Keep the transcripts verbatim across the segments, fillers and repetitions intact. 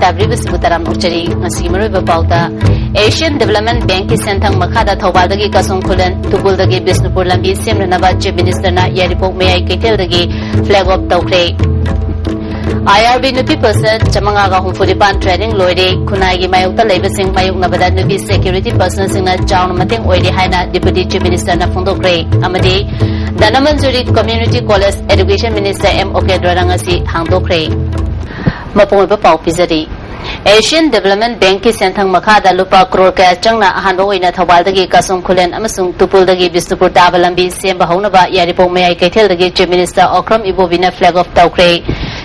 ꯇꯥꯕꯤꯔꯤꯕꯁꯤꯕꯨ ꯇꯔꯥꯝꯅ ꯑꯣꯛꯆꯔꯤ꯫ ꯉꯁꯤꯒꯤ ꯃꯔꯨꯑꯣꯏꯕ ꯄꯥꯎꯗ, ꯑꯦꯁꯤꯌꯥꯟ ꯗꯤꯕꯦꯂꯞꯃꯦꯟ ꯕꯦꯡꯛꯀꯤ ꯁꯦꯟꯊꯪ ꯃꯈꯥꯗ ꯊꯧꯕꯥꯜꯗꯒꯤ ꯀꯥꯁꯣꯡ ꯈꯨꯂꯦꯟ, ꯇꯨꯄꯨꯜꯗꯒꯤ ꯕꯤꯁꯅꯨꯄꯨꯔ ꯂꯝꯕꯤ ꯁꯦꯝꯅꯅꯕ Chief Minister ꯅ ꯌꯥꯏꯔꯤꯄꯣꯛ ꯃꯌꯥꯏ ꯀꯩꯊꯦꯜꯗꯒꯤ flag off ꯇꯧꯈ꯭ꯔꯦ꯫ IRB ꯅꯨꯄꯤ personnel ꯆꯥꯃꯉꯥꯒ ꯍꯨꯝꯐꯨ ꯅꯤꯄꯥꯟ training ꯂꯣꯏꯔꯦ꯫ ꯈꯨꯟꯅꯥꯏꯒꯤ ꯃꯥꯌꯣꯛꯇ ꯂꯩꯕꯁꯤꯡ ꯃꯥꯌꯣꯛꯅꯕꯗ ꯅꯨꯄꯤ security personnel ꯁꯤꯡꯅ ꯆꯥꯎꯅ ꯃꯇꯦꯡ ꯑꯣꯏꯔꯦ ꯍꯥꯏꯅ Deputy Chief Minister ꯅ ꯐꯣꯡꯗꯣꯛꯈ꯭ꯔꯦ꯫ ꯑꯃꯗꯤ Dhanamanjuri Community College Education Minister M ꯑꯣꯀꯦꯟꯗ꯭ꯔꯅ ꯉꯁꯤ ꯍꯥꯡꯗꯣꯛꯈ꯭ꯔꯦ꯫ ꯃꯄꯨꯡ ꯑꯣꯏꯕ ꯄꯥꯎ ꯄꯤꯖꯔꯤ꯫ ꯑꯦꯁꯤꯌꯥꯟ ꯗꯤꯕꯦꯂꯞꯃꯦꯟ ꯕꯦꯡꯛꯀꯤ ꯁꯦꯟꯊꯪ ꯃꯈꯥꯗ ꯂꯨꯄꯥ ꯀ꯭ꯔꯣꯔ ꯀꯌꯥ ꯆꯪꯅ ꯑꯍꯥꯟꯕ ꯑꯣꯏꯅ ꯊꯧꯕꯥꯜꯗꯒꯤ ꯀꯥꯁꯣꯡ ꯈꯨꯂꯦꯟ ꯑꯃꯁꯨꯡ ꯇꯨꯄꯨꯜꯗꯒꯤ ꯕꯤꯁꯅꯨꯄꯨꯔ ꯇꯥꯕ ꯂꯝꯕꯤ ꯁꯦꯝꯕ ꯍꯧꯅꯕ ꯌꯥꯏꯔꯤꯄꯣꯛ ꯃꯌꯥꯏ ꯀꯩꯊꯦꯜꯗꯒꯤ Chief Minister Okram ꯏꯕꯣꯕꯤꯅ flag off ꯇꯧꯈ꯭ꯔꯦ꯫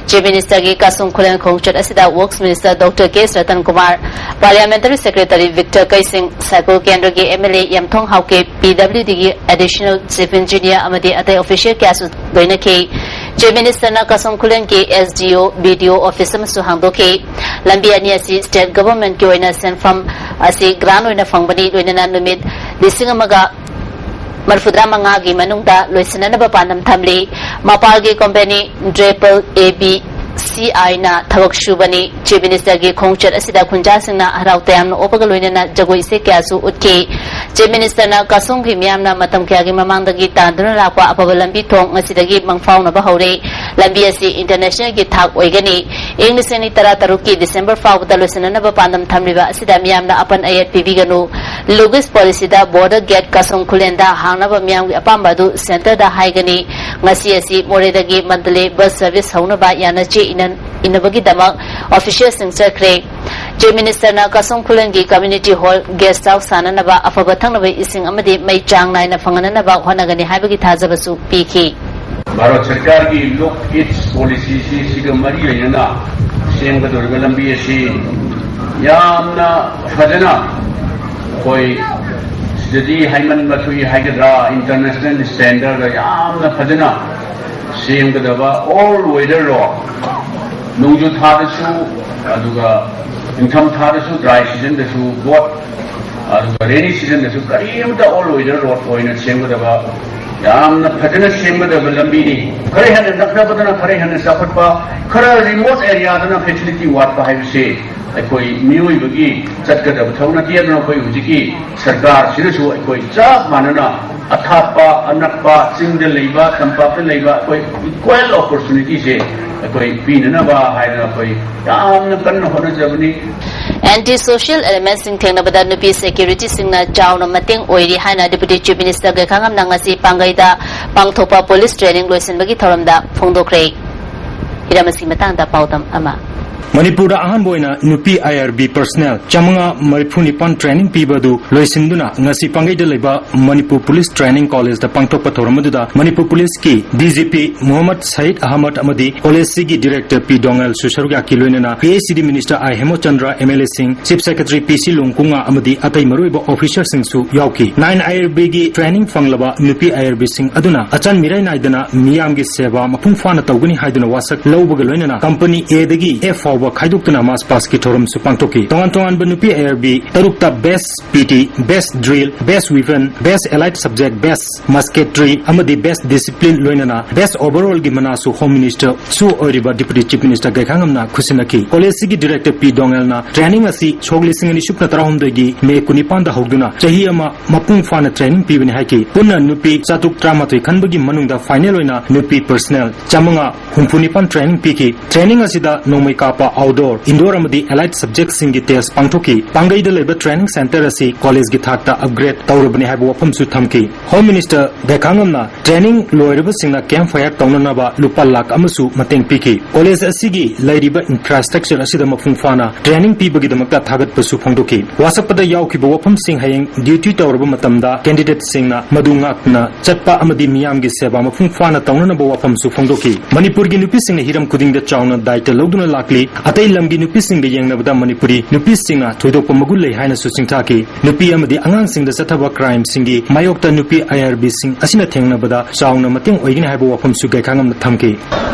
Chief Minister ꯒꯤ ꯀꯥꯁꯣꯡ ꯈꯨꯂꯦꯟ ꯈꯣꯡꯆꯠ ꯑꯁꯤꯗ Works Minister Doctor K S Ratan Kumar, Parliamentary Secretary Victor Keishing, Saikul ꯀꯦꯟꯗ꯭ꯔꯒꯤ M L A Yamthong Haokip, P W D ꯒꯤ Additional Chief Engineer ꯑꯃꯗꯤ ꯑꯇꯩ official ꯀꯌꯥꯁꯨ ꯂꯣꯏꯅꯈꯤ꯫ Chief Minister ꯅ ꯀꯥꯁꯣꯡ ꯈꯨꯂꯦꯟꯒꯤ ꯑꯦꯁ ꯗꯤ ꯑꯣ, ꯕꯤ ꯗꯤ ꯑꯣ office ꯑꯃꯁꯨ ꯍꯥꯡꯗꯣꯛꯈꯤ꯫ ꯂꯝꯕꯤ ꯑꯅꯤ ꯑꯁꯤ state government ꯀꯤ ꯑꯣꯏꯅ ꯁꯦꯟꯐꯝ ꯑꯁꯤ grant ꯑꯣꯏꯅ ꯐꯪꯕꯅꯤ, ꯂꯣꯏꯅꯅ ꯅꯨꯃꯤꯠ ꯂꯤꯁꯤꯡ ꯑꯃꯒ ꯃꯔꯤꯐꯨꯇꯔꯥ ꯃꯉꯥꯒꯤ ꯃꯅꯨꯡꯗ ꯂꯣꯏꯁꯤꯟꯅꯅꯕ ꯄꯥꯟꯗꯝ ꯊꯝꯂꯤ꯫ ꯃꯄꯥꯜꯒꯤ company Draper A B C I ꯅ ꯊꯕꯛ ꯁꯨꯕꯅꯤ꯫ Chief Minister ꯒꯤ ꯈꯣꯡꯆꯠ ꯑꯁꯤꯗ ꯈꯨꯟꯖꯥꯁꯤꯡꯅ ꯍꯔꯥꯎ ꯇꯌꯥꯝꯅ ꯑꯣꯛꯄꯒ ꯂꯣꯏꯅꯅ ꯖꯒꯣꯏ ꯏꯁꯩ ꯀꯌꯥꯁꯨ ꯎꯠꯈꯤ꯫ Chief Minister ꯅ ꯀꯥꯁꯣꯡꯒꯤ ꯃꯤꯌꯥꯝꯅ ꯃꯇꯝ ꯀꯌꯥꯒꯤ ꯃꯃꯥꯡꯗꯒꯤ ꯇꯥꯟꯗꯨꯅ ꯂꯥꯛꯄ ꯑꯐꯕ ꯂꯝꯕꯤ ꯊꯣꯡ ꯉꯁꯤꯗꯒꯤ ꯃꯪ ꯐꯥꯎꯅꯕ ꯍꯧꯔꯦ꯫ ꯂꯝꯕꯤ ꯑꯁꯤ international ꯒꯤ ꯊꯥꯛ ꯑꯣꯏꯒꯅꯤ꯫ ꯏꯪ ꯂꯤꯁꯤꯡ ꯑꯅꯤ ꯇꯔꯥꯇꯔꯨꯛꯀꯤ December ꯐꯥꯎꯕꯗ ꯂꯣꯏꯁꯤꯟꯅꯅꯕ ꯄꯥꯟꯗꯝ ꯊꯝꯂꯤꯕ ꯑꯁꯤꯗ ꯃꯤꯌꯥꯝꯅ ꯑꯄꯟ ꯑꯌꯦꯠ ꯄꯤꯕꯤꯒꯅꯨ꯫ Logis policy ꯗ border gate ꯀꯥꯁꯣꯡ ꯈꯨꯂꯦꯟꯗ ꯍꯥꯡꯅꯕ ꯃꯤꯌꯥꯝꯒꯤ ꯑꯄꯥꯝꯕ ꯑꯗꯨ centre ꯗ ꯍꯥꯏꯒꯅꯤ꯫ ꯉꯁꯤ ꯑꯁꯤ ꯃꯣꯔꯦꯗꯒꯤ ꯃꯟꯗꯂꯦ bus service ꯍꯧꯅꯕ ꯌꯥꯅꯆꯦ ꯏꯅ-, ꯏꯅꯕꯒꯤꯗꯃꯛ official ꯁꯤꯡ ꯆꯠꯈ꯭ꯔꯦ꯫ Chief Minister ꯅ ꯀꯥꯁꯣꯡ ꯈꯨꯂꯦꯟꯒꯤ community hall guest house ꯁꯥꯅꯅꯕ ꯑꯐꯕ ꯊꯛꯅꯕ ꯏꯁꯤꯡ ꯑꯃꯗꯤ ꯃꯩ ꯆꯥꯡ ꯅꯥꯏꯅ ꯐꯪꯍꯟꯅꯅꯕ ꯍꯣꯠꯅꯒꯅꯤ ꯍꯥꯏꯕꯒꯤ ꯊꯥꯖꯕꯁꯨ ꯄꯤꯈꯤ꯫ ꯚꯥꯔꯠ ꯁꯔꯀꯥꯔꯒꯤ Look East policy ꯁꯤ, ꯁꯤꯒ ꯃꯔꯤ ꯂꯩꯅꯅ ꯁꯦꯝꯒꯗꯧꯔꯤꯕ ꯂꯝꯕꯤ ꯑꯁꯤ ꯌꯥꯝꯅ ꯐꯖꯅ, ꯑꯩꯈꯣꯏ ꯁꯤꯗꯗꯤ ꯍꯥꯏꯃꯟꯕ ꯊꯣꯛꯏ ꯍꯥꯏꯒꯗ꯭ꯔꯥ, international standard ꯗ ꯌꯥꯝꯅ ꯐꯖꯅ ꯁꯦꯝꯒꯗꯕ all weather road, ꯅꯣꯡꯖꯨ ꯊꯥꯗꯁꯨ, ꯑꯗꯨꯒ ꯅꯤꯡꯊꯝ ꯊꯥꯗꯁꯨ, dry season ꯗꯁꯨ both, ꯑꯗꯨꯒ rainy season ꯗꯁꯨ ꯀꯔꯤꯝꯇ all weather road ꯑꯣꯏꯅ ꯁꯦꯝꯒꯗꯕ ꯌꯥꯝꯅ ꯐꯖꯅ ꯁꯦꯝꯒꯗꯕ ꯂꯝꯕꯤꯅꯤ꯫ ꯈꯔ ꯍꯦꯟꯅ ꯅꯛꯅꯕꯗꯅ ꯈꯔ ꯍꯦꯟꯅ ꯆꯥꯎꯈꯠꯄ, ꯈꯔ ꯔꯤꯃꯣꯠ ꯑꯦꯔꯤꯌꯥꯗꯅ ꯐꯦꯁꯤꯂꯤꯇꯤ ꯋꯥꯠꯄ ꯍꯥꯏꯕꯁꯤ ꯑꯩꯈꯣꯏ ꯃꯤꯑꯣꯏꯕꯒꯤ ꯆꯠꯀꯗꯕ ꯊꯕꯛ ꯅꯠꯇꯦ꯫ ꯑꯗꯨꯅ ꯑꯩꯈꯣꯏ ꯍꯧꯖꯤꯛꯀꯤ ꯁꯔꯀꯥꯔꯁꯤꯅꯁꯨ ꯑꯩꯈꯣꯏ ꯆꯞ ꯃꯥꯟꯅꯅ ꯑꯊꯥꯞꯄ ꯑꯅꯛꯄ, ꯆꯤꯡꯗ ꯂꯩꯕ, ꯇꯝꯄꯥꯛꯇ ꯂꯩꯕ, ꯑꯩꯈꯣꯏ ꯏꯀ꯭ꯋꯦꯜ ꯑꯣꯄꯣꯔꯆꯨꯅꯤꯇꯤꯁꯦ ꯑꯩꯈꯣꯏ ꯄꯤꯅꯅꯕ ꯍꯥꯏꯗꯅ ꯑꯩꯈꯣꯏ ꯌꯥꯝꯅ ꯀꯟꯅ ꯍꯣꯠꯅꯖꯕꯅꯤ꯫ ꯑꯦꯟꯇꯤ ꯁꯣꯁꯤꯌꯦꯜ ꯑꯦꯂꯤꯃꯦꯟꯁꯤꯡ ꯊꯦꯡꯅꯕꯗ ꯅꯨꯄꯤ ꯁꯦꯀ꯭ꯌꯨꯔꯤꯇꯤꯁꯤꯡꯅ ꯆꯥꯎꯅ ꯃꯇꯦꯡ ꯑꯣꯏꯔꯤ ꯍꯥꯏꯅ ꯗꯤꯄꯨꯇꯤ ꯆꯤꯐ ꯃꯤꯅꯤꯁꯇꯔ ꯒꯩꯈꯥꯉꯝꯅ ꯉꯁꯤ ꯄꯥꯡꯒꯩꯗ ꯄꯥꯡꯊꯣꯛꯄ ꯄꯨꯂꯤꯁ ꯇ꯭ꯔꯦꯅꯤꯡ ꯂꯣꯏꯁꯤꯟꯕꯒꯤ ꯊꯧꯔꯝꯗ ꯐꯣꯡꯗꯣꯛꯈ꯭ꯔꯦ꯫ ꯍꯤꯔꯝ ꯑꯁꯤꯒꯤ ꯃꯇꯥꯡꯗ ꯄꯥꯎꯗꯝ ꯑꯃ꯫ ꯃꯅꯤꯄꯨꯔꯗ ꯑꯍꯥꯟꯕ ꯑꯣꯏꯅ ꯅꯨꯄꯤ ꯑꯥꯏ ꯑꯥꯔ ꯕꯤ ꯄꯔꯁꯅꯦꯜ ꯆꯥꯃꯉꯥ ꯃꯔꯤꯐꯨ ꯅꯤꯄꯥꯟ ꯇ꯭ꯔꯦꯅꯤꯡ ꯄꯤꯕ ꯑꯗꯨ ꯂꯣꯏꯁꯤꯟꯗꯨꯅ ꯉꯁꯤ ꯄꯥꯡꯒꯩꯗ ꯂꯩꯕ ꯃꯅꯤꯄꯨꯔ ꯄꯨꯂꯤꯁ ꯇ꯭ꯔꯦꯅꯤꯡ ꯀꯣꯂꯦꯖꯇ ꯄꯥꯡꯊꯣꯛꯄ ꯊꯧꯔꯝ ꯑꯗꯨꯗ ꯃꯅꯤꯄꯨꯔ ꯄꯨꯂꯤꯁꯀꯤ ꯗꯤ ꯖꯤ ꯄꯤ ꯃꯨꯍꯝꯃꯗ ꯁꯍꯤꯗ ꯑꯍꯃꯗ ꯑꯃꯗꯤ ꯀꯣꯂꯦꯖꯁꯤꯒꯤ ꯗꯤꯔꯦꯛꯇꯔ ꯄꯤ ꯗꯣꯉꯦꯜꯁꯨ ꯁꯔꯨꯛ ꯌꯥꯈꯤ꯫ ꯂꯣꯏꯅꯅ ꯄꯤ ꯑꯩꯆ ꯏ ꯗꯤ ꯃꯤꯅꯤꯁꯇꯔ ꯑꯥꯏ ꯍꯦꯃꯆꯟꯗ꯭ꯔ, ꯑꯦꯝ ꯑꯦꯜ ꯑꯦꯁꯤꯡ, ꯆꯤꯐ ꯁꯦꯀ꯭ꯔꯦꯇꯔꯤ ꯄꯤ ꯁꯤ ꯂꯣꯡꯀꯨꯉꯥ ꯑꯃꯗꯤ ꯑꯇꯩ ꯃꯔꯨꯑꯣꯏꯕ ꯑꯣꯐꯤꯁꯔꯁꯤꯡꯁꯨ ꯌꯥꯎꯈꯤ꯫ ꯅꯥꯏꯟ ꯑꯥꯏ ꯑꯥꯔ ꯕꯤꯒꯤ ꯇ꯭ꯔꯦꯅꯤꯡ ꯐꯪꯂꯕ ꯅꯨꯄꯤ ꯑꯥꯏ ꯑꯥꯔ ꯕꯤꯁꯤꯡ ꯑꯗꯨꯅ ꯑꯆꯟ ꯃꯤꯔꯥꯏ ꯅꯥꯏꯗꯅ ꯃꯤꯌꯥꯝꯒꯤ ꯁꯦꯕꯥ ꯃꯄꯨꯡ ꯐꯥꯅ ꯇꯧꯒꯅꯤ ꯍꯥꯏꯗꯨꯅ ꯋꯥꯁꯛ ꯂꯧꯕꯒ ꯂꯣꯏꯅꯅ ꯀꯝꯄꯅꯤ ꯑꯦꯗꯒꯤ ꯑꯦꯐ ꯐꯥꯎꯕ ꯈꯥꯏꯗꯣꯛꯇꯨꯅ ꯃꯥꯔꯆ ꯄꯥꯁꯀꯤ ꯊꯧꯔꯝꯁꯨ ꯄꯥꯡꯊꯣꯛꯈꯤ꯫ ꯇꯣꯉꯥꯟ ꯇꯣꯉꯥꯟꯕ ꯅꯨꯄꯤ ꯑꯥꯏ ꯑꯥꯔ ꯕꯤ ꯇꯔꯨꯛꯇ ꯕꯦꯁ ꯄꯤ ꯇꯤ, ꯕꯦꯁ ꯗ꯭ꯔꯤꯜ, ꯕꯦꯁ ꯋꯤꯄꯟ, ꯕꯦꯁ ꯑꯦꯂꯥꯏꯠ ꯁꯕꯖꯦꯛ, ꯕꯦꯁ ꯃꯁꯀꯦꯇ꯭ꯔꯤ ꯑꯃꯗꯤ ꯕꯦꯁ ꯗꯤꯁꯤꯄ꯭ꯂꯤꯟ ꯂꯣꯏꯅꯅ ꯕꯦꯁ ꯑꯣꯚꯔꯑꯣꯜꯒꯤ ꯃꯅꯥꯁꯨ ꯍꯣꯝ ꯃꯤꯅꯤꯁꯇꯔꯁꯨ ꯑꯣꯏꯔꯤꯕ ꯗꯤꯄꯨꯇꯤ ꯆꯤꯐ ꯃꯤꯅꯤꯁꯇꯔ ꯒꯩꯈꯥꯉꯝꯅ ꯈꯨꯠꯁꯤꯟꯅꯈꯤ꯫ ꯀꯣꯂꯦꯖꯁꯤꯒꯤ ꯗꯤꯔꯦꯛꯇꯔ ꯄꯤ ꯗꯣꯉꯦꯜꯅ ꯇ꯭ꯔꯦꯅꯤꯡ ꯑꯁꯤ ꯁꯣꯛ ꯂꯤꯁꯤꯡ ꯑꯅꯤ ꯁꯨꯞꯅ ꯇꯔꯥꯍꯨꯝꯗꯣꯏꯒꯤ ꯃꯦ ꯀꯨꯟꯅꯤꯄꯥꯟꯗ ꯍꯧꯗꯨꯅ ꯆꯍꯤ ꯑꯃ ꯃꯄꯨꯡ ꯐꯥꯅ ꯇ꯭ꯔꯦꯅꯤꯡ ꯄꯤꯕꯅꯤ ꯍꯥꯏꯈꯤ꯫ ꯄꯨꯟꯅ ꯅꯨꯄꯤ ꯆꯥꯇ꯭ꯔꯨꯛ ꯇꯔꯥꯃꯥꯊꯣꯏ ꯈꯟꯕꯒꯤ ꯃꯅꯨꯡꯗ ꯐꯥꯏꯅꯦꯜ ꯑꯣꯏꯅ ꯅꯨꯄꯤ ꯄꯔꯁꯅꯦꯜ ꯆꯥꯃꯉꯥ ꯍꯨꯝꯐꯨ ꯅꯤꯄꯥꯟ ꯇ꯭ꯔꯦꯅꯤꯡ ꯄꯤꯈꯤ꯫ ꯇ꯭ꯔꯦꯅꯤꯡ ꯑꯁꯤꯗ ꯅꯣꯡꯃꯩ ꯀꯥꯞꯄ ꯑꯥꯎꯠꯗꯣꯔ, ꯏꯟꯗꯣꯔ ꯑꯃꯗꯤ ꯑꯦꯂꯥꯏꯠ ꯁꯕꯖꯦꯛꯁꯤꯡꯒꯤ ꯇꯦꯁ ꯄꯥꯡꯊꯣꯛꯈꯤ꯫ ꯄꯥꯡꯒꯩꯗ ꯂꯩꯕ ꯇ꯭ꯔꯦꯅꯤꯡ ꯁꯦꯟꯇꯔ ꯑꯁꯤ ꯀꯣꯂꯦꯖꯒꯤ ꯊꯥꯛꯇ ꯑꯞꯒ꯭ꯔꯦꯗ ꯇꯧꯔꯕꯅꯤ ꯍꯥꯏꯕ ꯋꯥꯐꯝꯁꯨ ꯊꯝꯈꯤ꯫ ꯍꯣꯝ ꯃꯤꯅꯤꯁꯇꯔ ꯒꯩꯈꯥꯉꯝꯅ ꯇ꯭ꯔꯦꯅꯤꯡ ꯂꯣꯏꯔꯕꯁꯤꯡꯅ ꯀꯦꯝꯞ ꯐꯥꯌꯔ ꯇꯧꯅꯅꯕ ꯂꯨꯄꯥ ꯂꯥꯈ ꯑꯃꯁꯨ ꯃꯇꯦꯡ ꯄꯤꯈꯤ꯫ ꯀꯣꯂꯦꯖ ꯑꯁꯤꯒꯤ ꯂꯩꯔꯤꯕ ꯏꯟꯐ꯭ꯔꯥꯁ꯭ꯇ꯭ꯔꯛꯆꯔ ꯑꯁꯤꯗ ꯃꯄꯨꯡ ꯐꯥꯅ ꯇ꯭ꯔꯦꯅꯤꯡ ꯄꯤꯕꯒꯤꯗꯃꯛꯇ ꯊꯥꯒꯠꯄꯁꯨ ꯐꯣꯡꯗꯣꯛꯈꯤ꯫ ꯋꯥꯁꯛꯄꯗ ꯌꯥꯎꯈꯤꯕ ꯋꯥꯐꯝꯁꯤꯡ ꯍꯌꯦꯡ ꯗ꯭ꯌꯨꯇꯤ ꯇꯧꯔꯕ ꯃꯇꯝꯗ ꯀꯦꯟꯗꯤꯗꯦꯠꯁꯤꯡꯅ ꯃꯗꯨ ꯉꯥꯛꯇꯨꯅ ꯆꯠꯄ ꯑꯃꯗꯤ ꯃꯤꯌꯥꯝꯒꯤ ꯁꯦꯕꯥ ꯃꯄꯨꯡ ꯐꯥꯅ ꯇꯧꯅꯅꯕ ꯋꯥꯐꯝꯁꯨ ꯐꯣꯡꯗꯣꯛꯈꯤ꯫ ꯃꯅꯤꯄꯨꯔꯒꯤ ꯅꯨꯄꯤꯁꯤꯡꯅ ꯍꯤꯔꯝ ꯈꯨꯗꯤꯡꯗ ꯆꯥꯎꯅ ꯗꯥꯌꯤꯇ꯭ꯋ ꯂꯧꯗꯨꯅ ꯂꯥꯛꯂꯤ꯫ ꯑꯇꯩ ꯂꯝꯒꯤ ꯅꯨꯄꯤꯁꯤꯡꯒ ꯌꯦꯡꯅꯕꯗ ꯃꯅꯤꯄꯨꯔꯤ ꯅꯨꯄꯤꯁꯤꯡꯅ ꯊꯣꯏꯗꯣꯛꯄ ꯃꯒꯨꯟ ꯂꯩ ꯍꯥꯏꯅꯁꯨ ꯁꯤꯡꯊꯥꯈꯤ꯫ ꯅꯨꯄꯤ ꯑꯃꯗꯤ ꯑꯉꯥꯡꯁꯤꯡꯗ ꯆꯠꯊꯕ ꯀ꯭ꯔꯥꯏꯝꯁꯤꯡꯒꯤ ꯃꯥꯌꯣꯛꯇ ꯅꯨꯄꯤ ꯑꯥꯏ ꯑꯥꯔ ꯕꯤꯁꯤꯡ ꯑꯁꯤꯅ ꯊꯦꯡꯅꯕꯗ ꯆꯥꯎꯅ ꯃꯇꯦꯡ ꯑꯣꯏꯒꯅꯤ ꯍꯥꯏꯕ ꯋꯥꯐꯝꯁꯨ ꯒꯩꯈꯥꯉꯝꯅ ꯊꯝꯈꯤ꯫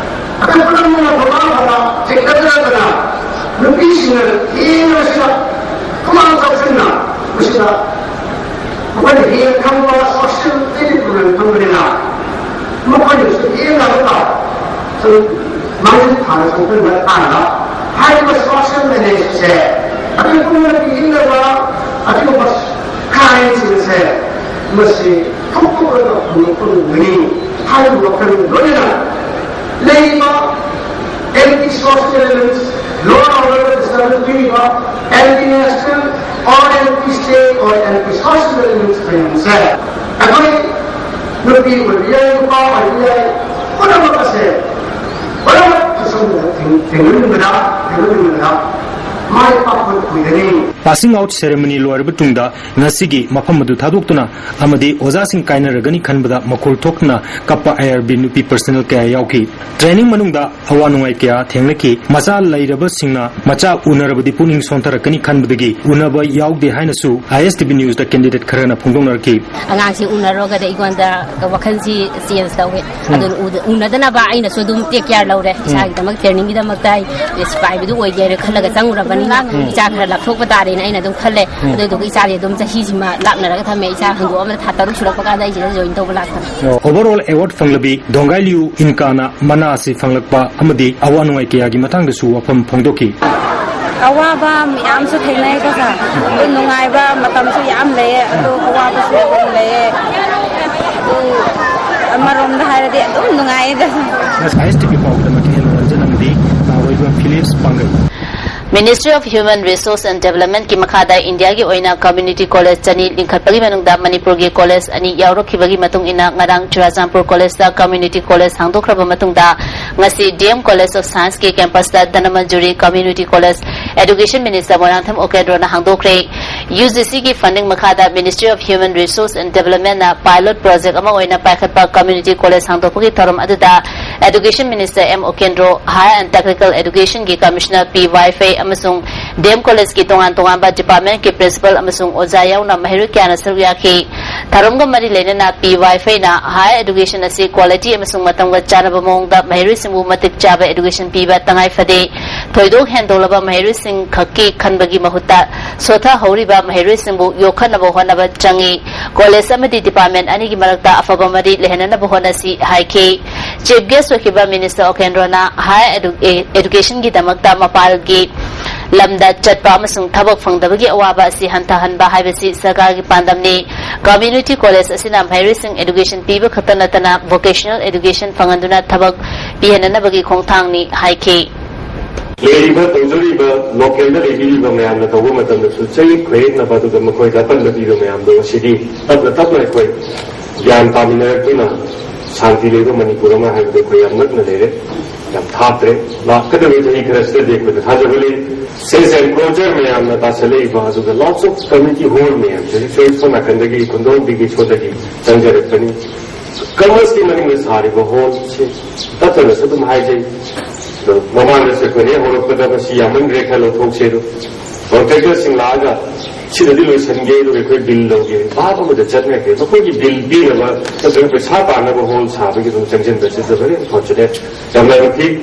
ꯑꯩꯈꯣꯏ ꯄꯨꯝꯅꯃꯛ ꯊꯧꯅꯥ ꯐꯕ ꯆꯤꯡꯈꯠꯅꯗꯅ ꯅꯨꯄꯤꯁꯤꯡꯅ ꯊꯦꯡꯂꯕꯁꯤꯗ ꯈꯨꯃꯥꯡ ꯆꯥꯎꯁꯤꯟꯅ ꯃꯁꯤꯗ ꯑꯩꯈꯣꯏꯅ ꯍꯦꯟꯅ ꯈꯪꯕ social ꯈꯪꯕꯅꯤꯅ ꯃꯈꯣꯏꯅꯁꯨ ꯌꯦꯡꯂꯒ ꯁꯨꯝ ꯃꯥꯡꯖꯤꯜ ꯊꯥꯅ ꯆꯪꯁꯤꯟꯕ ꯀꯥꯟꯗ ꯍꯥꯏꯔꯤꯕ ꯁꯣꯁꯤꯌꯦꯜ ꯃꯦꯅꯦꯖꯁꯦ ꯑꯩꯈꯣꯏ ꯄꯨꯝꯅꯃꯛꯀꯤ ꯏꯪꯅꯕ ꯑꯗꯨꯒꯨꯝꯕ ꯀ꯭ꯔꯥꯏꯝꯁꯤꯡꯁꯦ ꯃꯁꯤ ꯊꯣꯛꯇꯣꯛꯂꯒ ꯍꯨꯟꯗꯣꯛꯄ ꯉꯝꯒꯅꯤ ꯍꯥꯏꯕ ꯋꯥꯈꯜ ꯂꯣꯏꯅꯅ ꯂꯩꯔꯤꯕ anti social elements, law and order ꯗꯤꯁꯇꯔꯕ ꯄꯤꯔꯤꯕ anti national or anti state or anti social elements ꯃꯌꯥꯝꯁꯦ ꯑꯩꯈꯣꯏ ꯅꯨꯄꯤ ꯑꯣꯏꯕ ꯌꯥꯏ, ꯅꯨꯄꯥ ꯑꯣꯏꯕ ꯌꯥꯏ, ꯄꯨꯝꯅꯃꯛ ꯑꯁꯦ ꯄꯨꯝꯅꯃꯛ ꯑꯁꯣꯝꯗ ꯊꯦꯡ-, ꯊꯦꯡꯅꯃꯤꯟꯕꯗ, ꯊꯦꯡꯅꯃꯤꯟꯕꯗ ꯃꯥꯏ ꯄꯥꯛꯄ ꯑꯣꯏꯒꯅꯤ꯫ Passing out ceremony ꯂꯣꯏꯔꯕ ꯇꯨꯡꯗ ꯉꯁꯤꯒꯤ ꯃꯐꯝ ꯑꯗꯨ ꯊꯥꯗꯣꯛꯇꯨꯅ ꯑꯃꯗꯤ ꯑꯣꯖꯥꯁꯤꯡ ꯀꯥꯏꯅꯔꯒꯅꯤ ꯈꯟꯕꯗ ꯃꯈꯣꯜ ꯊꯣꯛꯇꯨꯅ ꯀꯞꯄ ꯑꯥꯏ ꯑꯥꯔ ꯕꯤ ꯅꯨꯄꯤ personnel ꯀꯌꯥ ꯌꯥꯎꯈꯤ꯫ Training ꯃꯅꯨꯡꯗ ꯑꯋꯥ ꯅꯨꯡꯉꯥꯏ ꯀꯌꯥ ꯊꯦꯡꯅꯈꯤ꯫ ꯃꯆꯥ ꯂꯩꯔꯕꯁꯤꯡꯅ ꯃꯆꯥ ꯎꯅꯔꯕꯗꯤ ꯄꯨꯛꯅꯤꯡ ꯁꯣꯟꯊꯔꯛꯀꯅꯤ ꯈꯟꯕꯗꯒꯤ ꯎꯅꯕ ꯌꯥꯎꯗꯦ ꯍꯥꯏꯅꯁꯨ ꯑꯥꯏ ꯑꯦꯁ ꯇꯤ ꯚꯤ ꯅ꯭ꯌꯨꯁꯇ candidate ꯈꯔꯅ ꯐꯣꯡꯗꯣꯛꯅꯔꯛꯈꯤ꯫ ꯑꯉꯥꯡꯁꯤ ꯎꯅꯔꯨꯔꯒꯗꯤ ꯑꯩꯉꯣꯟꯗ ꯋꯥꯈꯜꯁꯤ change ꯇꯧꯋꯦ꯫ ꯎꯝ꯫ ꯑꯗꯨꯅ ꯎꯗ-, ꯎꯅꯗꯅꯕ ꯑꯩꯅꯁꯨ ꯑꯗꯨꯝ take care ꯂꯧꯔꯦ꯫ ꯎꯝ꯫ ꯏꯁꯥꯒꯤꯗꯃꯛ trainingꯒꯤꯗꯃꯛꯇ ꯑꯩ ꯁꯤꯐꯥꯏꯕꯗꯨ ꯑꯣꯏꯒꯦꯅ ꯈꯜꯂꯒ ꯆꯪꯉꯨꯔꯕꯅꯤꯅ ꯎꯝ꯫ ꯏꯆꯥ ꯈꯔ ꯂꯥꯞꯊꯣꯛꯄ ꯇꯥꯔꯦꯅ ꯑꯩꯅ ꯑꯗꯨꯝ ꯈꯜꯂꯦ꯫ ꯎꯝ꯫ ꯑꯗꯨꯗꯨꯒ ꯏꯆꯥꯁꯦ ꯑꯗꯨꯝ ꯆꯍꯤꯁꯤꯃ ꯂꯥꯞꯅꯔꯒ ꯊꯝꯃꯦ꯫ ꯏꯆꯥ ꯍꯪꯗꯣꯛꯑꯝꯕꯗ ꯊꯥ ꯇꯔꯨꯛ ꯁꯨꯔꯛꯄ ꯀꯥꯟꯗ ꯑꯩ ꯁꯤꯗ join ꯇꯧꯕ ꯂꯥꯛꯄꯅꯦ꯫ Overall award ꯐꯪꯂꯕꯤ ꯗꯣꯡꯒꯥꯏꯂꯤꯌꯨ ꯏꯟꯀꯥꯅ ꯃꯅꯥ ꯑꯁꯤ ꯐꯪꯂꯛꯄ ꯑꯃꯗꯤ ꯑꯋꯥ ꯅꯨꯡꯉꯥꯏ ꯀꯌꯥꯒꯤ ꯃꯇꯥꯡꯗꯁꯨ ꯋꯥꯐꯝ ꯐꯣꯡꯗꯣꯛꯈꯤ꯫ ꯑꯋꯥꯕ ꯃꯌꯥꯝꯁꯨ ꯊꯦꯡꯅꯩꯀꯣ ꯁꯥꯔ꯫ ꯑꯗꯨ ꯅꯨꯡꯉꯥꯏꯕ ꯃꯇꯝꯁꯨ ꯌꯥꯝ ꯂꯩꯌꯦ, ꯑꯗꯨ ꯑꯋꯥꯕꯁꯨ ꯑꯗꯨꯝ ꯂꯩꯌꯦ꯫ ꯑꯗꯨ ꯑꯃꯔꯣꯝꯗ ꯍꯥꯏꯔꯗꯤ ꯑꯗꯨꯝ ꯅꯨꯡꯉꯥꯏꯌꯦꯗ꯫ ꯑꯥꯏ ꯑꯦꯁ ꯇꯤ ꯚꯤ ꯄꯥꯎꯒꯤꯗꯃꯛ ꯑꯦꯜ ꯔꯟꯖꯟ ꯑꯃꯗꯤ ꯅꯥꯎꯔꯩꯕ ꯐꯤꯂꯤꯞꯁ ꯄꯥꯡꯒꯩ꯫ Ministry of Human Resource and Developmentꯀꯤ ꯃꯈꯥꯗ ꯏꯟꯗꯤꯌꯥꯒꯤ ꯑꯣꯏꯅ community college ꯆꯅꯤ ꯂꯤꯡꯈꯠꯄꯒꯤ ꯃꯅꯨꯡꯗ ꯃꯅꯤꯄꯨꯔꯒꯤ college ꯑꯅꯤ ꯌꯥꯎꯔꯛꯈꯤꯕꯒꯤ ꯃꯇꯨꯡ ꯏꯟꯅ ꯉꯔꯥꯡ ꯆꯨꯔꯥꯆꯥꯟꯄꯨꯔ collegeꯇ community college ꯍꯥꯡꯗꯣꯛꯈ꯭ꯔꯕ ꯃꯇꯨꯡꯗ ꯉꯁꯤ D M College of Scienceꯀꯤ campusꯇ Dhanamanjuri Community College Education Minister Moirangthem ꯑꯣꯀꯦꯟꯗ꯭ꯔꯣꯅ ꯍꯥꯡꯗꯣꯛꯈ꯭ꯔꯦ꯫ U G Cꯒꯤ funding ꯃꯈꯥꯗ Ministry of Human Resource and Developmentꯅ pilot project ꯑꯃ ꯑꯣꯏꯅ ꯄꯥꯏꯈꯠꯄ community college ꯍꯥꯡꯗꯣꯛꯄꯒꯤ ꯊꯧꯔꯝ ꯑꯗꯨꯗ Education Minister M ꯑꯣꯀꯦꯟꯗ꯭ꯔꯣ, Higher and Technical Educationꯒꯤ Commissioner P ꯋꯥꯏꯐꯩ ꯑꯃꯁꯨꯡ D M Collegeꯀꯤ ꯇꯣꯉꯥꯟ ꯇꯣꯉꯥꯟꯕ departmentꯀꯤ principal ꯑꯃꯁꯨꯡ ꯑꯣꯖꯥ ꯌꯥꯎꯅ ꯃꯍꯩꯔꯣꯏ ꯀꯌꯥꯅ ꯁꯔꯨꯛ ꯌꯥꯈꯤ꯫ ꯊꯧꯔꯝꯒ ꯃꯔꯤ ꯂꯩꯅꯅ ꯄꯤ ꯋꯥꯏ ꯐꯩꯅ higher education ꯑꯁꯤ quality ꯑꯃꯁꯨꯡ ꯃꯇꯝꯒ ꯆꯥꯟꯅꯕ ꯃꯑꯣꯡꯗ ꯃꯍꯩꯔꯣꯏꯁꯤꯡꯕꯨ ꯃꯇꯤꯛ ꯆꯥꯕ education ꯄꯤꯕ ꯇꯉꯥꯏ ꯐꯗꯦ꯫ ꯊꯣꯏꯗꯣꯛ ꯍꯦꯟꯗꯣꯛꯂꯕ ꯃꯍꯩꯔꯣꯏꯁꯤꯡ ꯈꯛꯀꯤ ꯈꯟꯕꯒꯤ ꯃꯍꯨꯠꯇ ꯁꯣꯊꯍꯧꯔꯤꯕ ꯃꯍꯩꯔꯣꯏꯁꯤꯡꯕꯨ ꯌꯣꯛꯈꯠꯅꯕ ꯍꯣꯠꯅꯕ ꯆꯪꯏ꯫ College ꯑꯃꯗꯤ department ꯑꯅꯤꯒꯤ ꯃꯔꯛꯇ ꯑꯐꯕ ꯃꯔꯤ ꯂꯩꯍꯟꯅꯕ ꯍꯣꯠꯅꯁꯤ ꯍꯥꯏꯈꯤ꯫ Chief guest ꯑꯣꯏꯈꯤꯕ Minister ꯑꯣꯀꯦꯟꯗ꯭ꯔꯣꯅ higher edu-, educationꯒꯤꯗꯃꯛꯇ ꯃꯄꯥꯜꯒꯤ ꯂꯝꯗ ꯆꯠꯄ ꯑꯃꯁꯨꯡ ꯊꯕꯛ ꯐꯪꯗꯕꯒꯤ ꯑꯋꯥꯕ ꯑꯁꯤ ꯍꯟꯊꯍꯟꯕ ꯍꯥꯏꯕꯁꯤ ꯁꯔꯀꯥꯔꯒꯤ ꯄꯥꯟꯗꯝꯅꯤ꯫ Community college ꯑꯁꯤꯅ ꯃꯍꯩꯔꯣꯏꯁꯤꯡ education ꯄꯤꯕ ꯈꯛꯇ ꯅꯠꯇꯅ vocational education ꯐꯪꯍꯟꯗꯨꯅ ꯊꯕꯛ ꯄꯤꯍꯟꯅꯅꯕꯒꯤ ꯈꯣꯡꯊꯥꯡꯅꯤ ꯍꯥꯏꯈꯤ꯫ ꯂꯩꯔꯤꯕ, ꯇꯧꯖꯔꯤꯕ, localꯗ ꯂꯩꯕꯤꯔꯤꯕ ꯃꯌꯥꯝꯅ ꯇꯧꯕ ꯃꯇꯝꯗꯁꯨ ꯆꯌꯦꯠ ꯈꯣꯏꯌꯦꯠꯅꯕ ꯑꯗꯨꯒ ꯃꯈꯣꯏꯗ ꯑꯄꯟꯕ ꯄꯤꯕ ꯃꯌꯥꯝꯗꯣ ꯉꯁꯤꯗꯤ ꯇꯞꯅ ꯇꯞꯅ ꯑꯩꯈꯣꯏ ꯒ꯭ꯌꯥꯟ ꯇꯥꯃꯤꯟꯅꯔꯛꯇꯨꯅ ꯁꯥꯟꯇꯤ ꯂꯩꯕ ꯃꯅꯤꯄꯨꯔ ꯑꯃ ꯍꯥꯏꯕꯗꯨ ꯑꯩꯈꯣꯏ ꯌꯥꯝ ꯅꯛꯅ ꯂꯩꯔꯦ꯫ ꯌꯥꯝ ꯊꯥꯞꯇ꯭ꯔꯦ꯫ ꯂꯥꯛꯀꯗꯕ ꯆꯍꯤ ꯈꯔꯁꯤꯗꯗꯤ ꯑꯩꯈꯣꯏꯗ ꯊꯥꯖꯕ ꯂꯩ꯫ Sales encroacher ꯃꯌꯥꯝꯅ ꯇꯥꯁꯜꯂꯛꯏꯕ, ꯑꯗꯨꯒ lots of community hall ꯃꯌꯥꯝꯁꯦ, ꯍꯧꯖꯤꯛꯁꯨ ꯑꯩ ꯁꯣꯝ ꯅꯥꯀꯟꯗꯒꯤ ꯈꯨꯟꯗꯣꯡꯕꯤꯒꯤ ꯁꯣꯗꯒꯤ ꯆꯪꯖꯔꯛꯄꯅꯤ꯫ Commerceꯀꯤ ꯃꯅꯤꯡꯗ ꯁꯥꯔꯤꯕ hallꯁꯤ ꯇꯠꯇꯅꯁꯨ ꯑꯗꯨꯝ ꯍꯥꯏꯖꯩ꯫ ꯑꯗꯣ ꯃꯃꯥꯡꯗꯁꯨ ꯑꯩꯈꯣꯏꯅ ꯍꯦꯛ ꯍꯧꯔꯛꯄꯗ ꯃꯁꯤ ꯌꯥꯝꯃꯟꯈ꯭ꯔꯦ, ꯈꯔ ꯂꯧꯊꯣꯛꯁꯦ꯫ ꯑꯗꯣ contractorꯁꯤꯡ ꯂꯥꯛꯑꯒ ꯁꯤꯗꯗꯤ ꯂꯣꯏꯁꯟꯒꯦ, ꯑꯗꯨꯒ ꯑꯩꯈꯣꯏ bill ꯂꯧꯒꯦ, ꯚꯥꯕ ꯑꯃꯗ ꯆꯠꯅꯈ꯭ꯔꯦ꯫ ꯃꯈꯣꯏꯒꯤ bill ꯄꯤꯅꯕ ꯅꯠꯇ꯭ꯔꯒ ꯄꯩꯁꯥ ꯇꯥꯅꯕ hall ꯁꯥꯕꯒꯤ ꯑꯗꯨꯝ ꯆꯪꯁꯤꯟꯕꯁꯤ is a very unfortunate. ꯌꯥꯝꯅ ꯃꯇꯤꯛ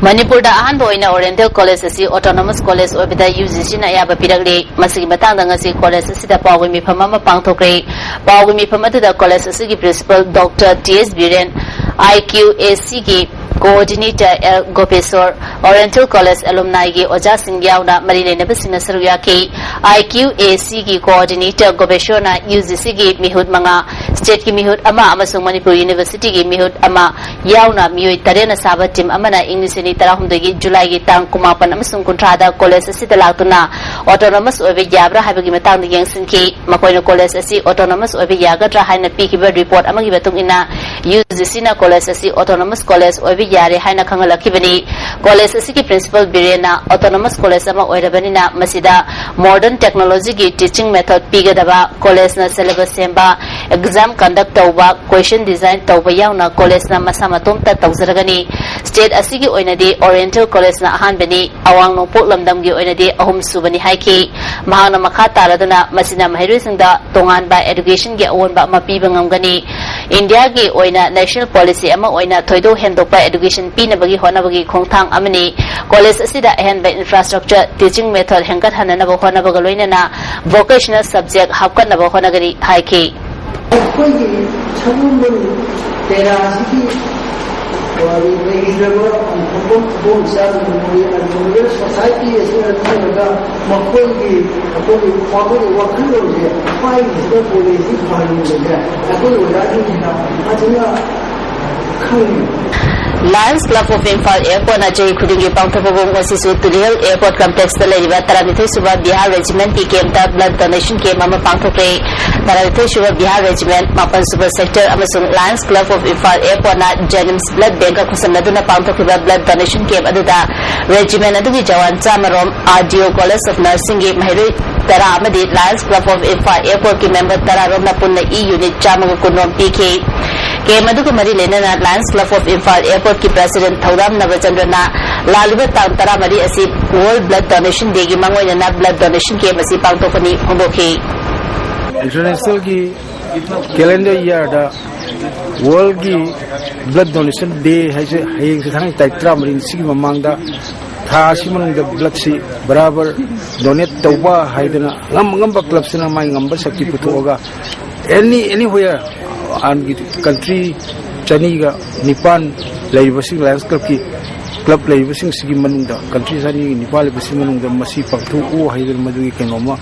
ꯃꯅꯤꯄꯨꯔꯗ ꯑꯍꯥꯟꯕ ꯑꯣꯏꯅ Oriental College ꯑꯁꯤ autonomous college ꯑꯣꯏꯕꯗ UGCꯅ ꯑꯌꯥꯕ ꯄꯤꯔꯛꯂꯤ꯫ ꯃꯁꯤꯒꯤ ꯃꯇꯥꯡꯗ ꯉꯁꯤ college ꯑꯁꯤꯗ ꯄꯥꯎꯒꯤ ꯃꯤꯐꯝ ꯑꯃ ꯄꯥꯡꯊꯣꯛꯈ꯭ꯔꯦ꯫ ꯄꯥꯎꯒꯤ ꯃꯤꯐꯝ ꯑꯗꯨꯗ college ꯑꯁꯤꯒꯤ principal Doctor T S Biren, IQACꯒꯤ coordinator L ꯒꯣꯄꯦꯁꯣꯔ, Oriental College alumniꯒꯤ ꯑꯣꯖꯥꯁꯤꯡ ꯌꯥꯎꯅ ꯃꯔꯤ ꯂꯩꯅꯕꯁꯤꯡꯅ ꯁꯔꯨꯛ ꯌꯥꯈꯤ꯫ IQACꯒꯤ coordinator ꯒꯣꯄꯦꯁꯣꯔꯅ UGCꯒꯤ ꯃꯤꯍꯨꯠ ꯃꯉꯥ, stateꯀꯤ ꯃꯤꯍꯨꯠ ꯑꯃ ꯑꯃꯁꯨꯡ ꯃꯅꯤꯄꯨꯔ Universityꯒꯤ ꯃꯤꯍꯨꯠ ꯑꯃ ꯌꯥꯎꯅ ꯃꯤꯑꯣꯏ ꯇꯔꯦꯠꯅ ꯁꯥꯕ team ꯑꯃꯅ ꯏꯪ ꯂꯤꯁꯤꯡ ꯑꯅꯤ ꯇꯔꯥꯍꯨꯝꯗꯣꯏꯒꯤ Julyꯒꯤ ꯇꯥꯡ ꯀꯨꯟꯃꯥꯄꯟ ꯑꯃꯁꯨꯡ ꯀꯨꯟꯊ꯭ꯔꯥꯗ college ꯑꯁꯤꯗ ꯂꯥꯛꯇꯨꯅ autonomous ꯑꯣꯏꯕ ꯌꯥꯕ꯭ꯔꯥ ꯍꯥꯏꯕꯒꯤ ꯃꯇꯥꯡꯗ ꯌꯦꯡꯁꯤꯟꯈꯤ꯫ ꯃꯈꯣꯏꯅ college ꯑꯁꯤ autonomous ꯑꯣꯏꯕ ꯌꯥꯒꯗ꯭ꯔꯥ ꯍꯥꯏꯅ ꯄꯤꯈꯤꯕ report ꯑꯃꯒꯤ ꯃꯇꯨꯡ ꯏꯟꯅ UGCꯅ college ꯑꯁꯤ autonomous college ꯑꯣꯏꯕ ꯌꯥꯔꯦ ꯍꯥꯏꯅ ꯈꯪꯍꯜꯂꯛꯈꯤꯕꯅꯤ꯫ College ꯑꯁꯤꯒꯤ principal ꯕꯤꯔꯦꯟꯅ autonomous college ꯑꯃ ꯑꯣꯏꯔꯕꯅꯤꯅ ꯃꯁꯤꯗ modern technologyꯒꯤ teaching method ꯄꯤꯒꯗꯕ, collegeꯅ syllabus ꯁꯦꯝꯕ, ꯑꯦꯛꯖꯥꯝ ꯀꯟꯗꯛ ꯇꯧꯕ, ꯀ꯭ꯋꯦꯁꯟ ꯗꯤꯖꯥꯏꯟ ꯇꯧꯕ ꯌꯥꯎꯅ ꯀꯣꯂꯦꯖꯅ ꯃꯁꯥ ꯃꯇꯣꯝꯇ ꯇꯧꯖꯔꯒꯅꯤ꯫ ꯁ꯭ꯇꯦꯠ ꯑꯁꯤꯒꯤ ꯑꯣꯏꯅꯗꯤ ꯑꯣꯔꯤꯌꯦꯟꯇꯦꯜ ꯀꯣꯂꯦꯖꯅ ꯑꯍꯥꯟꯕꯅꯤ꯫ ꯑꯋꯥꯡ ꯅꯣꯡꯄꯣꯛ ꯂꯝꯗꯝꯒꯤ ꯑꯣꯏꯅꯗꯤ ꯑꯍꯨꯝ ꯁꯨꯕꯅꯤ ꯍꯥꯏꯈꯤ꯫ ꯃꯍꯥꯛꯅ ꯃꯈꯥ ꯇꯥꯔꯗꯨꯅ ꯃꯁꯤꯅ ꯃꯍꯩꯔꯣꯏꯁꯤꯡꯗ ꯇꯣꯉꯥꯟꯕ ꯑꯦꯗꯨꯀꯦꯁꯟꯒꯤ ꯑꯑꯣꯟꯕ ꯑꯃ ꯄꯤꯕ ꯉꯝꯒꯅꯤ꯫ ꯏꯟꯗꯤꯌꯥꯒꯤ ꯑꯣꯏꯅ ꯅꯦꯁꯅꯦꯜ ꯄꯣꯂꯤꯁꯤ ꯑꯃ ꯑꯣꯏꯅ ꯊꯣꯏꯗꯣꯛ ꯍꯦꯟꯗꯣꯛꯄ ꯑꯦꯗꯨꯀꯦꯁꯟ ꯄꯤꯅꯕꯒꯤ ꯍꯣꯠꯅꯕꯒꯤ ꯈꯣꯡꯊꯥꯡ ꯑꯃꯅꯤ꯫ ꯀꯣꯂꯦꯖ ꯑꯁꯤꯗ ꯑꯍꯦꯟꯕ ꯏꯟꯐ꯭ꯔꯥꯁ꯭ꯇ꯭ꯔꯛꯆꯔ, ꯇꯤꯆꯤꯡ ꯃꯦꯊꯣꯗ ꯍꯦꯟꯒꯠꯍꯟꯅꯅꯕ ꯍꯣꯠꯅꯕꯒ ꯂꯣꯏꯅꯅ ꯚꯣꯀꯦꯁꯅꯦꯜ ꯁꯕꯖꯦꯛ ꯍꯥꯞꯀꯠꯅꯕ ꯍꯣꯠꯅꯒꯅꯤ ꯍꯥꯏꯈꯤ꯫ ꯑꯩꯈꯣꯏꯒꯤ ꯁꯃꯨꯗ꯭ꯔ ꯇꯦꯔꯥꯁꯤꯒꯤ ꯂꯩꯈꯤꯗ꯭ꯔꯕ ꯐꯪꯐꯝ ꯈꯨꯗꯣꯡ ꯆꯥꯗꯕ ꯃꯣꯏ ꯑꯗꯨꯒ ꯁꯣꯁꯥꯏꯇꯤ ꯑꯁꯤꯅ ꯈꯜꯂꯒ ꯃꯈꯣꯏꯒꯤ ꯑꯩꯈꯣꯏꯒꯤ ꯃꯈꯣꯏꯒꯤ ꯋꯥꯈꯜꯂꯣꯟꯁꯦ ꯄꯥꯏꯕꯁꯤꯗ ꯀꯣꯂꯦꯖꯁꯤ ꯐꯍꯟꯕꯁꯦ ꯑꯩꯈꯣꯏ ꯑꯣꯖꯥꯁꯤꯡꯁꯤꯅ ꯐꯖꯅ ꯈꯪꯉꯤ꯫ Lions Club of Imphal Airport ꯅ ꯆꯍꯤ ꯈꯨꯗꯤꯡꯒꯤ ꯄꯥꯡꯊꯣꯛꯄ ꯃꯑꯣꯡ ꯑꯁꯤꯁꯨ ꯇꯨꯂꯤꯍꯜ ꯑꯦꯌꯔꯄꯣꯔꯠ ꯀꯝꯄ꯭ꯂꯦꯛꯁꯇ ꯂꯩꯔꯤꯕ ꯇꯔꯥꯅꯤꯊꯣꯏ ꯁꯨꯕ ꯕꯤꯍꯥꯔ ꯔꯦꯖꯤꯃꯦꯟꯠꯀꯤ ꯀꯦꯝꯞꯇ ꯕ꯭ꯂꯗ ꯗꯣꯅꯦꯁꯟ ꯀꯦꯝꯞ ꯑꯃ ꯄꯥꯡꯊꯣꯛꯈ꯭ꯔꯦ꯫ ꯇꯔꯥꯅꯤꯊꯣꯏ ꯁꯨꯕ ꯕꯤꯍꯥꯔ ꯔꯦꯖꯤꯃꯦꯟꯠ, ꯃꯥꯄꯟ ꯁꯨꯕ ꯁꯦꯛꯇꯔ ꯑꯃꯁꯨꯡ Lions Club of Imphal Airport ꯅ ꯖꯦꯅꯤꯝꯁ ꯕ꯭ꯂꯗ ꯕꯦꯡꯛꯀ ꯈꯨꯠꯁꯝꯅꯗꯨꯅ ꯄꯥꯡꯊꯣꯛꯈꯤꯕ ꯕ꯭ꯂꯗ ꯗꯣꯅꯦꯁꯟ ꯀꯦꯝꯞ ꯑꯗꯨꯗ ꯔꯦꯖꯤꯃꯦꯟꯠ ꯑꯗꯨꯒꯤ Jawan ꯆꯥꯝꯃꯔꯣꯝ, R D O College of Nursing ꯒꯤ ꯃꯍꯩꯔꯣꯏ ꯇꯔꯥ ꯑꯃꯗꯤ Lions Club of Imphal Airport ꯀꯤ ꯃꯦꯝꯕꯔ ꯇꯔꯥꯔꯣꯝꯅ ꯄꯨꯟꯅ ꯏ ꯌꯨꯅꯤꯠ ꯆꯥꯝꯃꯒ ꯀꯨꯟꯔꯣꯝ ꯄꯤꯈꯤ꯫ ꯀꯦꯝꯞ ꯑꯗꯨꯒ ꯃꯔꯤ ꯂꯩꯅꯅ Lions Club of Imphal Airport ꯀꯤ ꯄ꯭ꯔꯦꯁꯤꯗꯦꯟꯠ ꯊꯧꯗꯥꯝ ꯅꯕꯆꯟꯗ꯭ꯔꯅ ꯂꯥꯛꯂꯤꯕ ꯇꯥꯡ ꯇꯔꯥꯃꯔꯤ ꯑꯁꯤ World Blood Donation Day ꯒꯤ ꯃꯥꯡꯑꯣꯏꯅꯅ ꯕ꯭ꯂꯗ ꯗꯣꯅꯦꯁꯟ ꯀꯦꯝꯞ ꯑꯁꯤ ꯄꯥꯡꯊꯣꯛꯀꯅꯤ ꯐꯣꯡꯗꯣꯛꯈꯤ꯫ ꯏꯟꯇꯔꯅꯦꯁꯅꯦꯜꯒꯤ ꯀꯦꯂꯦꯟꯗꯔ ꯏꯌꯥꯔꯗ ꯋꯥꯔꯜꯒꯤ ꯕ꯭ꯂꯗ ꯗꯣꯅꯦꯁꯟ ꯗꯦ ꯍꯥꯏꯁꯦ ꯍꯌꯦꯡꯁꯦ, ꯊꯥꯡꯖ ꯇꯥꯔꯤꯛ ꯇꯔꯥꯃꯔꯤ, ꯁꯤꯒꯤ ꯃꯃꯥꯡꯗ ꯊꯥ ꯑꯁꯤ ꯃꯅꯨꯡꯗ ꯕ꯭ꯂꯗꯁꯤ ꯕꯔꯥꯕꯔ ꯗꯣꯅꯦꯠ ꯇꯧꯕ ꯍꯥꯏꯗꯅ ꯑꯉꯝ ꯑꯉꯝꯕ ꯀ꯭ꯂꯕꯁꯤꯅ ꯃꯥꯏ ꯉꯝꯕ ꯁꯛꯇꯤ ꯄꯨꯊꯣꯛꯑꯒ ꯑꯦꯅꯤ ꯑꯦꯅꯤꯋꯦꯌꯔ ꯑꯥꯟꯒꯤ ꯀꯟꯇ꯭ꯔꯤ ꯆꯅꯤꯒ ꯅꯤꯄꯥꯟ ꯂꯩꯔꯤꯕꯁꯤꯡ, ꯂꯥꯌꯟꯁ ꯀ꯭ꯂꯕꯀꯤ ꯀ꯭ꯂꯕ ꯂꯩꯔꯤꯕꯁꯤꯡꯁꯤꯒꯤ ꯃꯅꯨꯡꯗ, ꯀꯟꯇ꯭ꯔꯤ ꯆꯅꯤꯒꯤ ꯅꯤꯄꯥꯟ ꯂꯩꯕꯁꯤꯒꯤ ꯃꯅꯨꯡꯗ ꯃꯁꯤ ꯄꯥꯡꯊꯣꯛꯎ ꯍꯥꯏꯗꯅ ꯃꯗꯨꯒꯤ ꯀꯩꯅꯣꯝꯃ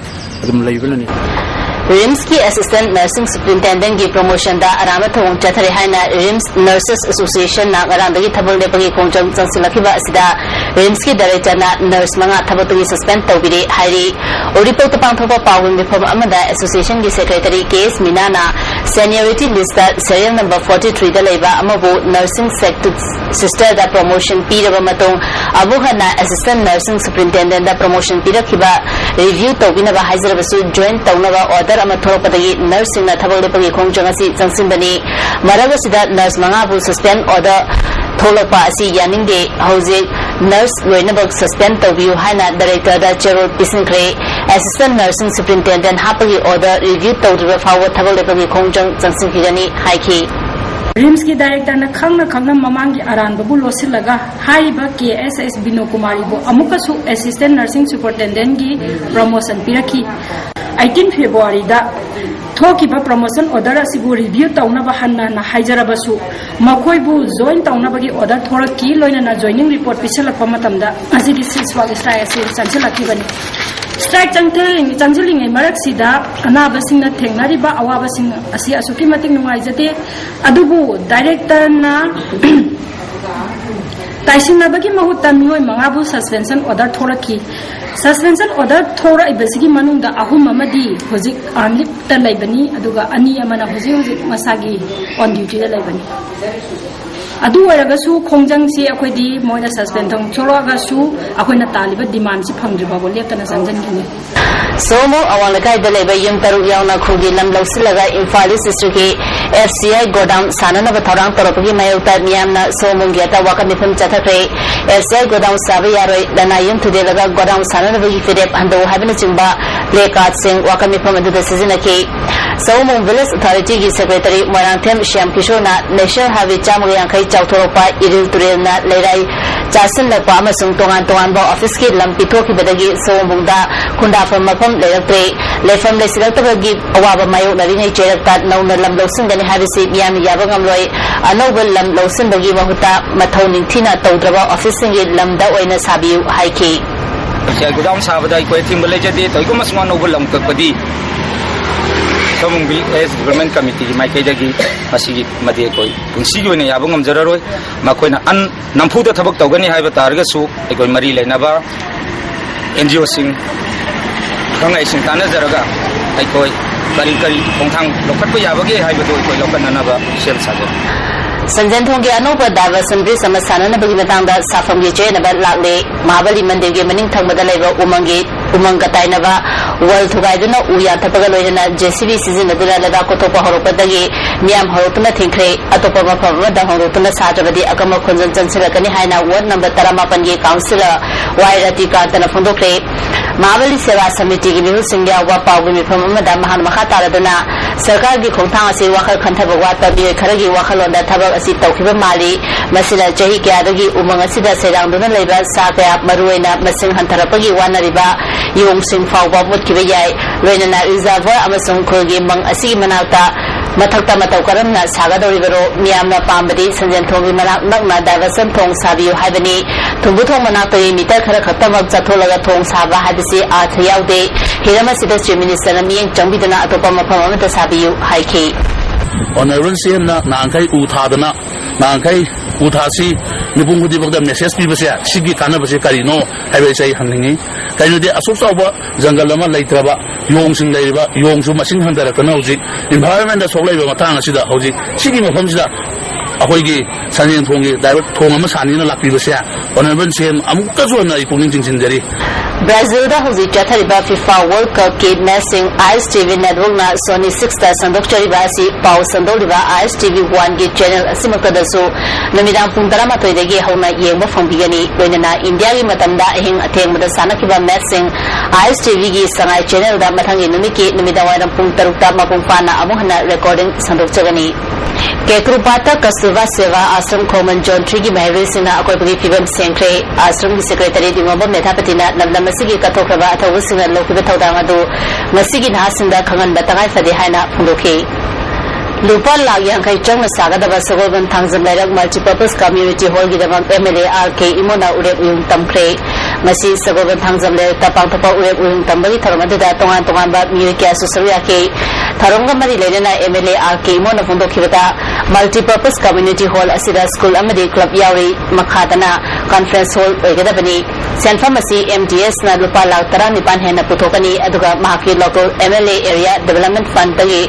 ꯑꯗꯨꯝ ꯂꯩꯕꯅꯅꯤ꯫ ꯔꯤꯝꯁꯀꯤ ꯑꯦꯁꯤꯁꯇꯦꯟꯠ ꯅꯔꯁꯤꯡ ꯁꯨꯄ꯭ꯔꯤꯟꯇꯦꯟꯗꯦꯟꯠꯀꯤ ꯄ꯭ꯔꯣꯃꯣꯁꯟꯗ ꯑꯔꯥꯟꯕ ꯊꯧꯑꯣꯡ ꯆꯠꯊꯔꯦ ꯍꯥꯏꯅ ꯔꯤꯝꯁ ꯅꯔꯁꯦꯁ ꯑꯦꯁꯣꯁꯤꯌꯦꯁꯟꯅ ꯉꯔꯥꯡꯗꯒꯤ ꯊꯕꯛ ꯂꯦꯞꯄꯒꯤ ꯈꯣꯡꯖꯪ ꯆꯪꯁꯤꯜꯂꯛꯈꯤꯕ ꯑꯁꯤꯗ ꯔꯤꯝꯁꯀꯤ ꯗꯥꯏꯔꯦꯛꯇꯔꯅ ꯅꯔꯁ ꯃꯉꯥ ꯊꯕꯛꯇꯒꯤ ꯁꯁꯄꯦꯟ ꯇꯧꯕꯤꯔꯦ ꯍꯥꯏꯔꯤ꯫ ꯎꯔꯤꯄꯣꯛꯇ ꯄꯥꯡꯊꯣꯛꯄ ꯄꯥꯎꯒꯤ ꯃꯤꯐꯝ ꯑꯃꯗ ꯑꯦꯁꯣꯁꯤꯌꯦꯁꯟꯒꯤ ꯁꯦꯀ꯭ꯔꯦꯇꯔꯤ ꯀꯦ ꯑꯦꯁ ꯃꯤꯅꯥꯅ Seniority list ꯇ serial number forty three ꯗ ꯂꯩꯕ ꯑꯃꯕꯨ nursing sec-, sister ꯗ promotion ꯄꯤꯔꯕ ꯃꯇꯨꯡ, ꯑꯃꯨꯛ ꯍꯟꯅ assistant nursing superintendent ꯗ promotion ꯄꯤꯔꯛꯈꯤꯕ review ꯇꯧꯕꯤꯅꯕ ꯍꯥꯏꯖꯔꯕꯁꯨ, join ꯇꯧꯅꯕ order ꯑꯃ ꯊꯣꯛꯂꯛꯄꯗꯒꯤ nurse ꯁꯤꯡꯅ ꯊꯕꯛ ꯂꯦꯞꯄꯒꯤ ꯈꯣꯡꯖꯪ ꯑꯁꯤ ꯆꯪꯁꯤꯟꯕꯅꯤ꯫ ꯃꯔꯛ ꯑꯁꯤꯗ nurse ꯃꯉꯥꯕꯨ suspend order ꯊꯣꯛꯂꯛꯄ ꯑꯁꯤ ꯌꯥꯅꯤꯡꯗꯦ꯫ ꯍꯧꯖꯤꯛ nurse ꯂꯣꯏꯅꯃꯛ suspend ꯇꯧꯕꯤꯌꯨ ꯍꯥꯏꯅ director ꯗ ꯆꯦꯔꯣꯜ ꯄꯤꯁꯤꯟꯈ꯭ꯔꯦ꯫ Assistant nursing superintendent ꯍꯥꯞꯄꯒꯤ order review ꯇꯧꯗ꯭ꯔꯤꯕ ꯐꯥꯎꯕ ꯊꯕꯛ ꯂꯦꯞꯄꯒꯤ ꯈꯣꯡꯖꯪ ꯆꯪꯁꯤꯟꯈꯤꯒꯅꯤ ꯍꯥꯏꯈꯤ꯫ ꯔꯤꯝꯁꯀꯤ ꯗꯥꯏꯔꯦꯛꯇꯔꯅ ꯈꯪꯅ ꯈꯪꯅ ꯃꯃꯥꯡꯒꯤ ꯑꯔꯥꯟꯕꯕꯨ ꯂꯣꯠꯁꯤꯜꯂꯒ ꯍꯥꯏꯔꯤꯕ ꯀꯦ ꯑꯦꯁ ꯑꯦꯁ ꯕꯤꯅꯣ ꯀꯨꯃꯥꯔꯤꯕꯨ ꯑꯃꯨꯛꯀꯁꯨ ꯑꯦꯁꯤꯁꯇꯦꯟ ꯅꯔꯁꯤꯡ ꯁꯨꯄꯔꯇꯦꯟꯗꯦꯟꯒꯤ ꯄ꯭ꯔꯃꯣꯁꯟ ꯄꯤꯔꯛꯈꯤ꯫ ꯑꯩꯇꯤꯟ ꯐꯦꯕ꯭ꯔꯨꯋꯥꯔꯤꯗ ꯊꯣꯛꯈꯤꯕ ꯄ꯭ꯔꯃꯣꯁꯟ ꯑꯣꯔꯗꯔ ꯑꯁꯤꯕꯨ ꯔꯤꯚ꯭ꯌꯨ ꯇꯧꯅꯕ ꯍꯟꯅ ꯍꯟꯅ ꯍꯥꯏꯖꯔꯕꯁꯨ, ꯃꯈꯣꯏꯕꯨ ꯖꯣꯏꯟ ꯇꯧꯅꯕꯒꯤ ꯑꯣꯔꯗꯔ ꯊꯣꯔꯛꯈꯤ, ꯂꯣꯏꯅꯅ ꯖꯣꯏꯅꯤꯡ ꯔꯤꯄꯣꯔꯠ ꯄꯤꯁꯤꯜꯂꯛꯄ ꯃꯇꯝꯗ ꯉꯁꯤꯒꯤ ceasefire strike ꯑꯁꯤ ꯆꯪꯁꯤꯜꯂꯛꯈꯤꯕꯅꯤ꯫ Strike ꯆꯪꯁꯤꯜꯂꯤꯉꯩ ꯃꯔꯛꯁꯤꯗ ꯑꯅꯥꯕꯁꯤꯡꯅ ꯊꯦꯡꯅꯔꯤꯕ ꯑꯋꯥꯕꯁꯤꯡ ꯑꯁꯤ ꯑꯁꯨꯛꯀꯤ ꯃꯇꯤꯛ ꯅꯨꯡꯉꯥꯏꯖꯗꯦ꯫ ꯑꯗꯨꯕꯨ ꯗꯥꯏꯔꯦꯛꯇꯔꯅ ꯇꯥꯏꯁꯤꯟꯅꯕꯒꯤ ꯃꯍꯨꯠꯇ ꯃꯤꯑꯣꯏ ꯃꯉꯥꯕꯨ suspension order ꯊꯣꯔꯛꯈꯤ꯫ Suspension order ꯊꯣꯔꯛꯏꯕꯁꯤꯒꯤ ꯃꯅꯨꯡꯗ ꯑꯍꯨꯝ ꯑꯃꯗꯤ ꯍꯧꯖꯤꯛ on leave ꯇ ꯂꯩꯕꯅꯤ, ꯑꯗꯨꯒ ꯑꯅꯤ ꯑꯃꯅ ꯍꯧꯖꯤꯛ ꯍꯧꯖꯤꯛ ꯃꯁꯥꯒꯤ on duty ꯗ ꯂꯩꯕꯅꯤ꯫ ꯑꯗꯨ ꯑꯣꯏꯔꯒꯁꯨ ꯈꯣꯡꯖꯪꯁꯤ ꯑꯩꯈꯣꯏꯗꯤ ꯃꯣꯏꯅ suspend ꯊꯣꯛꯂꯛꯑꯒꯁꯨ ꯑꯩꯈꯣꯏꯅ ꯇꯥꯜꯂꯤꯕ demand ꯁꯤ ꯐꯪꯗ꯭ꯔꯤ ꯐꯥꯎꯕ ꯂꯦꯞꯇꯅ ꯆꯪꯁꯤꯟꯒꯅꯤ꯫ ꯁꯑꯣꯝꯕꯨꯡ ꯑꯋꯥꯡ ꯂꯩꯀꯥꯏꯗ ꯂꯩꯕ ꯌꯨꯝ ꯇꯔꯨꯛ ꯌꯥꯎꯅ ꯈꯨꯜꯒꯤ ꯂꯝ ꯂꯧꯁꯤꯜꯂꯒ ꯏꯝꯐꯥꯜ ꯏꯁ ꯗꯤꯁꯇ꯭ꯔꯤꯛꯀꯤ F C I godown ꯁꯥꯟꯅꯅꯕ ꯊꯧꯔꯥꯡ ꯇꯧꯔꯛꯄꯒꯤ ꯃꯥꯌꯣꯛꯇ ꯃꯤꯌꯥꯝꯅ ꯁꯑꯣꯝꯕꯨꯡꯒꯤ ꯑꯇ ꯋꯥꯀꯠ ꯃꯤꯐꯝ ꯆꯠꯊꯈ꯭ꯔꯦ꯫ F C I godown ꯁꯥꯕ ꯌꯥꯔꯣꯏ, ꯂꯅꯥꯏ ꯌꯨꯝ ꯊꯨꯗꯦꯛꯂꯒ godown ꯁꯥꯟꯅꯅꯕꯒꯤ ꯐꯤꯔꯦꯞ ꯍꯟꯗꯣꯛꯎ ꯍꯥꯏꯕꯅꯆꯤꯡꯕ placard ꯁꯤꯡ ꯋꯥꯀꯠ ꯃꯤꯐꯝ ꯑꯗꯨꯗ ꯁꯤꯖꯤꯟꯅꯈꯤ꯫ ꯁꯑꯣꯝꯕꯨꯡ Village Authority ꯒꯤ Secretary Moirangthem Shyam ꯀꯤꯁꯣꯔꯅ National Highway ꯆꯥꯝꯃꯒ ꯌꯥꯡꯈꯩ ꯆꯥꯎꯊꯣꯔꯛꯄ ꯏꯔꯤꯜ ꯇꯨꯔꯦꯜꯅ ꯂꯩꯔꯥꯏ ꯆꯥꯁꯤꯜꯂꯛꯄ ꯑꯃꯁꯨꯡ ꯇꯣꯉꯥꯟ ꯇꯣꯉꯥꯟꯕ office ꯀꯤ ꯂꯝ ꯄꯤꯊꯣꯛꯈꯤꯕꯗꯒꯤ ꯁꯑꯣꯝꯕꯨꯡꯗ ꯈꯨꯟꯗꯥꯐꯝ ꯃꯐꯝ ꯂꯩꯔꯛꯇ꯭ꯔꯦ꯫ ꯂꯩꯐꯝ ꯂꯩꯁꯤꯜꯂꯛꯇꯕꯒꯤ ꯑꯋꯥꯕ ꯃꯥꯌꯣꯛꯅꯔꯤꯉꯩ ꯆꯩꯔꯛꯇ ꯅꯧꯅ ꯂꯝ ꯂꯧꯁꯤꯟꯒꯅꯤ ꯍꯥꯏꯕꯁꯤ ꯃꯤꯌꯥꯝꯅ ꯌꯥꯕ ꯉꯝꯂꯣꯏ꯫ ꯑꯅꯧꯕ ꯂꯝ ꯂꯧꯁꯤꯟꯕꯒꯤ ꯃꯍꯨꯠꯇ ꯃꯊꯧ ꯅꯤꯡꯊꯤꯅ ꯇꯧꯗ꯭ꯔꯕ office ꯁꯤꯡꯒꯤ ꯂꯝꯗ ꯑꯣꯏꯅ ꯁꯥꯕꯤꯌꯨ ꯍꯥꯏꯈꯤ꯫ ꯁꯤ ꯑꯩ godown ꯁꯥꯕꯗ ꯑꯩꯈꯣꯏ ꯑꯊꯤꯡꯕ ꯂꯩꯖꯗꯦ꯫ ꯀꯔꯤꯒꯨꯝꯕ ꯁꯨꯃꯥꯏꯅ ꯑꯅꯧꯕ ꯂꯝ ꯀꯛꯄꯗꯤ ꯁꯑꯣꯝꯕꯨꯡ Village Development Committee ꯒꯤ ꯃꯥꯏꯀꯩꯗꯒꯤ ꯃꯁꯤꯒꯤ ꯃꯗꯤ ꯑꯩꯈꯣꯏ ꯄꯨꯟꯁꯤꯒꯤ ꯑꯣꯏꯅ ꯌꯥꯕ ꯉꯝꯖꯔꯔꯣꯏ꯫ ꯃꯈꯣꯏꯅ ꯑꯟ-, ꯅꯝꯐꯨꯗ ꯊꯕꯛ ꯇꯧꯒꯅꯤ ꯍꯥꯏꯕ ꯇꯥꯔꯒꯁꯨ ꯑꯩꯈꯣꯏ ꯃꯔꯤ ꯂꯩꯅꯕ N G O ꯁꯤꯡ, ꯑꯈꯪ ꯑꯍꯩꯁꯤꯡ ꯇꯥꯟꯅꯖꯔꯒ ꯑꯩꯈꯣꯏ ꯀꯔꯤ ꯀꯔꯤ ꯈꯣꯡꯊꯥꯡ ꯂꯧꯈꯠꯄ ꯌꯥꯕꯒꯦ ꯍꯥꯏꯕꯗꯨ ꯑꯩꯈꯣꯏ ꯂꯧꯈꯠꯅꯅꯕ ꯁꯦꯝ ꯁꯥꯖꯩ꯫ ꯁꯟꯖꯦꯟꯊꯣꯡꯒꯤ ꯑꯅꯧꯕ diversion bridge ꯑꯃ ꯁꯥꯟꯅꯅꯕꯒꯤ ꯃꯇꯥꯡꯗ ꯁꯥꯐꯝꯒꯤ ꯆꯌꯦꯠꯅꯕ ꯂꯥꯛꯂꯦ꯫ ꯃꯍꯥꯕꯂꯤ ꯃꯟꯗꯤꯔꯒꯤ ꯃꯅꯤꯡ ꯊꯪꯕꯗ ꯂꯩꯕ ꯎꯃꯪꯒꯤ, ꯎꯃꯪꯒ ꯇꯥꯏꯅꯕ wall ꯊꯨꯒꯥꯏꯗꯨꯅ ꯎ ꯌꯥꯟꯊꯠꯄꯒ ꯂꯣꯏꯅꯅ JCB ꯁꯤꯖꯤꯟꯅꯗꯨꯅ ꯂꯩꯕꯥꯛ ꯀꯣꯊꯣꯛꯄ ꯍꯧꯔꯛꯄꯗꯒꯤ ꯃꯤꯌꯥꯝ ꯍꯧꯔꯛꯇꯨꯅ ꯊꯤꯡꯈ꯭ꯔꯦ꯫ ꯑꯇꯣꯞꯄ ꯃꯐꯝ ꯑꯃꯗ ꯍꯣꯡꯗꯣꯛꯇꯨꯅ ꯁꯥꯗ꯭ꯔꯕꯗꯤ ꯑꯀꯟꯕ ꯈꯣꯟꯖꯦꯜ ꯆꯪꯁꯤꯜꯂꯛꯀꯅꯤ ꯍꯥꯏꯅ ward number ꯇꯔꯥꯃꯥꯄꯟꯒꯤ councillor ꯋꯥꯏ ꯔꯇꯤꯀꯥꯟꯇꯅ ꯐꯣꯡꯗꯣꯛꯈ꯭ꯔꯦ꯫ ꯃꯍꯥꯕꯂꯤ ꯁꯦꯕꯥ ꯁꯃꯤꯇꯤꯒꯤ ꯃꯤꯍꯨꯠꯁꯤꯡ ꯌꯥꯎꯕ ꯄꯥꯎꯒꯤ ꯃꯤꯐꯝ ꯑꯃꯗ ꯃꯍꯥꯛꯅ ꯃꯈꯥ ꯇꯥꯔꯗꯨꯅ, ꯁꯔꯀꯥꯔꯒꯤ ꯈꯣꯡꯊꯥꯡ ꯑꯁꯤ ꯋꯥꯈꯜ ꯈꯟꯊꯕ ꯋꯥꯠꯄ ꯃꯤꯑꯣꯏ ꯈꯔꯒꯤ ꯋꯥꯈꯜꯂꯣꯟꯗ ꯊꯕꯛ ꯑꯁꯤ ꯇꯧꯈꯤꯕ ꯃꯥꯜꯂꯤ꯫ ꯃꯁꯤꯅ ꯆꯍꯤ ꯀꯌꯥꯗꯒꯤ ꯎꯃꯪ ꯑꯁꯤꯗ ꯁꯩꯗꯥꯡꯗꯨꯅ ꯂꯩꯕ ꯁꯥ ꯀꯌꯥ, ꯃꯔꯨꯑꯣꯏꯅ ꯃꯁꯤꯡ ꯍꯟꯊꯔꯛꯄꯒꯤ ꯋꯥꯅꯔꯤꯕ ꯌꯣꯡꯁꯤꯡ ꯐꯥꯎꯕ ꯃꯨꯠꯈꯤꯕ ꯌꯥꯏ꯫ ꯂꯣꯏꯅꯅ reservoir ꯑꯃꯁꯨꯡ ꯈꯨꯜꯒꯤ ꯃꯪ ꯑꯁꯤꯒꯤ ꯃꯅꯥꯛꯇ ꯃꯊꯛꯇ ꯃꯇꯧ ꯀꯔꯝꯅ ꯁꯥꯒꯗꯧꯔꯤꯕꯅꯣ? ꯃꯤꯌꯥꯝꯅ ꯄꯥꯝꯕꯗꯤ ꯁꯟꯖꯦꯟ ꯊꯣꯡꯒꯤ ꯃꯅꯥꯛ ꯅꯛꯅ diversion ꯊꯣꯡ ꯁꯥꯕꯤꯌꯨ ꯍꯥꯏꯕꯅꯤ꯫ ꯊꯨꯝꯕꯨ ꯊꯣꯡ ꯃꯅꯥꯛꯇꯒꯤ meter ꯈꯔ ꯈꯛꯇꯃꯛ ꯆꯠꯊꯣꯛꯂꯒ ꯊꯣꯡ ꯁꯥꯕ ꯍꯥꯏꯕꯁꯤ ꯑꯔꯊ ꯌꯥꯎꯗꯦ꯫ ꯍꯤꯔꯝ ꯑꯁꯤꯗ Chief Minister ꯅ ꯃꯤꯠꯌꯦꯡ ꯆꯪꯕꯤꯗꯨꯅ ꯑꯇꯣꯞꯄ ꯃꯐꯝ ꯑꯃꯗ ꯁꯥꯕꯤꯌꯨ ꯍꯥꯏꯈꯤ꯫ Honourable CM ꯅ ꯅꯍꯥꯟꯈꯩ ꯎ ꯊꯥꯗꯅ, ꯅꯍꯥꯟꯈꯩ ꯎ ꯊꯥꯁꯤ ꯃꯤꯄꯨꯝ ꯈꯨꯗꯤꯡꯃꯛꯇ message ꯄꯤꯕꯁꯦ, ꯁꯤꯒꯤ ꯀꯥꯟꯅꯕꯁꯦ ꯀꯔꯤꯅꯣ ꯍꯥꯏꯕ ꯑꯩꯁꯦ ꯑꯩ ꯍꯪꯅꯤꯡꯉꯤ꯫ ꯀꯩꯅꯣꯗꯤ, ꯑꯁꯨꯛ ꯆꯥꯎꯕ ꯖꯪꯒꯜ ꯑꯃ ꯂꯩꯇ꯭ꯔꯕ, ꯌꯣꯡꯁꯤꯡ ꯂꯩꯔꯤꯕ, ꯌꯣꯡꯁꯨ ꯃꯁꯤꯡ ꯍꯟꯊꯔꯛꯇꯅ ꯍꯧꯖꯤꯛ environment ꯗ ꯁꯣꯛꯂꯛꯏꯕ ꯃꯇꯥꯡ ꯑꯁꯤꯗ, ꯍꯧꯖꯤꯛ ꯁꯤꯒꯤ ꯃꯐꯝꯁꯤꯗ ꯑꯩꯈꯣꯏꯒꯤ ꯁꯟꯖꯦꯟ ꯊꯣꯡꯒꯤ divert ꯊꯣꯡ ꯑꯃ ꯁꯥꯅꯤꯅ ꯂꯥꯛꯄꯤꯕꯁꯦ Honourable CM ꯑꯃꯨꯛꯇꯁꯨ ꯍꯟꯅ ꯑꯩ ꯄꯨꯛꯅꯤꯡ ꯆꯤꯡꯁꯤꯟꯖꯔꯤ꯫ ꯕ꯭ꯔꯥꯖꯤꯜꯗ ꯍꯧꯖꯤꯛ ꯆꯠꯊꯔꯤꯕ FIFA World Cup ꯀꯤ match ꯁꯤꯡ ISTV network ꯅ Sony six ꯇ ꯁꯟꯗꯣꯛꯆꯔꯤꯕ ꯑꯁꯤ ꯄꯥꯎ ꯁꯟꯗꯣꯛꯂꯤꯕ ISTV one ꯒꯤ channel ꯑꯁꯤꯃꯛꯇꯗꯁꯨ ꯅꯨꯃꯤꯗꯥꯡ ꯄꯨꯡ ꯇꯔꯥꯃꯥꯊꯣꯏꯗꯒꯤ ꯍꯧꯅ ꯌꯦꯡꯕ ꯐꯪꯕꯤꯒꯅꯤ꯫ ꯂꯣꯏꯅꯅ ꯏꯟꯗꯤꯌꯥꯒꯤ ꯃꯇꯝꯗ ꯑꯍꯤꯡ ꯑꯊꯦꯡꯕꯗ ꯁꯥꯟꯅꯈꯤꯕ match ꯁꯤꯡ ISTV ꯒꯤ ꯁꯉꯥꯏ channel ꯗ ꯃꯊꯪꯒꯤ ꯅꯨꯃꯤꯠꯀꯤ ꯅꯨꯃꯤꯗꯥꯡꯋꯥꯏꯔꯝ ꯄꯨꯡ ꯇꯔꯨꯛꯇ ꯃꯄꯨꯡ ꯐꯥꯅ ꯑꯃꯨꯛ ꯍꯟꯅ recording ꯁꯟꯗꯣꯛꯆꯒꯅꯤ꯫ ꯀꯦꯀ꯭ꯔꯨꯄꯥꯠꯇ ꯀꯁꯇꯨꯔꯕꯥ ꯁꯦꯕꯥ ꯑꯥꯁ꯭ꯔꯝ ꯈꯣꯡꯃꯟ Zone three ꯒꯤ ꯃꯍꯩꯔꯣꯏꯁꯤꯡꯅ ꯑꯀꯣꯏꯕꯒꯤ ꯐꯤꯕꯝ ꯁꯦꯡꯈ꯭ꯔꯦ꯫ ꯑꯥꯁ꯭ꯔꯝꯒꯤ secretary ꯗꯤꯡꯉꯣꯝꯕꯝ ꯃꯦꯊꯥꯄꯇꯤꯅ ꯂꯝꯗꯝ ꯑꯁꯤꯒꯤ ꯀꯠꯊꯣꯛꯈ꯭ꯔꯕ ꯑꯊꯧꯕꯁꯤꯡꯅ ꯂꯧꯈꯤꯕ ꯊꯧꯗꯥꯡ ꯑꯗꯨ ꯉꯁꯤꯒꯤ ꯅꯍꯥꯁꯤꯡꯗ ꯈꯪꯍꯟꯕ ꯇꯉꯥꯏ ꯐꯗꯦ ꯍꯥꯏꯅ ꯐꯣꯡꯗꯣꯛꯈꯤ꯫ ꯂꯨꯄꯥ ꯂꯥꯈ ꯌꯥꯡꯈꯩ ꯆꯪꯅ ꯁꯥꯒꯗꯕ ꯁꯒꯣꯜꯕꯟ ꯊꯥꯡꯖꯝ ꯂꯩꯔꯛ Multipurpose Community Hall ꯒꯤꯗꯃꯛ MLA R K ꯏꯃꯣꯅ ꯎꯔꯦꯞ ꯎꯌꯨꯡ ꯇꯝꯈ꯭ꯔꯦ꯫ ꯉꯁꯤ ꯁꯒꯣꯜꯕꯟ ꯊꯥꯡꯖꯝ ꯂꯩꯔꯛꯇ ꯄꯥꯡꯊꯣꯛꯄ ꯎꯔꯦꯞ ꯎꯔꯨꯝ ꯇꯝꯕꯒꯤ ꯊꯧꯔꯝ ꯑꯗꯨꯗ ꯇꯣꯉꯥꯟ ꯇꯣꯉꯥꯟꯕ ꯃꯤꯑꯣꯏ ꯀꯌꯥꯁꯨ ꯁꯔꯨꯛ ꯌꯥꯈꯤ꯫ ꯊꯧꯔꯝꯒ ꯃꯔꯤ ꯂꯩꯅꯅ M L A R K ꯏꯃꯣꯅ ꯐꯣꯡꯗꯣꯛꯈꯤꯕꯗ, multipurpose community hall ꯑꯁꯤꯗ ꯁ꯭ꯀꯨꯜ ꯑꯃꯗꯤ ꯀ꯭ꯂꯕ ꯌꯥꯎꯔꯤ꯫ ꯃꯈꯥꯗꯅ conference hall ꯑꯣꯏꯒꯗꯕꯅꯤ꯫ ꯁꯦꯟꯐꯝ ꯑꯁꯤ ꯑꯦꯝ ꯗꯤ ꯑꯦꯁꯅ ꯂꯨꯄꯥ ꯂꯥꯈ ꯇꯔꯥꯅꯤꯄꯥꯟ ꯍꯦꯟꯅ ꯄꯨꯊꯣꯛꯀꯅꯤ, ꯑꯗꯨꯒ ꯃꯍꯥꯛꯀꯤ local ꯑꯦꯝ ꯑꯦꯜ ꯑꯦ area development fundꯗꯒꯤ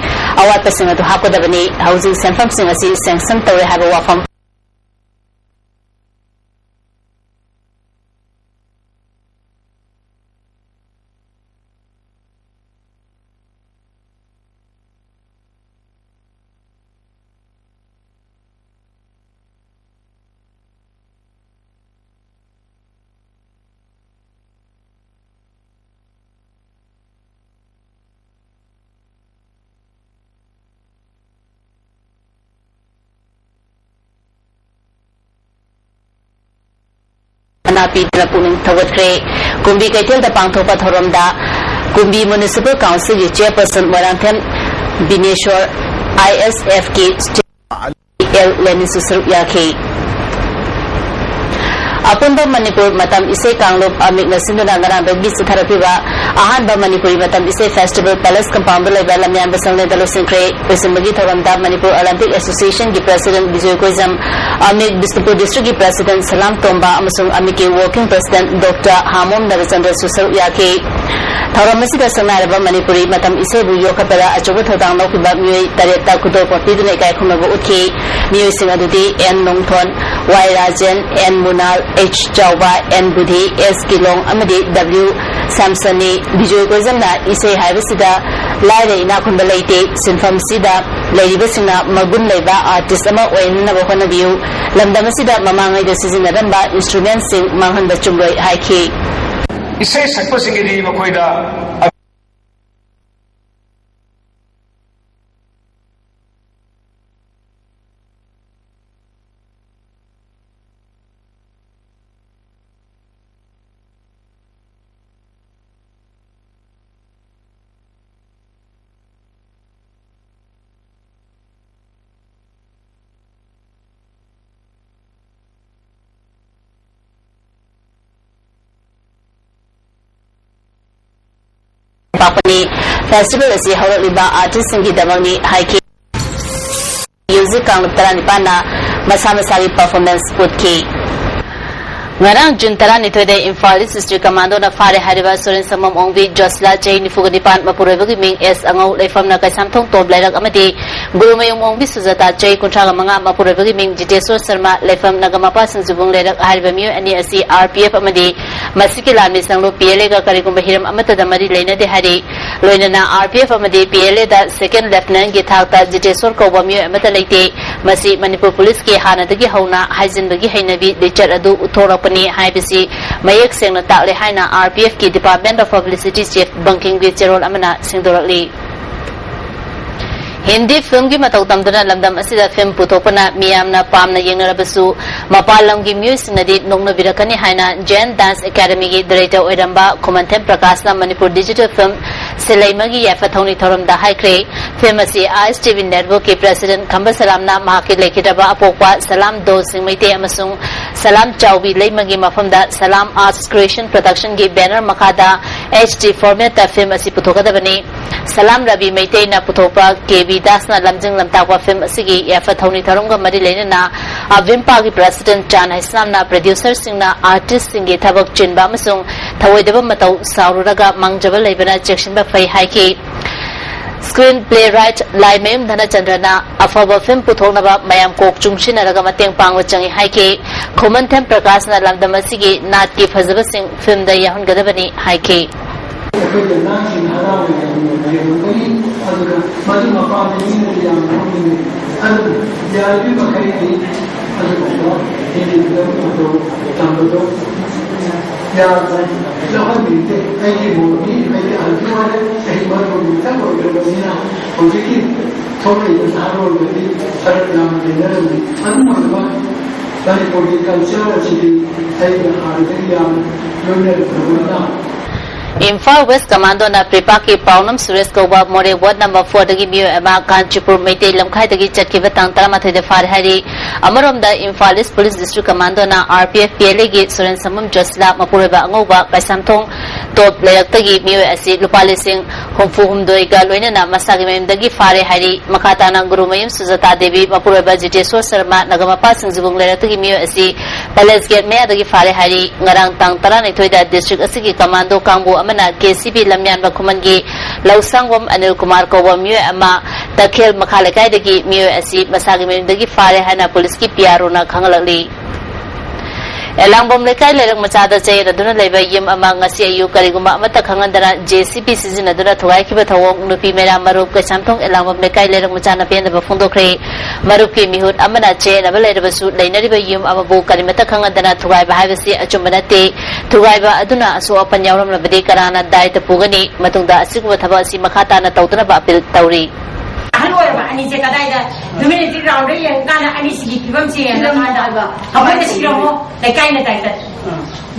ꯑꯋꯥꯠꯄꯁꯤꯡ ꯑꯗꯨ ꯍꯥꯞꯀꯗꯕꯅꯤ꯫ ꯍꯧꯖꯤꯛ ꯁꯦꯟꯐꯝꯁꯤꯡ ꯑꯁꯤ sanction ꯇꯧꯔꯦ ꯍꯥꯏꯕ ꯋꯥꯐꯝ꯫ ꯃꯅꯥ ꯄꯤꯗꯨꯅ ꯄꯨꯛꯅꯤꯡ ꯊꯧꯒꯠꯈ꯭ꯔꯦ꯫ ꯀꯨꯝꯕꯤ ꯀꯩꯊꯦꯜꯗ ꯄꯥꯡꯊꯣꯛꯄ ꯊꯧꯔꯝꯗ ꯀꯨꯝꯕꯤ Municipal Councilꯒꯤ chairperson Moirangthem Bineshwor, I S Fꯀꯤ ꯑꯦꯜ ꯂꯦꯅꯤꯟꯁꯨ ꯁꯔꯨꯛ ꯌꯥꯈꯤ꯫ ꯑꯄꯨꯟꯕ ꯃꯅꯤꯄꯨꯔ ꯃꯇꯝ ꯏꯁꯩ ꯀꯥꯡꯂꯨꯞ ꯑꯃꯤꯛꯅ ꯁꯤꯟꯗꯨꯅ ꯉꯔꯥꯡꯗꯒꯤ ꯆꯠꯊꯔꯛꯂꯤꯕ ꯑꯍꯥꯟꯕ ꯃꯅꯤꯄꯨꯔꯤ ꯃꯇꯝ ꯏꯁꯩ festival Palace compoundꯗ ꯂꯩꯕ ꯂꯝꯌꯥꯟꯕ ꯁꯪꯂꯦꯟꯗ ꯂꯣꯏꯁꯤꯟꯈ꯭ꯔꯦ꯫ ꯂꯣꯏꯁꯤꯟꯕꯒꯤ ꯊꯧꯔꯝꯗ Manipur Olympic Associationꯒꯤ president Bijoy ꯀꯣꯏꯖꯝ, ꯑꯃꯤꯛ Bishnupur districtꯀꯤ president ꯁꯂꯥꯝ ꯇꯣꯝꯕ ꯑꯃꯁꯨꯡ ꯑꯃꯤꯛꯀꯤ working president Doctor ꯍꯥꯃꯣꯝ ꯅꯕꯆꯟꯗ꯭ꯔꯁꯨ ꯁꯔꯨꯛ ꯌꯥꯈꯤ꯫ ꯊꯧꯔꯝ ꯑꯁꯤꯗ ꯁꯛꯅꯥꯏꯔꯕ ꯃꯅꯤꯄꯨꯔꯤ ꯃꯇꯝ ꯏꯁꯩꯕꯨ ꯌꯣꯛꯈꯠꯄꯗ ꯑꯆꯧꯕ ꯊꯧꯗꯥꯡ ꯂꯧꯈꯤꯕ ꯃꯤꯑꯣꯏ ꯇꯔꯦꯠꯇ ꯈꯨꯗꯣꯜꯄꯣꯠ ꯄꯤꯗꯨꯅ ꯏꯀꯥꯏ ꯈꯨꯝꯅꯕ ꯎꯠꯈꯤ꯫ ꯃꯤꯑꯣꯏꯁꯤꯡ ꯑꯗꯨꯗꯤ N Nongthon, Y Rajen, N Munal, H Chaoba, N Budhi, S Kilong ꯑꯃꯗꯤ ꯗꯕ꯭ꯂꯤꯎ ꯁꯥꯝꯁꯟꯅꯤ꯫ ꯕꯤꯖꯣꯏ ꯀꯣꯏꯖꯝꯅ ꯏꯁꯩ ꯍꯥꯏꯕꯁꯤꯗ ꯂꯥꯏꯔ ꯏꯅꯥꯛ ꯈꯨꯟꯕ ꯂꯩꯇꯦ, ꯁꯤꯟꯐꯝꯁꯤꯗ ꯂꯩꯔꯤꯕꯁꯤꯡꯅ ꯃꯒꯨꯟ ꯂꯩꯕ artist ꯑꯃ ꯑꯣꯏꯅꯅꯕ ꯍꯣꯠꯅꯕꯤꯌꯨ, ꯂꯝꯗꯝ ꯑꯁꯤꯗ ꯃꯃꯥꯡꯉꯩꯗ ꯁꯤꯖꯤꯟꯅꯔꯝꯕ instrumentꯁꯤꯡ ꯃꯥꯡꯍꯟꯕ ꯆꯨꯝꯂꯣꯏ ꯍꯥꯏꯈꯤ꯫ ꯏꯁꯩ ꯁꯛꯄꯁꯤꯡꯒꯤꯗꯤ ꯃꯈꯣꯏꯗ ꯂꯥꯛꯄꯅꯤ꯫ Festival ꯑꯁꯤ ꯍꯧꯔꯛꯂꯤꯕ artistꯁꯤꯡꯒꯤꯗꯃꯛꯅꯤ ꯍꯥꯏꯈꯤ꯫ ꯍꯧꯖꯤꯛ ꯀꯥꯡꯂꯨꯞ ꯇꯔꯥꯅꯤꯄꯥꯟꯅ ꯃꯁꯥ ꯃꯁꯥꯒꯤ performance ꯎꯠꯈꯤ꯫ ꯉꯔꯥꯡ June ꯇꯔꯥꯅꯤꯊꯣꯏꯗ ꯏꯝꯐꯥꯜ East District Commandoꯅ ꯐꯥꯔꯦ ꯍꯥꯏꯔꯤꯕ ꯁꯣꯔꯦꯟ ꯁꯝꯕꯝ ꯑꯣꯡꯕꯤ ꯖꯣꯁꯂꯥ, ꯆꯍꯤ ꯅꯤꯐꯨꯒ ꯅꯤꯄꯥꯟ, ꯃꯄꯨꯔꯣꯏꯕꯒꯤ ꯃꯤꯡ ꯑꯦꯁ ꯑꯉꯧ, ꯂꯩꯐꯝꯅ ꯀꯩꯁꯥꯝꯊꯣꯡ ꯇꯣꯞ ꯂꯩꯔꯛ ꯑꯃꯗꯤ ꯒꯨꯔꯨꯃꯌꯨꯝ ꯑꯣꯡꯕꯤ ꯁꯨꯖꯥꯇꯥ, ꯆꯍꯤ ꯀꯨꯟꯊ꯭ꯔꯥꯒ ꯃꯉꯥ, ꯃꯄꯨꯔꯣꯏꯕꯒꯤ ꯃꯤꯡ ꯖꯤꯇꯦꯁꯣꯔ ꯁꯔꯃ, ꯂꯩꯐꯝ ꯅꯒꯃꯄꯥꯜ ꯁꯤꯡꯖꯨꯕꯨꯡ ꯂꯩꯔꯛ ꯍꯥꯏꯔꯤꯕ ꯃꯤꯑꯣꯏ ꯑꯅꯤ ꯑꯁꯤ R P F ꯑꯃꯗꯤ ꯃꯁꯤꯒꯤ ꯂꯥꯟꯃꯤ ꯁꯪꯂꯨꯞ P L Aꯒ ꯀꯔꯤꯒꯨꯝꯕ ꯍꯤꯔꯝ ꯑꯃꯠꯇꯗ ꯃꯔꯤ ꯂꯩꯅꯗꯦ ꯍꯥꯏꯔꯤ꯫ ꯂꯣꯏꯅꯅ R P F ꯑꯃꯗꯤ P L Aꯗ Second Lieutenantꯀꯤ ꯊꯥꯛꯇ ꯖꯤꯇꯦꯁꯣꯔ ꯀꯧꯕ ꯃꯤꯑꯣꯏ ꯑꯃꯠꯇ ꯂꯩꯇꯦ꯫ ꯃꯁꯤ ꯃꯅꯤꯄꯨꯔ ꯄꯨꯂꯤꯁꯀꯤ ꯍꯥꯟꯅꯗꯒꯤ ꯍꯧꯅ ꯍꯥꯏꯖꯤꯟꯕꯒꯤ ꯍꯩꯅꯕꯤ, ꯂꯤꯆꯠ ꯑꯗꯨ ꯎꯠꯊꯣꯔꯛꯄꯅꯤ ꯍꯥꯏꯕꯁꯤ ꯃꯌꯦꯛ ꯁꯦꯡꯅ ꯇꯥꯛꯂꯦ ꯍꯥꯏꯅ R P Fꯀꯤ Department of Publicity Chief ꯕꯪꯀꯤꯝꯒꯤ ꯆꯦꯔꯣꯜ ꯑꯃꯅ ꯁꯦꯡꯗꯣꯔꯛꯂꯤ꯫ ꯍꯤꯟꯗꯤ ꯐꯤꯜꯝꯒꯤ ꯃꯇꯧ ꯇꯝꯗꯨꯅ ꯂꯝꯗꯝ ꯑꯁꯤꯗ ꯐꯤꯜꯝ ꯄꯨꯊꯣꯛꯄꯅ ꯃꯤꯌꯥꯝꯅ ꯄꯥꯝꯅ ꯌꯦꯡꯅꯔꯕꯁꯨ, ꯃꯄꯥꯟ ꯂꯝꯒꯤ ꯃꯤꯑꯣꯏꯁꯤꯡꯅꯗꯤ ꯅꯣꯛꯅꯕꯤꯔꯛꯀꯅꯤ ꯍꯥꯏꯅ Jain Dance Academyꯒꯤ director ꯑꯣꯏꯔꯝꯕ ꯈꯨꯃꯟꯊꯦꯝ ꯄ꯭ꯔꯀꯥꯁꯅ ꯃꯅꯤꯄꯨꯔ digital film ꯁꯤꯂꯩꯃꯒꯤ ꯌꯥꯏꯐ ꯊꯧꯅꯤ ꯊꯧꯔꯝꯗ ꯍꯥꯏꯈ꯭ꯔꯦ꯫ ꯐꯤꯜꯝ ꯑꯁꯤ ISTV Networkꯀꯤ president ꯈꯝꯕ ꯁꯂꯥꯝꯅ ꯃꯍꯥꯛꯀꯤ ꯂꯩꯈꯤꯗ꯭ꯔꯕ ꯑꯄꯣꯛꯄ ꯁꯂꯥꯝ ꯗꯣ ꯁꯤꯡꯃꯩꯇꯦ ꯑꯃꯁꯨꯡ ꯁꯂꯥꯝ ꯆꯥꯎꯕꯤ ꯂꯩꯃꯒꯤ ꯃꯐꯝꯗ Salam Arts Creation Productionꯒꯤ banner ꯃꯈꯥꯗ H D formatꯇ ꯐꯤꯜꯝ ꯑꯁꯤ ꯄꯨꯊꯣꯛꯀꯗꯕꯅꯤ꯫ ꯁꯂꯥꯝ ꯔꯕꯤ ꯃꯩꯇꯩꯅ ꯄꯨꯊꯣꯛꯄ K B ꯗꯥꯁꯅ ꯂꯝꯖꯤꯡ ꯂꯝꯇꯥꯛꯄ ꯐꯤꯜꯝ ꯑꯁꯤꯒꯤ ꯌꯥꯏꯐ ꯊꯧꯅꯤ ꯊꯧꯔꯝꯒ ꯃꯔꯤ ꯂꯩꯅꯅ ꯑꯚꯤꯝꯄꯥꯒꯤ president ꯆꯥꯟ ꯍꯩꯁꯅꯥꯝꯅ producerꯁꯤꯡꯅ artistꯁꯤꯡꯒꯤ ꯊꯕꯛ ꯆꯤꯟꯕ ꯑꯃꯁꯨꯡ ꯊꯧꯑꯣꯏꯗꯕ ꯃꯇꯧ ꯁꯥꯎꯔꯨꯔꯒ ꯃꯥꯡꯖꯕ ꯂꯩꯕꯅ ꯆꯦꯛꯁꯤꯟꯕ ꯐꯩ ꯍꯥꯏꯈꯤ꯫ Screen playwright ꯂꯥꯏꯃꯌꯨꯝ ꯙꯅꯆꯟꯗ꯭ꯔꯅ ꯑꯐꯕ ꯐꯤꯜꯝ ꯄꯨꯊꯣꯛꯅꯕ ꯃꯌꯥꯝ ꯀꯣꯛ ꯆꯨꯡꯁꯤꯟꯅꯔꯒ ꯃꯇꯦꯡ ꯄꯥꯡꯕ ꯆꯪꯏ ꯍꯥꯏꯈꯤ꯫ ꯈꯨꯃꯟꯊꯦꯝ ꯄ꯭ꯔꯀꯥꯁꯅ ꯂꯝꯗꯝ ꯑꯁꯤꯒꯤ ꯅꯥꯠꯀꯤ ꯐꯖꯕꯁꯤꯡ ꯐꯤꯜꯝꯗ ꯌꯥꯎꯍꯟꯒꯗꯕꯅꯤ ꯍꯥꯏꯈꯤ꯫ ꯑꯩꯈꯣꯏꯒꯤ ꯑꯉꯥꯡꯁꯤꯡ ꯍꯔꯥꯎꯅ ꯌꯥꯝꯅ ꯌꯦꯡꯉꯝꯒꯅꯤ, ꯑꯗꯨꯒ ꯃꯗꯨ ꯃꯄꯥꯟꯗ ꯃꯤꯅꯗꯤ ꯌꯥꯝꯅ ꯅꯣꯛꯅꯤꯡꯉꯤ꯫ ꯑꯗꯨꯅ ꯌꯥꯔꯤꯕ ꯃꯈꯩꯗꯤ ꯑꯗꯨꯒꯨꯝꯕ ꯍꯤꯟꯗꯤ ꯐꯤꯂꯝ ꯑꯗꯨ ꯇꯝꯕꯗꯨ ꯌꯥꯔꯕ ꯂꯧꯍꯟꯕꯤꯗꯦ꯫ ꯑꯩꯒꯤ ꯃꯣꯠꯅꯤ, ꯑꯩꯒꯤ ꯑꯍꯜꯁꯨ ꯑꯣꯏꯔꯦ, ꯆꯍꯤ ꯃꯔꯐꯨ ꯃꯊꯛ ꯑꯣꯏꯈ꯭ꯔꯕꯅꯤꯅ ꯍꯧꯖꯤꯛꯀꯤ ꯊꯣꯛꯂꯛꯏꯕ ꯅꯍꯥꯔꯣꯜꯗꯗꯤ ꯐꯔꯛ ꯌꯥꯝꯅ ꯂꯩꯅꯔꯝꯃꯤ꯫ ꯑꯗꯨꯝ ꯑꯣꯏꯅꯃꯛ ꯃꯅꯤꯄꯨꯔꯒꯤ culture ꯑꯁꯤꯗꯤ ꯑꯩꯅ ꯍꯥꯟꯅꯗꯒꯤ ꯌꯥꯝꯅ ꯂꯣꯏꯅꯔꯛꯈ꯭ꯔꯕꯅꯤꯅ꯫ ꯏꯝꯐꯥꯜ West Commandoꯅ ꯄ꯭ꯔꯤꯄꯥꯛꯀꯤ ꯄꯥꯎꯅꯝ ꯁꯨꯔꯦꯁ ꯀꯧꯕ ꯃꯣꯔꯦ ward number fourꯗꯒꯤ ꯃꯤꯑꯣꯏ ꯑꯃ ꯀꯥꯟꯆꯤꯄꯨꯔ ꯃꯩꯇꯩ ꯂꯝꯈꯥꯏꯗꯒꯤ ꯆꯠꯈꯤꯕ ꯇꯥꯡ ꯇꯔꯥꯃꯥꯊꯣꯏꯗ ꯐꯥꯔꯦ ꯍꯥꯏꯔꯤ꯫ ꯑꯃꯔꯣꯝꯗ Imphal East Police District Commandoꯅ R P F P L Aꯒꯤ ꯁꯣꯔꯦꯟ ꯁꯝꯕꯝ ꯖꯣꯁꯤꯂꯥ, ꯃꯄꯨꯔꯣꯏꯕ ꯑꯉꯧꯕ, ꯀꯩꯁꯥꯝꯊꯣꯡ ꯇꯣꯞ ꯂꯩꯔꯛꯇꯒꯤ ꯃꯤꯑꯣꯏ ꯑꯁꯤ ꯂꯨꯄꯥ ꯂꯤꯁꯤꯡ ꯍꯨꯝꯐꯨ ꯍꯨꯝꯗꯣꯏꯒ ꯂꯣꯏꯅꯅ ꯃꯁꯥꯒꯤ ꯃꯌꯨꯝꯗꯒꯤ ꯐꯥꯔꯦ ꯍꯥꯏꯔꯤ꯫ ꯃꯈꯥ ꯇꯥꯅ ꯒꯨꯔꯨꯃꯌꯨꯝ ꯁꯨꯖꯥꯇꯥ ꯗꯦꯕꯤ, ꯃꯄꯨꯔꯣꯏꯕ ꯖꯤꯇꯦꯁꯣꯔ ꯁꯔꯃ, ꯅꯒꯃꯄꯥꯜ ꯁꯤꯡꯖꯕꯨꯡ ꯂꯩꯔꯛꯇꯒꯤ ꯃꯤꯑꯣꯏ ꯑꯁꯤ ꯄꯦꯂꯦꯁ ꯒꯦꯠ ꯃꯌꯥꯗꯒꯤ ꯐꯥꯔꯦ ꯍꯥꯏꯔꯤ꯫ ꯉꯔꯥꯡ ꯇꯥꯡ ꯇꯔꯥꯅꯤꯊꯣꯏꯗ ꯗꯤꯁꯇ꯭ꯔꯤꯛ ꯑꯁꯤꯒꯤ ꯀꯃꯥꯟꯗꯣ ꯀꯥꯡꯕꯨ ꯑꯃꯅ K C B ꯂꯝꯌꯥꯟꯕ ꯈꯨꯃꯟꯒꯤ Lousangbam Anil Kumar ꯀꯧꯕ ꯃꯤꯑꯣꯏ ꯑꯃ ꯇꯈꯦꯜ ꯃꯈꯥ ꯂꯩꯀꯥꯏꯗꯒꯤ ꯃꯤꯑꯣꯏ ꯑꯁꯤ ꯃꯁꯥꯒꯤ ꯃꯌꯨꯝꯗꯒꯤ ꯐꯥꯔꯦ ꯍꯥꯏꯅ ꯄꯨꯂꯤꯁꯀꯤ ꯄꯤ ꯑꯥꯔ ꯑꯣꯅ ꯈꯪꯍꯜꯂꯛꯂꯤ꯫ ꯑꯦꯂꯥꯡꯕꯝ ꯂꯩꯀꯥꯏ ꯂꯩꯔꯛ ꯃꯆꯥꯗ ꯆꯌꯦꯠꯅꯗꯨꯅ ꯂꯩꯕ ꯌꯨꯝ ꯑꯃ ꯉꯁꯤ ꯑꯌꯨꯛ ꯀꯔꯤꯒꯨꯝꯕ ꯑꯃꯠꯇ ꯈꯪꯍꯟꯗꯅ ꯖꯦ ꯁꯤ ꯕꯤ ꯁꯤꯖꯤꯟꯅꯗꯨꯅ ꯊꯨꯒꯥꯏꯈꯤꯕ ꯊꯧꯑꯣꯡ ꯅꯨꯄꯤ ꯃꯩꯔꯥ ꯃꯔꯨꯞ ꯀꯩꯁꯥꯝꯊꯣꯡ ꯑꯦꯂꯥꯡꯕꯝ ꯂꯩꯀꯥꯏ ꯂꯩꯔꯛ ꯃꯆꯥꯅ ꯄꯦꯟꯗꯕ ꯐꯣꯡꯗꯣꯛꯈ꯭ꯔꯦ꯫ ꯃꯔꯨꯞꯀꯤ ꯃꯤꯍꯨꯠ ꯑꯃꯅ ꯆꯌꯦꯠꯅꯕ ꯂꯩꯔꯕꯁꯨ ꯂꯩꯅꯔꯤꯕ ꯌꯨꯝ ꯑꯃꯕꯨ ꯀꯔꯤꯃꯠꯇ ꯈꯪꯍꯟꯗꯅ ꯊꯨꯒꯥꯏꯕ ꯍꯥꯏꯕꯁꯤ ꯑꯆꯨꯝꯕ ꯅꯠꯇꯦ꯫ ꯊꯨꯒꯥꯏꯕ ꯑꯗꯨꯅ ꯑꯁꯣꯛ ꯑꯄꯟ ꯌꯥꯎꯔꯝꯂꯕꯗꯤ ꯀꯅꯥꯅ ꯗꯥꯏꯇ ꯄꯨꯒꯅꯤ? ꯃꯇꯨꯡꯗ ꯑꯁꯤꯒꯨꯝꯕ ꯊꯕꯛ ꯑꯁꯤ ꯃꯈꯥ ꯇꯥꯅ ꯇꯧꯗꯅꯕ ꯑꯄꯤꯜ ꯇꯧꯔꯤ꯫ ꯑꯍꯜ ꯑꯣꯏꯔꯕ ꯑꯅꯤꯁꯦ ꯀꯗꯥꯏꯗ ꯍ꯭ꯌꯨꯃꯦꯅꯤꯇꯤ ꯒ꯭ꯔꯥꯎꯟꯗ ꯌꯦꯡꯉꯀꯥꯟꯗ ꯑꯅꯤꯁꯤꯒꯤ ꯐꯤꯕꯝꯁꯦ ꯌꯦꯡꯉꯀꯥꯟꯗ ꯑꯩꯈꯣꯏꯅ ꯁꯤꯔꯝꯃꯣ, ꯂꯩꯀꯥꯏꯅ ꯗꯥꯏꯇ꯫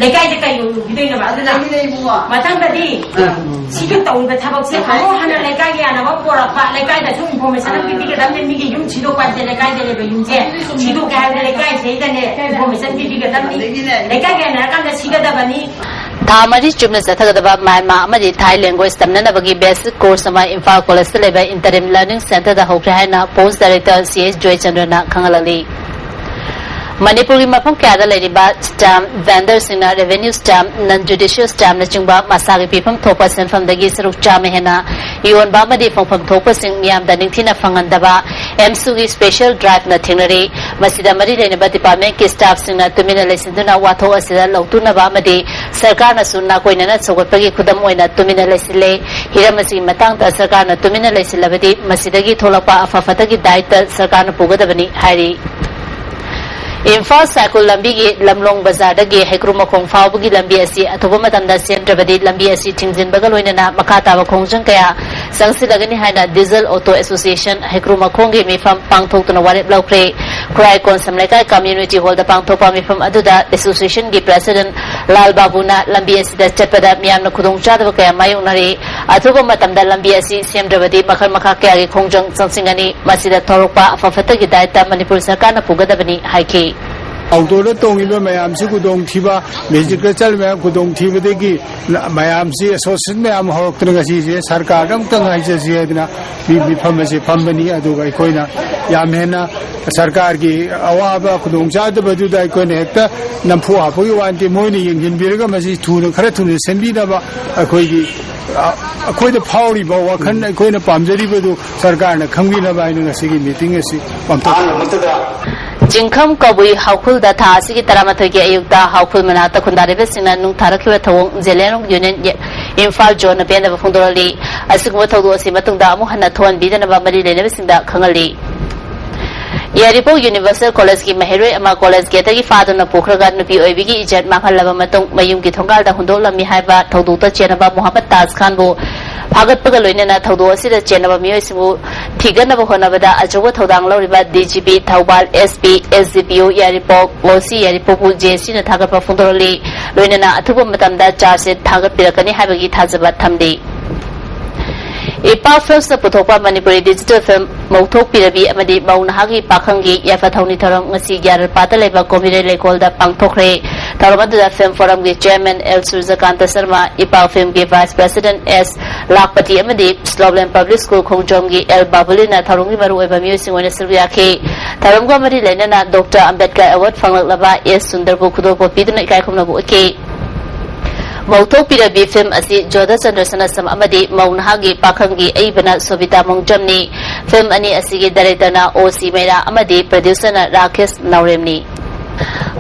ꯂꯩꯀꯥꯏꯗ ꯀꯩ ꯑꯣꯏꯕꯤꯗꯣꯏꯅꯣꯕ? ꯑꯗꯨꯅ ꯑꯗꯨꯅ ꯏꯕꯨꯡꯉꯣ꯫ ꯃꯊꯪꯗꯗꯤ ꯑꯥ꯫ ꯁꯤꯒꯤ ꯇꯧꯔꯤꯕ ꯊꯕꯛꯁꯦ ꯑꯃꯨꯛ ꯍꯟꯅ ꯂꯩꯀꯥꯏꯒꯤ ꯌꯥꯅꯕ ꯄꯣꯔꯛꯄ, ꯂꯩꯀꯥꯏꯗꯁꯨ ꯏꯟꯐꯣꯔꯃꯦꯁꯟ ꯑꯃ ꯄꯤꯕꯤꯒꯗꯕꯅꯤ꯫ ꯃꯤꯒꯤ ꯌꯨꯝ ꯁꯤꯗꯣꯛꯄ ꯍꯥꯏꯁꯦ ꯂꯩꯀꯥꯏꯗ ꯂꯩꯕ ꯌꯨꯝꯁꯦ ꯁꯤꯗꯣꯛꯀꯦ ꯍꯥꯏꯕꯗ ꯂꯩꯀꯥꯏꯁꯤꯗꯩꯗꯅꯦ ꯏꯟꯐꯣꯔꯃꯦꯁꯟ ꯄꯤꯕꯤꯒꯗꯕꯅꯤ꯫ ꯑꯗꯒꯤꯅꯦ꯫ ꯂꯩꯀꯥꯏꯒꯤ ꯌꯥꯅꯔꯀꯥꯟꯗ ꯁꯤꯒꯗꯕꯅꯤ꯫ ꯊꯥ ꯃꯔꯤ ꯆꯨꯞꯅ ꯆꯠꯊꯒꯗꯕ ꯃ꯭ꯌꯥꯟꯃꯥꯔ ꯑꯃꯗꯤ ꯊꯥꯏ ꯂꯦꯡꯒ꯭ꯋꯦꯖ ꯇꯝꯅꯅꯕꯒꯤ ꯕꯦꯁꯤꯛ ꯀꯣꯔꯁ ꯑꯃ ꯏꯝꯐꯥꯜ ꯀꯣꯂꯦꯖꯇ ꯂꯩꯕ ꯏꯟꯇꯔꯤꯝ ꯂꯔꯅꯤꯡ ꯁꯦꯟꯇꯔꯗ ꯍꯧꯈ꯭ꯔꯦ ꯍꯥꯏꯅ ꯄꯣꯁ ꯗꯥꯏꯔꯦꯛꯇꯔ ꯁꯤ ꯑꯦꯁ ꯖꯣꯏꯆꯟꯗ꯭ꯔꯅ ꯈꯪꯍꯜꯂꯛꯂꯤ꯫ ꯃꯅꯤꯄꯨꯔꯒꯤ ꯃꯐꯝ ꯀꯌꯥꯗ ꯂꯩꯔꯤꯕ ꯁ꯭ꯇꯥꯝꯞ ꯚꯦꯟꯗꯔꯁꯤꯡꯅ ꯔꯦꯚꯦꯅ꯭ꯌꯨ ꯁ꯭ꯇꯥꯝꯞ, ꯅꯟ ꯖꯨꯗꯤꯁꯤꯌꯦꯜ ꯁ꯭ꯇꯥꯝꯞꯅ ꯆꯤꯡꯕ ꯃꯁꯥꯒꯤ ꯄꯤꯐꯝ ꯊꯣꯛꯄ ꯁꯦꯟꯐꯝꯗꯒꯤ ꯁꯔꯨꯛ ꯆꯥꯝꯃ ꯍꯦꯟꯅ ꯌꯣꯟꯕ ꯑꯃꯗꯤ ꯐꯪꯐꯝ ꯊꯣꯛꯄꯁꯤꯡ ꯃꯤꯌꯥꯝꯗ ꯅꯤꯡꯊꯤꯅ ꯐꯪꯍꯟꯗꯕ ꯑꯦꯝꯁꯨꯒꯤ ꯁ꯭ꯄꯦꯁꯤꯌꯦꯜ ꯗ꯭ꯔꯥꯏꯚꯅ ꯊꯦꯡꯅꯔꯦ꯫ ꯃꯁꯤꯗ ꯃꯔꯤ ꯂꯩꯅꯕ ꯗꯤꯄꯥꯔꯠꯃꯦꯟꯠꯀꯤ ꯁ꯭ꯇꯥꯐꯁꯤꯡꯅ ꯇꯨꯃꯤꯟꯅ ꯂꯩꯁꯤꯟꯗꯨꯅ ꯋꯥꯊꯣꯛ ꯑꯁꯤꯗ ꯂꯧꯇꯨꯅꯕ ꯑꯃꯗꯤ ꯁꯔꯀꯥꯔꯅꯁꯨ ꯅꯥꯀꯣꯏꯅꯅ ꯁꯧꯒꯠꯄꯒꯤ ꯈꯨꯗꯝ ꯑꯣꯏꯅ ꯇꯨꯃꯤꯟꯅ ꯂꯩꯁꯤꯜꯂꯦ꯫ ꯍꯤꯔꯝ ꯑꯁꯤꯒꯤ ꯃꯇꯥꯡꯗ ꯁꯔꯀꯥꯔꯅ ꯇꯨꯃꯤꯟꯅ ꯂꯩꯁꯤꯜꯂꯕꯗꯤ ꯃꯁꯤꯗꯒꯤ ꯊꯣꯛꯂꯛꯄ ꯑꯐ ꯐꯠꯇꯒꯤ ꯗꯥꯏꯇ ꯁꯔꯀꯥꯔꯅ ꯄꯨꯒꯗꯕꯅꯤ ꯍꯥꯏꯔꯤ꯫ ꯏꯝꯐꯥꯜ ꯁꯥꯏꯀꯨꯜ ꯂꯝꯕꯤꯒꯤ ꯂꯝꯂꯣꯡ ꯕꯖꯥꯔꯗꯒꯤ ꯍꯩꯀ꯭ꯔꯨ ꯃꯈꯣꯡ ꯐꯥꯎꯕꯒꯤ ꯂꯝꯕꯤ ꯑꯁꯤ ꯑꯊꯨꯕ ꯃꯇꯝꯗ ꯁꯦꯝꯗ꯭ꯔꯕꯗꯤ ꯂꯝꯕꯤ ꯑꯁꯤ ꯊꯤꯡꯖꯤꯟꯕꯒ ꯂꯣꯏꯅꯅ ꯃꯈꯥ ꯇꯥꯕ ꯈꯣꯡꯖꯪ ꯀꯌꯥ ꯆꯪꯁꯤꯜꯂꯒꯅꯤ ꯍꯥꯏꯅ ꯗꯤꯖꯜ ꯑꯣꯇꯣ ꯑꯦꯁꯣꯁꯤꯌꯦꯁꯟ ꯍꯩꯀ꯭ꯔꯨ ꯃꯈꯣꯡꯒꯤ ꯃꯤꯐꯝ ꯄꯥꯡꯊꯣꯛꯇꯨꯅ ꯋꯥꯔꯦꯞ ꯂꯧꯈ꯭ꯔꯦ꯫ ꯈꯨꯔꯥꯏ ꯀꯣꯟꯁꯝ ꯂꯩꯀꯥꯏ ꯀꯝꯃ꯭ꯌꯨꯅꯤꯇꯤ ꯍꯣꯜꯗ ꯄꯥꯡꯊꯣꯛꯄ ꯃꯤꯐꯝ ꯑꯗꯨꯗ ꯑꯦꯁꯣꯁꯤꯌꯦꯁꯟꯒꯤ ꯄ꯭ꯔꯦꯁꯤꯗꯦꯟꯠ ꯂꯥꯜ ꯕꯥꯕꯨꯅ ꯂꯝꯕꯤ ꯑꯁꯤꯗ ꯆꯠꯄꯗ ꯃꯤꯌꯥꯝꯅ ꯈꯨꯗꯣꯡꯆꯥꯗꯕ ꯀꯌꯥ ꯃꯥꯌꯣꯛꯅꯔꯤ꯫ ꯑꯊꯨꯕ ꯃꯇꯝꯗ ꯂꯝꯕꯤ ꯑꯁꯤ ꯁꯦꯝꯗ꯭ꯔꯕꯗꯤ ꯃꯈꯜ ꯃꯈꯥ ꯀꯌꯥꯒꯤ ꯈꯣꯡꯖꯪ ꯆꯪꯁꯤꯟꯒꯅꯤ꯫ ꯃꯁꯤꯗ ꯊꯣꯛꯂꯛꯄ ꯑꯐ ꯐꯠꯇꯒꯤ ꯗꯥꯏꯇ ꯃꯅꯤꯄꯨꯔ ꯁꯔꯀꯥꯔꯅ ꯄꯨꯒꯗꯕꯅꯤ ꯍꯥꯏꯈꯤ꯫ ꯑꯣꯇꯣꯗ ꯇꯣꯡꯉꯤꯕ ꯃꯌꯥꯝꯁꯤ ꯈꯨꯗꯣꯡꯊꯤꯕ, ꯃꯦꯖꯤꯛꯇ ꯆꯠꯂꯤꯕ ꯃꯌꯥꯝ ꯈꯨꯗꯣꯡꯊꯤꯕꯗꯒꯤ ꯃꯌꯥꯝꯁꯤ ꯑꯦꯁꯣꯁꯤꯌꯦꯁꯟ ꯃꯌꯥꯝ ꯍꯧꯔꯛꯇꯅ ꯉꯁꯤꯁꯦ ꯁꯔꯀꯥꯔꯗ ꯑꯃꯨꯛꯇꯪ ꯍꯥꯏꯖꯁꯤ ꯍꯥꯏꯗꯅ ꯃꯤ ꯃꯤꯐꯝ ꯑꯁꯤ ꯐꯝꯕꯅꯤ꯫ ꯑꯗꯨꯒ ꯑꯩꯈꯣꯏꯅ ꯌꯥꯝ ꯍꯦꯟꯅ ꯁꯔꯀꯥꯔꯒꯤ ꯑꯋꯥꯕ ꯈꯨꯗꯣꯡꯆꯥꯗꯕꯗꯨꯗ ꯑꯩꯈꯣꯏꯅ ꯍꯦꯛꯇ ꯅꯝꯐꯨ ꯍꯥꯞꯄꯒꯤ ꯋꯥ ꯅꯠꯇꯦ꯫ ꯃꯣꯏꯅ ꯌꯦꯡꯁꯤꯟꯕꯤꯔꯒ ꯃꯁꯤ ꯊꯨꯅ, ꯈꯔ ꯊꯨꯅ ꯁꯦꯝꯕꯤꯅꯕ ꯑꯩꯈꯣꯏꯒꯤ, ꯑ, ꯑꯩꯈꯣꯏꯗ ꯐꯥꯎꯔꯤꯕ ꯋꯥꯈꯜ, ꯑꯩꯈꯣꯏꯅ ꯄꯥꯝꯖꯔꯤꯕꯗꯨ ꯁꯔꯀꯥꯔꯅ ꯈꯪꯕꯤꯅꯕ ꯍꯥꯏꯅ ꯉꯁꯤꯒꯤ ꯃꯤꯇꯤꯡ ꯑꯁꯤ ꯄꯥꯡꯊꯣꯛ ꯆꯤꯡꯈꯝ ꯀꯕꯨꯏ ꯍꯥꯎꯈꯨꯜꯗ ꯊꯥ ꯑꯁꯤꯒꯤ ꯇꯔꯥꯃꯥꯊꯣꯏꯒꯤ ꯑꯌꯨꯛꯇ ꯍꯥꯎꯈꯨꯜ ꯃꯅꯥꯛꯇ ꯈꯨꯟꯗꯥꯔꯤꯕꯁꯤꯡꯅ ꯅꯨꯡ ꯊꯥꯔꯛꯈꯤꯕ ꯊꯧꯑꯣꯡ ꯖꯦꯂꯦꯔꯣꯡ ꯌꯨꯅꯤꯌꯟ ꯏꯝꯐꯥꯜ ꯖꯣꯟꯅ ꯄꯦꯟꯗꯕ ꯐꯣꯡꯗꯣꯔꯛꯂꯤ꯫ ꯑꯁꯤꯒꯨꯝꯕ ꯊꯧꯗꯣꯛ ꯑꯁꯤ ꯃꯇꯨꯡꯗ ꯑꯃꯨꯛ ꯍꯟꯅ ꯊꯣꯛꯍꯟꯕꯤꯗꯅꯕ ꯃꯔꯤ ꯂꯩꯅꯕꯁꯤꯡꯗ ꯈꯪꯍꯜꯂꯤ꯫ ꯌꯥꯏꯔꯤꯄꯣꯛ ꯌꯨꯅꯤꯚꯔꯁꯦꯜ ꯀꯣꯂꯦꯖꯀꯤ ꯃꯍꯩꯔꯣꯏ ꯑꯃ ꯀꯣꯂꯦꯖ ꯒꯦꯠꯇꯒꯤ ꯐꯥꯗꯨꯅ ꯄꯨꯈ꯭ꯔꯒ ꯅꯨꯄꯤ ꯑꯣꯏꯕꯤꯒꯤ ꯏꯖꯠ ꯃꯥꯡꯍꯜꯂꯕ ꯃꯇꯨꯡ ꯃꯌꯨꯝꯒꯤ ꯊꯣꯡꯒꯥꯜꯗ ꯍꯨꯟꯗꯣꯛꯂꯝꯃꯤ ꯍꯥꯏꯕ ꯊꯧꯗꯣꯛꯇ ꯆꯦꯟꯅꯕ ꯃꯨꯍꯝꯃꯗ ꯇꯥꯖ ꯈꯥꯟꯕꯨ ꯐꯥꯒꯠꯄꯒ ꯂꯣꯏꯅꯅ ꯊꯧꯗꯣꯛ ꯑꯁꯤꯗ ꯆꯦꯟꯅꯕ ꯃꯤꯑꯣꯏꯁꯤꯡꯕꯨ ꯊꯤꯒꯠꯅꯕ ꯍꯣꯠꯅꯕꯗ ꯑꯆꯧꯕ ꯊꯧꯗꯥꯡ ꯂꯧꯔꯤꯕ D G P Thoubal, S P, S D ꯄꯤ ꯑꯣ ꯌꯥꯏꯔꯤꯄꯣꯛ, ꯑꯣ ꯁꯤ ꯌꯥꯏꯔꯤꯄꯣꯛꯄꯨ ꯖꯦ ꯑꯦꯁ ꯁꯤꯅ ꯊꯥꯒꯠꯄ ꯐꯣꯡꯗꯣꯔꯛꯂꯤ꯫ ꯂꯣꯏꯅꯅ ꯑꯊꯨꯕ ꯃꯇꯝꯗ ꯆꯥꯔꯖ ꯁꯤꯠ ꯊꯥꯒꯠꯄꯤꯔꯛꯀꯅꯤ ꯍꯥꯏꯕꯒꯤ ꯊꯥꯖꯕ ꯊꯝꯂꯤ꯫ ꯏꯄꯥꯛ ꯐꯤꯜꯝꯁꯅ ꯄꯨꯊꯣꯛꯄ ꯃꯅꯤꯄꯨꯔꯤ ꯗꯤꯖꯤꯇꯦꯜ ꯐꯤꯜꯝ ꯃꯧꯊꯣꯛꯄꯤꯔꯕꯤ ꯑꯃꯗꯤ ꯃꯧ ꯅꯍꯥꯒꯤ ꯄꯥꯈꯪꯒꯤ ꯌꯥꯏꯐ ꯊꯧꯅꯤ ꯊꯧꯔꯝ ꯉꯁꯤ ꯒ꯭ꯌꯥꯔꯜꯄꯥꯠꯇ ꯂꯩꯕ ꯀꯣꯃꯤꯔꯩ ꯂꯩꯀꯣꯜꯗ ꯄꯥꯡꯊꯣꯛꯈ꯭ꯔꯦ꯫ ꯊꯧꯔꯝ ꯑꯗꯨꯗ ꯐꯤꯜꯝ ꯐꯣꯔꯝꯒꯤ ꯆꯤꯌꯔꯃꯦꯟ ꯑꯦꯜ ꯁꯨꯔꯖꯀꯥꯟꯇ ꯁꯔꯃ, ꯏꯄꯥꯛ ꯐꯤꯜꯝꯒꯤ ꯚꯥꯏꯁ ꯄ꯭ꯔꯦꯁꯤꯗꯦꯟꯠ ꯑꯦꯁ ꯂꯥꯈꯄꯇꯤ ꯑꯃꯗꯤ ꯁ꯭ꯂꯣꯞꯂꯦꯟ ꯄꯕ꯭ꯂꯤꯛ ꯁ꯭ꯀꯨꯜ ꯈꯣꯡꯖꯣꯝꯒꯤ ꯑꯦꯜ ꯕꯥꯕꯨꯂꯤꯅ ꯊꯧꯔꯝꯒꯤ ꯃꯔꯨꯑꯣꯏꯕ ꯃꯤꯑꯣꯏꯁꯤꯡ ꯑꯣꯏꯅ ꯁꯔꯨꯛ ꯌꯥꯈꯤ꯫ ꯊꯧꯔꯝꯒ ꯃꯔꯤ ꯂꯩꯅꯅ ꯗꯣꯛꯇꯔ ꯑꯝꯕꯦꯗꯀꯔ ꯑꯦꯋꯥꯔꯗ ꯐꯪꯂꯛꯂꯕ ꯑꯦꯁ ꯁꯨꯟꯗꯔꯕꯨ ꯈꯨꯗꯣꯜꯄꯣꯠ ꯄꯤꯗꯨꯅ ꯏꯀꯥꯏ ꯈꯨꯝꯅꯕ ꯎꯠꯈꯤ꯫ ꯃꯧꯊꯣꯛꯄꯤꯔꯕꯤ ꯐꯤꯜꯝ ꯑꯁꯤ ꯖꯣꯙꯆꯟꯗ꯭ꯔ ꯁꯅꯥꯁꯝ ꯑꯃꯗꯤ ꯃꯧ ꯅꯍꯥꯒꯤ ꯄꯥꯈꯪꯒꯤ ꯑꯏꯕꯅ ꯁꯣꯕꯤꯇꯥ ꯃꯣꯡꯖꯝꯅꯤ꯫ ꯐꯤꯜꯝ ꯑꯅꯤ ꯑꯁꯤꯒꯤ ꯗꯥꯏꯔꯦꯛꯇꯔꯅ ꯑꯣ ꯁꯤ ꯃꯩꯔꯥ ꯑꯃꯗꯤ ꯄ꯭ꯔꯣꯗ꯭ꯌꯨꯁꯔꯅ ꯔꯥꯀꯦꯁ ꯅꯥꯎꯔꯦꯝꯅꯤ꯫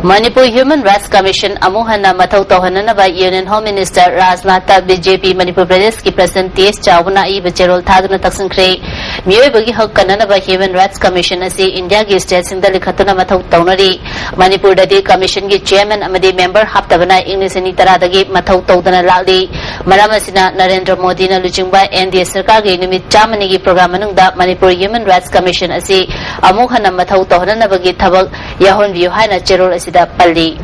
ꯃꯅꯤꯄꯨꯔ ꯍ꯭ꯌꯨꯃꯦꯟ ꯔꯥꯏꯠꯁ ꯀꯃꯤꯁꯟ ꯑꯃꯨꯛ ꯍꯟꯅ ꯃꯊꯧ ꯇꯧꯍꯟꯅꯅꯕ ꯌꯨꯅꯤꯌꯟ ꯍꯣꯝ ꯃꯤꯅꯤꯁꯇꯔ ꯔꯥꯖꯅꯥꯊꯇ ꯕꯤ ꯖꯦ ꯄꯤ ꯃꯅꯤꯄꯨꯔ ꯄ꯭ꯔꯗꯦꯁꯀꯤ ꯄ꯭ꯔꯁꯤꯗꯦꯟꯠ ꯇꯤ ꯑꯦꯁ ꯆꯥꯎꯕꯅ ꯑꯏꯕ ꯆꯦꯔꯣꯜ ꯊꯥꯗꯨꯅ ꯇꯛꯁꯤꯟꯈ꯭ꯔꯦ꯫ ꯃꯤꯑꯣꯏꯕꯒꯤ ꯍꯛ ꯀꯟꯅꯅꯕ ꯍ꯭ꯌꯨꯃꯦꯟ ꯔꯥꯏꯠꯁ ꯀꯃꯤꯁꯟ ꯑꯁꯤ ꯏꯟꯗꯤꯌꯥꯒꯤ ꯁ꯭ꯇꯦꯠꯁꯤꯡꯗ ꯂꯤꯡꯈꯠꯇꯨꯅ ꯃꯊꯧ ꯇꯧꯅꯔꯤ꯫ ꯃꯅꯤꯄꯨꯔꯗꯗꯤ ꯀꯃꯤꯁꯟꯒꯤ ꯆꯤꯌꯔꯃꯦꯟ ꯑꯃꯗꯤ ꯃꯦꯝꯕꯔ ꯍꯥꯞꯇꯕꯅ ꯏꯪ ꯂꯤꯁꯤꯡ ꯑꯅꯤ ꯇꯔꯥꯗꯒꯤ ꯃꯊꯧ ꯇꯧꯗꯅ ꯂꯥꯛꯂꯤ꯫ ꯃꯔꯝ ꯑꯁꯤꯅ ꯅꯔꯦꯟꯗ꯭ꯔ ꯃꯣꯗꯤꯅ ꯂꯨꯆꯤꯡꯕ ꯑꯦꯟ ꯗꯤ ꯑꯦ ꯁꯔꯀꯥꯔꯒꯤ ꯅꯨꯃꯤꯠ ꯆꯥꯝꯃꯅꯤꯒꯤ ꯄ꯭ꯔꯣꯒ꯭ꯔꯥꯝ ꯃꯅꯨꯡꯗ ꯃꯅꯤꯄꯨꯔ ꯍ꯭ꯌꯨꯃꯦꯟ ꯔꯥꯏꯠꯁ ꯀꯃꯤꯁꯟ ꯑꯁꯤ ꯑꯃꯨꯛ ꯍꯟꯅ ꯃꯊꯧ ꯇꯧꯍꯟꯅꯅꯕꯒꯤ ꯊꯕꯛ ꯌꯥꯎꯍꯟꯕꯤꯌꯨ ꯍꯥꯏꯅ ꯆꯦꯔꯣꯜ ꯑꯁꯤꯗ ꯄꯜꯂꯤ꯫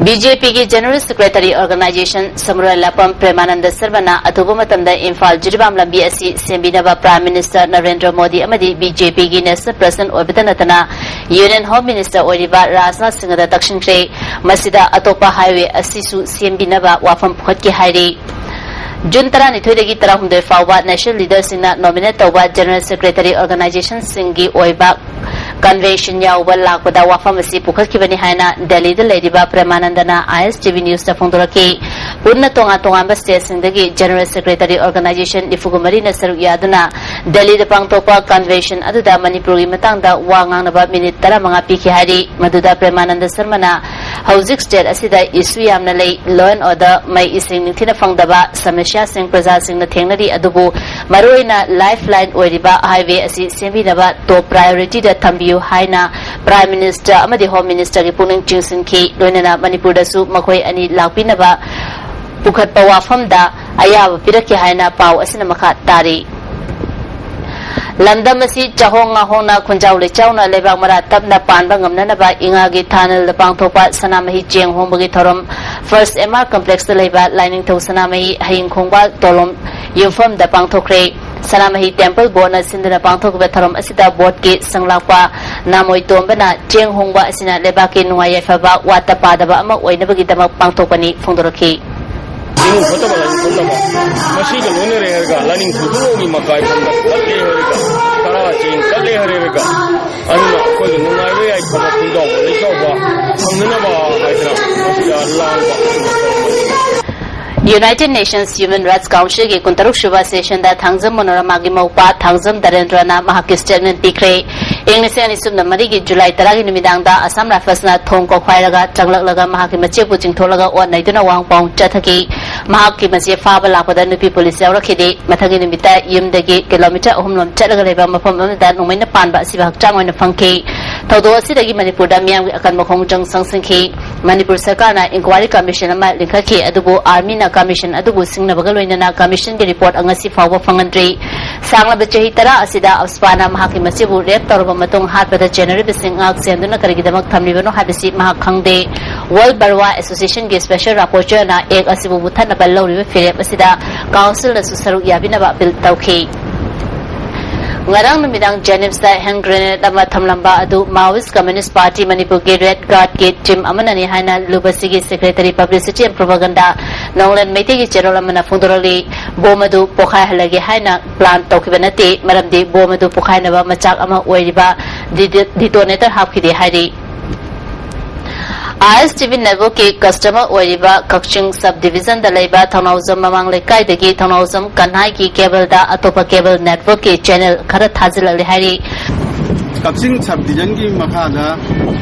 ꯕꯤ ꯖꯦ ꯄꯤꯒꯤ General Secretary Organization ꯁꯃꯨꯔꯥꯏ ꯂꯥꯄꯝ ꯄ꯭ꯔꯦꯃꯥꯅꯟꯗ ꯁꯔꯃꯅ ꯑꯊꯨꯕ ꯃꯇꯝꯗ ꯏꯝꯐꯥꯜ ꯖꯤꯔꯤꯕꯥꯝ ꯂꯝꯕꯤ ꯑꯁꯤ ꯁꯦꯝꯕꯤꯅꯕ Prime Minister ꯅꯔꯦꯟꯗ꯭ꯔ ꯃꯣꯗꯤ ꯑꯃꯗꯤ ꯕꯤ ꯖꯦ ꯄꯤꯒꯤ National President ꯑꯣꯏꯕꯇ ꯅꯠꯇꯅ Union Home Minister ꯑꯣꯏꯔꯤꯕ ꯔꯥꯖꯅꯥꯊ ꯁꯤꯡꯍꯗ ꯇꯛꯁꯤꯟꯈ꯭ꯔꯦ꯫ ꯃꯁꯤꯗ ꯑꯇꯣꯞꯄ highway ꯑꯁꯤꯁꯨ ꯁꯦꯝꯕꯤꯅꯕ ꯋꯥꯐꯝ ꯄꯨꯈꯠꯀꯦ ꯍꯥꯏꯔꯤ꯫ ꯖꯨꯟ ꯇꯔꯥꯅꯤꯊꯣꯏꯗꯒꯤ ꯇꯔꯥꯍꯨꯝꯗꯣꯏ ꯐꯥꯎꯕ National Leaderꯁꯤꯡꯅ nominate ꯇꯧꯕ General Secretary Organizationꯁꯤꯡꯒꯤ ꯑꯣꯏꯕ convention ꯌꯥꯎꯕ ꯂꯥꯛꯄꯗ ꯋꯥꯐꯝ ꯑꯁꯤ ꯄꯨꯈꯠꯈꯤꯕꯅꯤ ꯍꯥꯏꯅ ꯗꯦꯜꯂꯤꯗ ꯂꯩꯔꯤꯕ ꯄ꯭ꯔꯦꯃꯥꯅꯟꯗꯅ ꯑꯥꯏ ꯑꯦꯁ ꯇꯤ ꯚꯤ Newsꯇ ꯐꯣꯡꯗꯣꯔꯛꯈꯤ꯫ ꯄꯨꯟꯅ ꯇꯣꯉꯥꯟ ꯇꯣꯉꯥꯟꯕ stateꯁꯤꯡꯗꯒꯤ General Secretary Organization ꯅꯤꯐꯨꯒ ꯃꯔꯤꯅ ꯁꯔꯨꯛ ꯌꯥꯗꯨꯅ ꯗꯦꯜꯂꯤꯗ ꯄꯥꯡꯊꯣꯛꯄ convention ꯑꯗꯨꯗ ꯃꯅꯤꯄꯨꯔꯒꯤ ꯃꯇꯥꯡꯗ ꯋꯥ ꯉꯥꯡꯅꯕ minute ꯇꯔꯥꯃꯉꯥ ꯄꯤꯈꯤ ꯍꯥꯏꯔꯤ꯫ ꯃꯗꯨꯗ ꯄ꯭ꯔꯦꯃꯥꯅꯟꯗ ꯁꯔꯃꯅ ꯍꯧꯖꯤꯛ state ꯑꯁꯤꯗ issue ꯌꯥꯝꯅ ꯂꯩ, law and order, ꯃꯩ ꯏꯁꯤꯡ ꯅꯤꯡꯊꯤꯅ ꯐꯪꯗꯕ, ꯁꯃꯁ꯭ꯌꯥꯁꯤꯡ ꯄ꯭ꯔꯖꯥꯁꯤꯡꯅ ꯊꯦꯡꯅꯔꯤ, ꯑꯗꯨꯕꯨ ꯃꯔꯨꯑꯣꯏꯅ lifeline ꯑꯣꯏꯔꯤꯕ highway ꯑꯁꯤ ꯁꯦꯝꯕꯤꯅꯕ top priorityꯗ ꯊꯝꯕꯤꯌꯨ ꯍꯥꯏꯅ Prime Minister ꯑꯃꯗꯤ Home Ministerꯒꯤ ꯄꯨꯛꯅꯤꯡ ꯆꯤꯡꯁꯤꯟꯈꯤ꯫ ꯂꯣꯏꯅꯅ ꯃꯅꯤꯄꯨꯔꯗꯁꯨ ꯃꯈꯣꯏ ꯑꯅꯤ ꯂꯥꯛꯄꯤꯅꯕ ꯄꯨꯈꯠꯄ ꯋꯥꯐꯝꯗ ꯑꯌꯥꯕ ꯄꯤꯔꯛꯈꯤ ꯍꯥꯏꯅ ꯄꯥꯎ ꯑꯁꯤꯅ ꯃꯈꯥ ꯇꯥꯔꯤ꯫ ꯂꯝꯗꯝ ꯑꯁꯤ ꯆꯥꯍꯣꯡ ꯉꯥꯍꯣꯡꯅ ꯈꯨꯟꯖꯥꯎ ꯂꯩꯆꯥꯎꯅ ꯂꯩꯕꯥꯛ ꯃꯔꯥ ꯇꯞꯅ ꯄꯥꯟꯕ ꯉꯝꯅꯅꯕ ꯏꯉꯥꯒꯤ ꯊꯥꯅꯜꯗ ꯄꯥꯡꯊꯣꯛꯄ ꯁꯅꯥꯃꯍꯤ ꯆꯦꯡ ꯍꯣꯡꯕꯒꯤ ꯊꯧꯔꯝ First M R Complexꯇ ꯂꯩꯕ ꯂꯥꯏꯅꯤꯡꯊꯧ ꯁꯅꯥꯃꯍꯤ ꯍꯌꯤꯡ ꯈꯣꯡꯕꯥꯜ ꯇꯣꯂꯣꯝ ꯌꯨꯝꯐꯝꯗ ꯄꯥꯡꯊꯣꯛꯈ꯭ꯔꯦ꯫ ꯁꯅꯥꯃꯍꯤ Temple Boardꯅ ꯁꯤꯟꯗꯨꯅ ꯄꯥꯡꯊꯣꯛꯈꯤꯕ ꯊꯧꯔꯝ ꯑꯁꯤꯗ boardꯀꯤ ꯁꯪꯂꯥꯛꯄ ꯅꯥꯃꯣꯏ ꯇꯣꯝꯕꯅ ꯆꯦꯡ ꯍꯣꯡꯕ ꯑꯁꯤꯅ ꯂꯩꯕꯥꯛꯀꯤ ꯅꯨꯡꯉꯥꯏ ꯌꯥꯏꯐꯕ ꯋꯥꯠꯇ ꯄꯥꯗꯕ ꯑꯃ ꯑꯣꯏꯅꯕꯒꯤꯗꯃꯛ ꯄꯥꯡꯊꯣꯛꯄꯅꯤ ꯐꯣꯡꯗꯣꯔꯛꯈꯤ꯫ ꯏꯃꯨꯡ ꯐꯠꯇꯕ ꯂꯥꯏꯅꯤꯡ ꯐꯠꯇꯕ ꯃꯁꯤꯒ ꯂꯣꯏꯅꯔꯦ ꯍꯥꯏꯔꯒ ꯂꯥꯏꯅꯤꯡꯊꯧꯗꯨ ꯂꯣꯡꯒꯤ ꯃꯀꯥꯏ ꯐꯝꯗ ꯀꯠꯂꯦ ꯍꯥꯏꯔꯒ ꯇꯔꯥ ꯆꯦꯡ ꯀꯠꯂꯦ ꯍꯥꯏꯔꯒ ꯑꯗꯨꯅ ꯑꯩꯈꯣꯏꯒꯤ ꯅꯨꯡꯉꯥꯏꯕ ꯌꯥꯏꯐꯕ ꯈꯨꯟꯖꯥꯎꯕ ꯂꯩꯆꯥꯎꯕ ꯐꯪꯅꯅꯕ ꯍꯥꯏꯗꯅ ꯃꯁꯤꯗ ꯂꯥꯡꯕ꯫ United Nations Human Rights Councilꯒꯤ ꯀꯨꯟꯇꯔꯨꯛ ꯁꯨꯕ sessionꯗ ꯊꯥꯡꯖꯝ ꯃꯅꯣꯔꯃꯥꯒꯤ ꯃꯧꯄꯥ ꯊꯥꯡꯖꯝ ꯗꯔꯦꯟꯗ꯭ꯔꯅ ꯃꯍꯥꯛꯀꯤ statement ꯄꯤꯈ꯭ꯔꯦ꯫ ꯏꯪ ꯂꯤꯁꯤꯡ ꯑꯅꯤ ꯁꯨꯞꯅ ꯃꯔꯤꯒꯤ ꯖꯨꯂꯥꯏ ꯇꯔꯥꯒꯤ ꯅꯨꯃꯤꯗꯥꯡꯗ ꯑꯁꯥꯝ ꯔꯥꯏꯐꯜꯁꯅ ꯊꯣꯡ ꯀꯣꯛꯈꯥꯏꯔꯒ ꯆꯪꯂꯛꯂꯒ ꯃꯍꯥꯛꯀꯤ ꯃꯆꯦꯕꯨ ꯆꯤꯡꯊꯣꯛꯂꯒ ꯑꯣꯠ ꯅꯩꯗꯨꯅ ꯋꯥꯍꯣꯡ ꯄꯥꯎꯍꯣꯡ ꯆꯠꯊꯈꯤ꯫ ꯃꯍꯥꯛꯀꯤ ꯃꯆꯦ ꯐꯥꯕ ꯂꯥꯛꯄꯗ ꯅꯨꯄꯤ ꯄꯨꯂꯤꯁ ꯌꯥꯎꯔꯛꯈꯤꯗꯦ꯫ ꯃꯊꯪꯒꯤ ꯅꯨꯃꯤꯠꯇ ꯌꯨꯝꯗꯒꯤ ꯀꯤꯂꯣꯃꯤꯇꯔ ꯑꯍꯨꯝ ꯂꯣꯝ ꯆꯠꯂꯒ ꯂꯩꯕ ꯃꯐꯝ ꯑꯃꯗ ꯅꯣꯡꯃꯩꯅ ꯄꯥꯟꯕ ꯑꯁꯤꯕ ꯍꯛꯆꯥꯡ ꯑꯣꯏꯅ ꯐꯪꯈꯤ꯫ ꯊꯧꯗꯣꯛ ꯑꯁꯤꯗꯒꯤ ꯃꯅꯤꯄꯨꯔꯗ ꯃꯤꯌꯥꯝꯒꯤ ꯑꯀꯟꯕ ꯈꯣꯡꯖꯪ ꯆꯪꯁꯤꯟꯈꯤ꯫ ꯃꯅꯤꯄꯨꯔ ꯁꯔꯀꯥꯔꯅ inquiry commission ꯑꯃ ꯂꯤꯡꯈꯠꯈꯤ, ꯑꯗꯨꯕꯨ armyꯅ commission ꯑꯗꯨꯕꯨ ꯁꯤꯡꯅꯕꯒ ꯂꯣꯏꯅꯅ commissionꯒꯤ report ꯉꯁꯤ ꯐꯥꯎꯕ ꯐꯪꯍꯟꯗ꯭ꯔꯤ꯫ ꯁꯥꯡꯂꯕ ꯆꯍꯤ ꯇꯔꯥ ꯑꯁꯤꯗ AFSPAꯅ ꯃꯍꯥꯛꯀꯤ ꯃꯆꯦꯕꯨ rape ꯇꯧꯔꯕ ꯃꯇꯨꯡ ꯍꯥꯠꯄꯗ ꯆꯦꯟꯅꯔꯤꯕꯁꯤꯡ ꯉꯥꯛ ꯁꯦꯟꯗꯨꯅ ꯀꯔꯤꯒꯤꯗꯃꯛ ꯊꯝꯂꯤꯕꯅꯣ ꯍꯥꯏꯕꯁꯤ ꯃꯍꯥꯛ ꯈꯪꯗꯦ꯫ World Barwa Associationꯒꯤ special rapporteurꯅ act ꯑꯁꯤꯕꯨ ꯃꯨꯊꯠꯅꯕ ꯂꯧꯔꯤꯕ ꯐꯤꯔꯦꯞ ꯑꯁꯤꯗ councilꯅꯁꯨ ꯁꯔꯨꯛ ꯌꯥꯕꯤꯅꯕ appeal ꯇꯧꯈꯤ꯫ ꯉꯔꯥꯡ ꯅꯨꯃꯤꯗꯥꯡ JNIMSꯇ hand grenade ꯑꯃ ꯊꯝꯂꯝꯕ ꯑꯗꯨ Maoist Communist Party ꯃꯅꯤꯄꯨꯔꯒꯤ Red Guardꯀꯤ team ꯑꯃꯅꯅꯤ ꯍꯥꯏꯅ ꯂꯨꯕꯁꯤꯒꯤ secretary publicity and propaganda ꯅꯣꯡꯂꯦꯟ ꯃꯩꯇꯩꯒꯤ channel ꯑꯃꯅ ꯐꯣꯡꯗꯣꯔꯛꯂꯤ꯫ Bomb ꯑꯗꯨ ꯄꯣꯈꯥꯏꯍꯜꯂꯒꯦ ꯍꯥꯏꯅ plan ꯇꯧꯈꯤꯕ ꯅꯠꯇꯦ, ꯃꯔꯝꯗꯤ bomb ꯑꯗꯨ ꯄꯣꯈꯥꯏꯅꯕ ꯃꯆꯥꯛ ꯑꯃ ꯑꯣꯏꯔꯤꯕ detonator ꯍꯥꯞꯈꯤꯗꯦ ꯍꯥꯏꯔꯤ꯫ ISTV networkꯀꯤ customer ꯑꯣꯏꯔꯤꯕ ꯀꯛꯆꯤꯡ sub divisionꯗ ꯂꯩꯕ ꯊꯧꯅꯥꯎꯖꯝ ꯃꯃꯥꯡ ꯂꯩꯀꯥꯏꯗꯒꯤ ꯊꯧꯅꯥꯎꯖꯝ ꯀꯟꯍꯥꯏꯒꯤ cableꯗ ꯑꯇꯣꯞꯄ cable networkꯀꯤ channel ꯈꯔ ꯊꯥꯖꯤꯜꯂꯛꯂꯦ ꯍꯥꯏꯔꯤ꯫ ꯀꯛꯆꯤꯡ sub divisionꯒꯤ ꯃꯈꯥꯗ,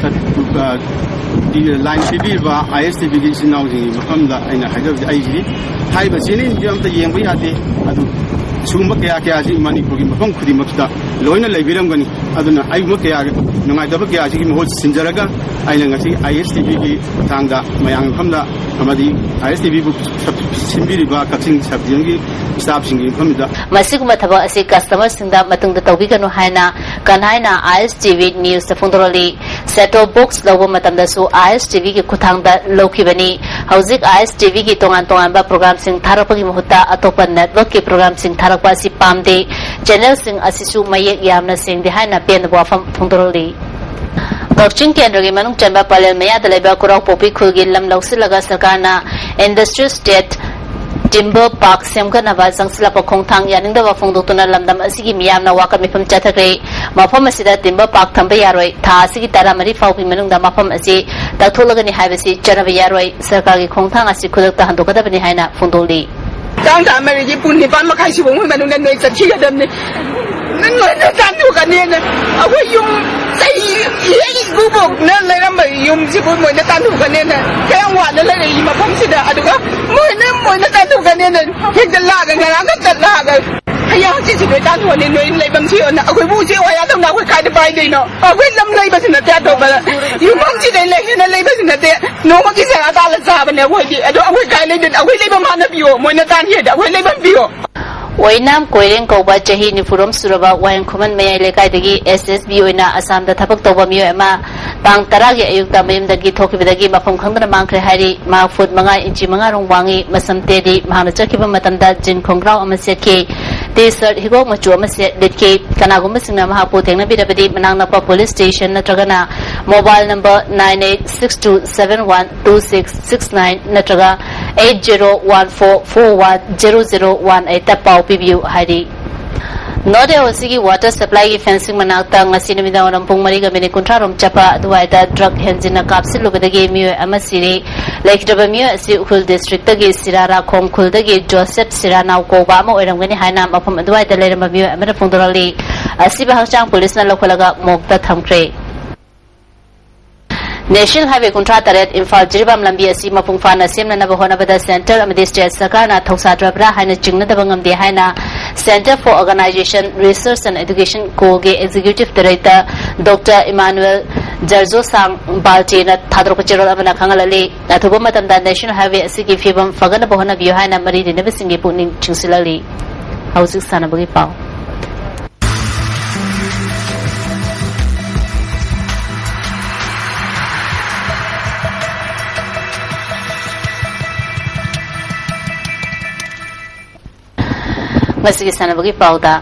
ꯑ, line ꯄꯤꯕꯤꯔꯤꯕ ISTVꯒꯤ ꯏꯆꯤꯟ ꯏꯅꯥꯎꯁꯤꯡꯒꯤ ꯃꯐꯝꯗ ꯑꯩꯅ ꯍꯥꯏꯖꯕꯗꯤ, ꯑꯩꯁꯤ ꯍꯥꯏꯔꯤꯕ channelꯁꯤꯡꯁꯦ ꯑꯝꯇ ꯌꯦꯡꯕ ꯌꯥꯗꯦ꯫ ꯑꯗꯨ ꯁꯤꯒꯨꯝꯕ ꯀꯌꯥ ꯀꯌꯥꯁꯤ ꯃꯅꯤꯄꯨꯔꯒꯤ ꯃꯐꯝ ꯈꯨꯗꯤꯡꯃꯛꯇ ꯂꯣꯏꯅ ꯂꯩꯕꯤꯔꯝꯒꯅꯤ꯫ ꯑꯗꯨꯅ ꯑꯩꯒꯨꯝꯕ ꯀꯌꯥ, ꯅꯨꯡꯉꯥꯏꯇꯕ ꯀꯌꯥꯁꯤꯒꯤ ꯃꯍꯨꯠ ꯁꯤꯟꯖꯔꯒ ꯑꯩꯅ ꯉꯁꯤ ISTVꯒꯤ ꯈꯨꯠꯊꯥꯡꯗ ꯃꯌꯥꯝꯒꯤ ꯃꯐꯝꯗ ꯑꯃꯗꯤ ISTVꯕꯨ ꯁꯤꯟꯕꯤꯔꯤꯕ ꯀꯛꯆꯤꯡ sub divisionꯒꯤ staffꯁꯤꯡꯒꯤ ꯃꯐꯝꯗ ꯃꯁꯤꯒꯨꯝꯕ ꯊꯕꯛ ꯑꯁꯤ customerꯁꯤꯡꯗ ꯃꯇꯨꯡꯗ ꯇꯧꯕꯤꯒꯅꯨ ꯍꯥꯏꯅ ꯀꯟꯍꯥꯏꯅ ISTV newsꯇ ꯐꯣꯡꯗꯣꯔꯛꯂꯤ꯫ Set-top box ꯂꯧꯕ ꯃꯇꯝꯗꯁꯨ ISTVꯒꯤ ꯈꯨꯠꯊꯥꯡꯗ ꯂꯧꯈꯤꯕꯅꯤ꯫ ꯍꯧꯖꯤꯛ ISTVꯒꯤ ꯇꯣꯉꯥꯟ ꯇꯣꯉꯥꯟꯕ programꯁꯤꯡ ꯊꯥꯔꯛꯄꯒꯤ ꯃꯍꯨꯠꯇ ꯑꯇꯣꯞꯄ networkꯀꯤ programꯁꯤꯡ ꯊꯥꯔꯛꯄ ꯑꯁꯤ ꯄꯥꯝꯗꯦ꯫ Channelꯁꯤꯡ ꯑꯁꯤꯁꯨ ꯃꯌꯦꯛ ꯌꯥꯝꯅ ꯁꯦꯡꯗꯦ ꯍꯥꯏꯅ ꯄꯦꯟꯗꯕ ꯋꯥꯐꯝ ꯐꯣꯡꯗꯣꯔꯛꯂꯤ꯫ ꯀꯛꯆꯤꯡ ꯀꯦꯟꯗ꯭ꯔꯒꯤ ꯃꯅꯨꯡ ꯆꯟꯕ ꯄꯂꯦꯜ ꯃꯌꯥꯗ ꯂꯩꯕ ꯈꯨꯔꯥꯎꯄꯣꯛꯄꯤ ꯈꯨꯜꯒꯤ ꯂꯝ ꯂꯧꯁꯤꯜꯂꯒ ꯁꯔꯀꯥꯔꯅ industrial estate timber park ꯁꯦꯝꯒꯠꯅꯕ ꯆꯪꯁꯤꯜꯂꯛꯄ ꯈꯣꯡꯊꯥꯡ ꯌꯥꯅꯤꯡꯗꯕ ꯐꯣꯡꯗꯣꯛꯇꯨꯅ ꯂꯝꯗꯝ ꯑꯁꯤꯒꯤ ꯃꯤꯌꯥꯝꯅ ꯋꯥꯀꯠ ꯃꯤꯐꯝ ꯆꯠꯊꯈ꯭ꯔꯦ꯫ ꯃꯐꯝ ꯑꯁꯤꯗ timber park ꯊꯝꯕ ꯌꯥꯔꯣꯏ, ꯊꯥ ꯑꯁꯤꯒꯤ ꯇꯔꯥꯃꯔꯤ ꯐꯥꯎꯕꯒꯤ ꯃꯅꯨꯡꯗ ꯃꯐꯝ ꯑꯁꯤ ꯇꯛꯊꯣꯛꯂꯒꯅꯤ ꯍꯥꯏꯕꯁꯤ ꯆꯠꯅꯕ ꯌꯥꯔꯣꯏ, ꯁꯔꯀꯥꯔꯒꯤ ꯈꯣꯡꯊꯥꯡ ꯑꯁꯤ ꯈꯨꯗꯛꯇ ꯍꯟꯗꯣꯛꯀꯗꯕꯅꯤ ꯍꯥꯏꯅ ꯐꯣꯡꯗꯣꯛꯂꯤ꯫ ꯇꯥꯡ ꯇꯔꯥꯃꯔꯤꯒꯤ ꯄꯨꯡ ꯅꯤꯄꯥꯟ ꯃꯈꯥꯏ ꯁꯤꯐꯥꯎꯒꯤ ꯃꯅꯨꯡꯗ ꯅꯣꯏ ꯆꯠꯈꯤꯒꯗꯕꯅꯤ꯫ ꯅꯪ ꯂꯣꯏꯅ ꯇꯥꯟꯊꯣꯛꯀꯅꯤꯅ꯫ ꯑꯩꯈꯣꯏ ꯌꯨꯝ ꯆꯍꯤ ꯏꯍꯦꯛ ꯏꯀꯨꯕꯣꯛꯅ ꯂꯩꯔꯝꯕ ꯌꯨꯝꯁꯤꯕꯨ ꯃꯣꯏꯅ ꯇꯥꯟꯊꯣꯛꯀꯅꯤꯅ ꯀꯌꯥꯝ ꯋꯥꯅ ꯂꯩꯔꯛꯏ ꯃꯐꯝꯁꯤꯗ, ꯑꯗꯨꯒ ꯃꯣꯏꯅ, ꯃꯣꯏꯅ ꯇꯥꯟꯊꯣꯛꯀꯅꯤꯅ ꯍꯦꯛꯇ ꯂꯥꯛꯑꯒ, ꯉꯔꯥꯡ ꯈꯛꯇ ꯂꯥꯛꯑꯒ ꯍꯌꯦꯡ ꯍꯪꯆꯤꯠꯁꯤ ꯅꯣꯏ ꯇꯥꯟꯊꯣꯛꯑꯅꯤ, ꯅꯣꯏ ꯂꯩꯐꯝ ꯊꯤꯌꯣꯅ꯫ ꯑꯩꯈꯣꯏꯕꯨ ꯎꯆꯦꯛ ꯋꯥꯌꯥꯗꯧꯅ ꯑꯩꯈꯣꯏ ꯀꯥꯏꯗ ꯄꯥꯏꯗꯣꯏꯅꯣ? ꯑꯩꯈꯣꯏ ꯂꯝ ꯂꯩꯕꯁꯨ ꯅꯠꯇꯦ, ꯑꯇꯣꯞꯄꯗ ꯌꯨꯝꯐꯝ ꯁꯤꯗꯩ ꯂꯩ ꯍꯦꯟꯅ ꯂꯩꯕꯁꯨ ꯅꯠꯇꯦ꯫ ꯅꯣꯡꯃꯒꯤ ꯆꯔꯥ ꯇꯥꯜꯂ ꯆꯥꯕꯅꯦ ꯑꯩꯈꯣꯏꯗꯤ꯫ ꯑꯗꯣ ꯑꯩꯈꯣꯏ ꯀꯥꯏ ꯂꯩꯗꯣꯏꯅꯣ? ꯑꯩꯈꯣꯏ ꯂꯩꯐꯝ ꯍꯥꯟꯅ ꯄꯤꯌꯣ, ꯃꯣꯏꯅ ꯇꯥꯟꯈꯤꯗꯤ ꯑꯩꯈꯣꯏ ꯂꯩꯐꯝ ꯄꯤꯌꯣ꯫ ꯑꯣꯏꯅꯥꯝ ꯀꯣꯏꯔꯦꯡ ꯀꯧꯕ ꯆꯍꯤ ꯅꯤꯐꯨꯔꯣꯝ ꯁꯨꯔꯕ ꯋꯥꯍꯦꯡ ꯈꯨꯃꯟ ꯃꯌꯥꯏ ꯂꯩꯀꯥꯏꯗꯒꯤ ꯑꯦꯁ ꯑꯦꯁ ꯕꯤ ꯑꯣꯏꯅ ꯑꯁꯥꯝꯗ ꯊꯕꯛ ꯇꯧꯕ ꯃꯤꯑꯣꯏ ꯑꯃ ꯇꯥꯡ ꯇꯔꯥꯒꯤ ꯑꯌꯨꯛꯇ ꯃꯌꯨꯝꯗꯒꯤ ꯊꯣꯛꯈꯤꯕꯗꯒꯤ ꯃꯐꯝ ꯈꯪꯗꯅ ꯃꯥꯡꯈ꯭ꯔꯦ ꯍꯥꯏꯔꯤ꯫ ꯃꯍꯥꯛ ꯐꯨꯠ ꯃꯉꯥ ꯏꯟꯆꯤ ꯃꯉꯥ ꯔꯣꯝ ꯋꯥꯡꯉꯤ, ꯃꯁꯝ ꯇꯦꯜꯂꯤ꯫ ꯃꯍꯥꯛꯅ ꯆꯠꯈꯤꯕ ꯃꯇꯝꯗ ꯖꯤꯟ ꯈꯣꯡꯒ꯭ꯔꯥꯎ ꯑꯃ ꯁꯦꯠꯈꯤ, ꯇꯤ ꯁꯔꯠ ꯍꯤꯒꯣꯛ ꯃꯆꯨ ꯑꯃ ꯁꯦꯠ ꯂꯤꯠꯈꯤ꯫ ꯀꯅꯥꯒꯨꯝꯕꯁꯤꯡꯅ ꯃꯍꯥꯛꯄꯨ ꯊꯦꯡꯅꯕꯤꯔꯕꯗꯤ ꯃꯅꯥꯛ ꯅꯛꯄ ꯄꯨꯂꯤꯁ ꯁ꯭ꯇꯦꯁꯟ ꯅꯠꯇ꯭ꯔꯒꯅ mobile number nine eight six two seven one two six six nine ꯅꯠꯇ꯭ꯔꯒ eight zero one four four one zero zero one ꯑꯩꯠꯇ ꯄꯥꯎ ꯄꯤꯕꯤꯌꯨ ꯍꯥꯏꯔꯤ꯫ ꯅꯣꯔꯠ ꯏꯌꯔ ꯑꯁꯤꯒꯤ ꯋꯥꯇꯔ ꯁꯄ꯭ꯂꯥꯏꯒꯤ ꯐꯦꯟꯁꯤꯡ ꯃꯅꯥꯛꯇ ꯉꯁꯤ ꯅꯨꯃꯤꯗꯥꯡꯋꯥꯏꯔꯝ ꯄꯨꯡ ꯃꯔꯤꯒ ꯃꯤꯅꯤꯠ ꯀꯨꯟꯊ꯭ꯔꯥ ꯔꯣꯝ ꯆꯠꯄ ꯑꯗꯨꯋꯥꯏꯗ ꯗ꯭ꯔꯒ ꯍꯦꯟꯖꯤꯟꯅ ꯀꯥꯞꯁꯤꯜꯂꯨꯕꯗꯒꯤ ꯃꯤꯑꯣꯏ ꯑꯃ ꯁꯤꯔꯦ꯫ ꯂꯩꯈꯤꯗ꯭ꯔꯕ ꯃꯤꯑꯣꯏ ꯑꯁꯤ ꯎꯈ꯭ꯔꯨꯜ ꯗꯤꯁꯇ꯭ꯔꯤꯛꯇꯒꯤ ꯁꯤꯔꯥꯔꯥꯈꯣꯡ ꯈꯨꯜꯗꯒꯤ ꯖꯣꯁꯦꯞ ꯁꯤꯔꯥꯅꯥꯎ ꯀꯧꯕ ꯑꯃ ꯑꯣꯏꯔꯝꯒꯅꯤ ꯍꯥꯏꯅ ꯃꯐꯝ ꯑꯗꯨꯋꯥꯏꯗ ꯂꯩꯔꯝꯕ ꯃꯤꯑꯣꯏ ꯑꯃꯅ ꯐꯣꯡꯗꯣꯔꯛꯂꯤ꯫ ꯑꯁꯤꯕ ꯍꯛꯆꯥꯡ ꯄꯨꯂꯤꯁꯅ ꯂꯧꯈꯠꯂꯒ ꯃꯣꯔꯒꯇ ꯊꯝꯈ꯭ꯔꯦ꯫ ꯅꯦꯁꯅꯦꯜ ꯍꯥꯏꯋꯦ ꯀꯨꯟꯊ꯭ꯔꯥ ꯇꯔꯦꯠ ꯏꯝꯐꯥꯜ ꯖꯤꯔꯤꯕꯥꯝ ꯂꯝꯕꯤ ꯑꯁꯤ ꯃꯄꯨꯡ ꯐꯥꯅ ꯁꯦꯝꯅꯅꯕ ꯍꯣꯠꯅꯕꯗ ꯁꯦꯟꯇꯔ ꯑꯃꯗꯤ ꯁ꯭ꯇꯦꯠ ꯁꯔꯀꯥꯔꯅ ꯊꯧꯁꯥꯗ꯭ꯔꯕ꯭ꯔꯥ ꯍꯥꯏꯅ ꯆꯤꯡꯅꯗꯕ ꯉꯝꯗꯦ ꯍꯥꯏꯅ Centre for Organisation Research and Education, ꯀꯣꯒꯤ ꯑꯦꯛꯖꯤꯀ꯭ꯌꯨꯇꯤꯚ ꯗꯥꯏꯔꯦꯛꯇꯔ ꯗꯣꯛꯇꯔ ꯏꯃꯥꯅꯨꯑꯦꯜ ꯖꯔꯖꯣꯁꯥꯡ ꯕꯥꯜꯇꯦꯅ ꯊꯥꯗꯣꯔꯛꯄ ꯆꯦꯔꯣꯜ ꯑꯃꯅ ꯈꯪꯍꯜꯂꯛꯂꯤ꯫ ꯑꯊꯨꯕ ꯃꯇꯝꯗ ꯅꯦꯁꯅꯦꯜ ꯍꯥꯏꯋꯦ ꯑꯁꯤꯒꯤ ꯐꯤꯕꯝ ꯐꯒꯠꯅꯕ ꯍꯣꯠꯅꯕꯤꯌꯨ ꯍꯥꯏꯅ ꯃꯔꯤ ꯂꯩꯅꯕꯁꯤꯡꯒꯤ ꯄꯨꯛꯅꯤꯡ ꯆꯤꯡꯁꯤꯜꯍꯜꯂꯤ꯫ ꯍꯧꯖꯤꯛ ꯁꯥꯟꯅꯕꯒꯤ ꯄꯥꯎ꯫ ꯉꯁꯤꯒꯤ ꯁꯥꯟꯅꯕꯒꯤ ꯄꯥꯎꯗ,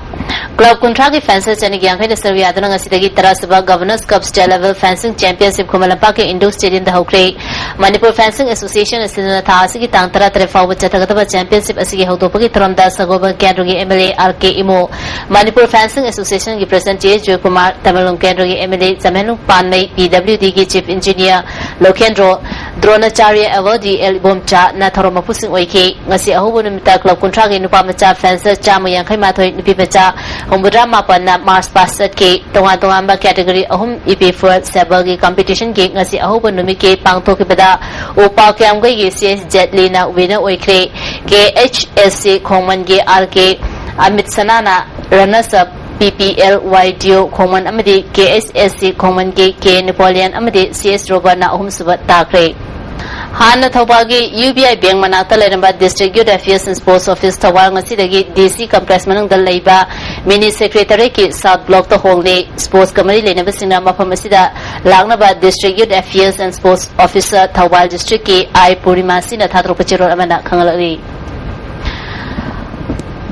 ꯀ꯭ꯂꯕ ꯀꯨꯟꯊ꯭ꯔꯥꯒꯤ ꯐꯦꯟꯁꯔ ꯆꯅꯤꯒ ꯌꯥꯡꯈꯩꯅ ꯁꯔꯨꯛ ꯌꯥꯗꯨꯅ ꯉꯁꯤꯗꯒꯤ ꯇꯔꯥꯁꯨꯕ ꯒꯕꯔꯅꯔꯁ ꯀꯞ ꯁ꯭ꯇꯦꯠ ꯂꯦꯚꯦꯜ ꯐꯦꯟꯁꯤꯡ ꯆꯦꯝꯄꯤꯌꯟꯁꯤꯞ ꯈꯨꯃꯟ ꯂꯝꯄꯥꯛꯀꯤ ꯏꯟꯗꯣꯔ ꯁ꯭ꯇꯦꯗꯤꯌꯝꯗ ꯍꯧꯈ꯭ꯔꯦ꯫ ꯃꯅꯤꯄꯨꯔ ꯐꯦꯟꯁꯤꯡ ꯑꯦꯁꯣꯁꯤꯌꯦꯁꯟ ꯑꯁꯤꯅ ꯊꯥ ꯑꯁꯤꯒꯤ ꯇꯥꯡ ꯇꯔꯥꯇꯔꯦꯠ ꯐꯥꯎꯕ ꯆꯠꯊꯒꯗꯕ ꯆꯦꯝꯄꯤꯌꯟꯁꯤꯞ ꯑꯁꯤꯒꯤ ꯍꯧꯗꯣꯛꯄꯒꯤ ꯊꯧꯔꯝꯗ ꯁꯒꯣꯜꯕꯟ ꯀꯦꯟꯗ꯭ꯔꯒꯤ M L A R K Imo, Manipur fencing ꯑꯦꯁꯣꯁꯤꯌꯦꯁꯟꯒꯤ president T S Joykumar, Tamenglong ꯀꯦꯟꯗ꯭ꯔꯒꯤ M L A Chamhenlung Panmei, P W ꯗꯤꯒꯤ ꯆꯤꯐ ꯏꯟꯖꯤꯅꯤꯌꯔ ꯂꯣꯀꯦꯟꯗ꯭ꯔꯣ, ꯗ꯭ꯔꯣꯅꯥꯆꯥꯔꯌ ꯑꯦꯋꯥꯔꯗꯤ ꯑꯦꯜ ꯏꯕꯣꯝꯆꯥꯅ ꯊꯧꯔꯝ ꯃꯄꯨꯁꯤꯡ ꯑꯣꯏꯈꯤ꯫ ꯉꯁꯤ ꯑꯍꯧꯕ ꯅꯨꯃꯤꯠꯇ ꯀ꯭ꯂꯕ ꯀꯨꯟꯊ꯭ꯔꯥꯒꯤ ꯅꯨꯄꯥ ꯃꯆꯥ ꯐꯦꯟꯁꯔ ꯆꯥꯝꯃ ꯌꯥꯡꯈꯩ ꯃꯥꯊꯣꯏ, ꯅꯨꯄꯤ ꯃꯆꯥ ꯍꯨꯝꯐꯨꯇꯔꯥ ꯃꯥꯄꯟꯅ ꯃꯥꯔꯆ ꯄꯥꯁ ꯆꯠꯈꯤ꯫ ꯇꯣꯉꯥꯟ ꯇꯣꯉꯥꯟꯕ ꯀꯦꯇꯦꯒꯣꯔꯤ ꯑꯍꯨꯝ, ꯏ ꯄꯤ ꯐꯣꯔ ꯁꯦꯕꯜꯒꯤ ꯀꯝꯄꯤꯇꯤꯁꯟꯒꯤ ꯉꯁꯤ ꯑꯍꯧꯕ ꯅꯨꯃꯤꯠꯀꯤ ꯄꯥꯡꯊꯣꯛꯈꯤꯕꯗ ꯎꯄꯥꯜ ꯀꯌꯥꯝꯒꯩꯒꯤ ꯁꯤ ꯑꯦꯁ ꯖꯦꯠꯂꯤꯅ ꯋꯤꯅꯔ ꯑꯣꯏꯈ꯭ꯔꯦ꯫ ꯀꯦ ꯑꯩꯆ ꯑꯦꯁ ꯁꯤ ꯈꯣꯡꯃꯟꯒꯤ ꯑꯥꯔ ꯀꯦ ꯑꯃꯤꯠ ꯁꯅꯥꯅ runners up, ꯄꯤ ꯄꯤ ꯑꯦꯜ ꯋꯥꯏ ꯗꯤ ꯑꯣ ꯈꯣꯡꯃꯟ ꯑꯃꯗꯤ ꯀꯦ ꯑꯦꯁ ꯑꯦꯁ ꯁꯤ ꯈꯣꯡꯃꯟꯒꯤ ꯀꯦ ꯅꯦꯄꯣꯂꯤꯌꯟ ꯑꯃꯗꯤ ꯁꯤ ꯑꯦꯁ ꯔꯣꯕꯔꯠꯅ ꯑꯍꯨꯝꯁꯨꯕ ꯇꯥꯈ꯭ꯔꯦ꯫ ꯍꯥꯟꯅ ꯊꯧꯕꯥꯜꯒꯤ ꯌꯨ ꯕꯤ ꯑꯥꯏ ꯕꯦꯡ ꯃꯅꯥꯛꯇ ꯂꯩꯔꯝꯕ District Youth Affairs and Sports Office Thoubal ꯉꯁꯤꯗꯒꯤ ꯗꯤ ꯁꯤ complex ꯃꯅꯨꯡꯗ ꯂꯩꯕ Mini Secretariatꯀꯤ South Blockꯇ ꯍꯣꯡꯂꯦ꯫ Sportsꯀ ꯃꯔꯤ ꯂꯩꯅꯕꯁꯤꯡꯅ ꯃꯐꯝ ꯑꯁꯤꯗ ꯂꯥꯛꯅꯕ District Youth Affairs and Sports Officer Thoubal Districtꯀꯤ ꯑꯥꯏ ꯄꯨꯔꯅꯤꯃꯥꯁꯤꯅ ꯊꯥꯗꯣꯔꯛꯄ ꯆꯦꯔꯣꯜ ꯑꯃꯅ ꯈꯪꯍꯜꯂꯛꯂꯤ꯫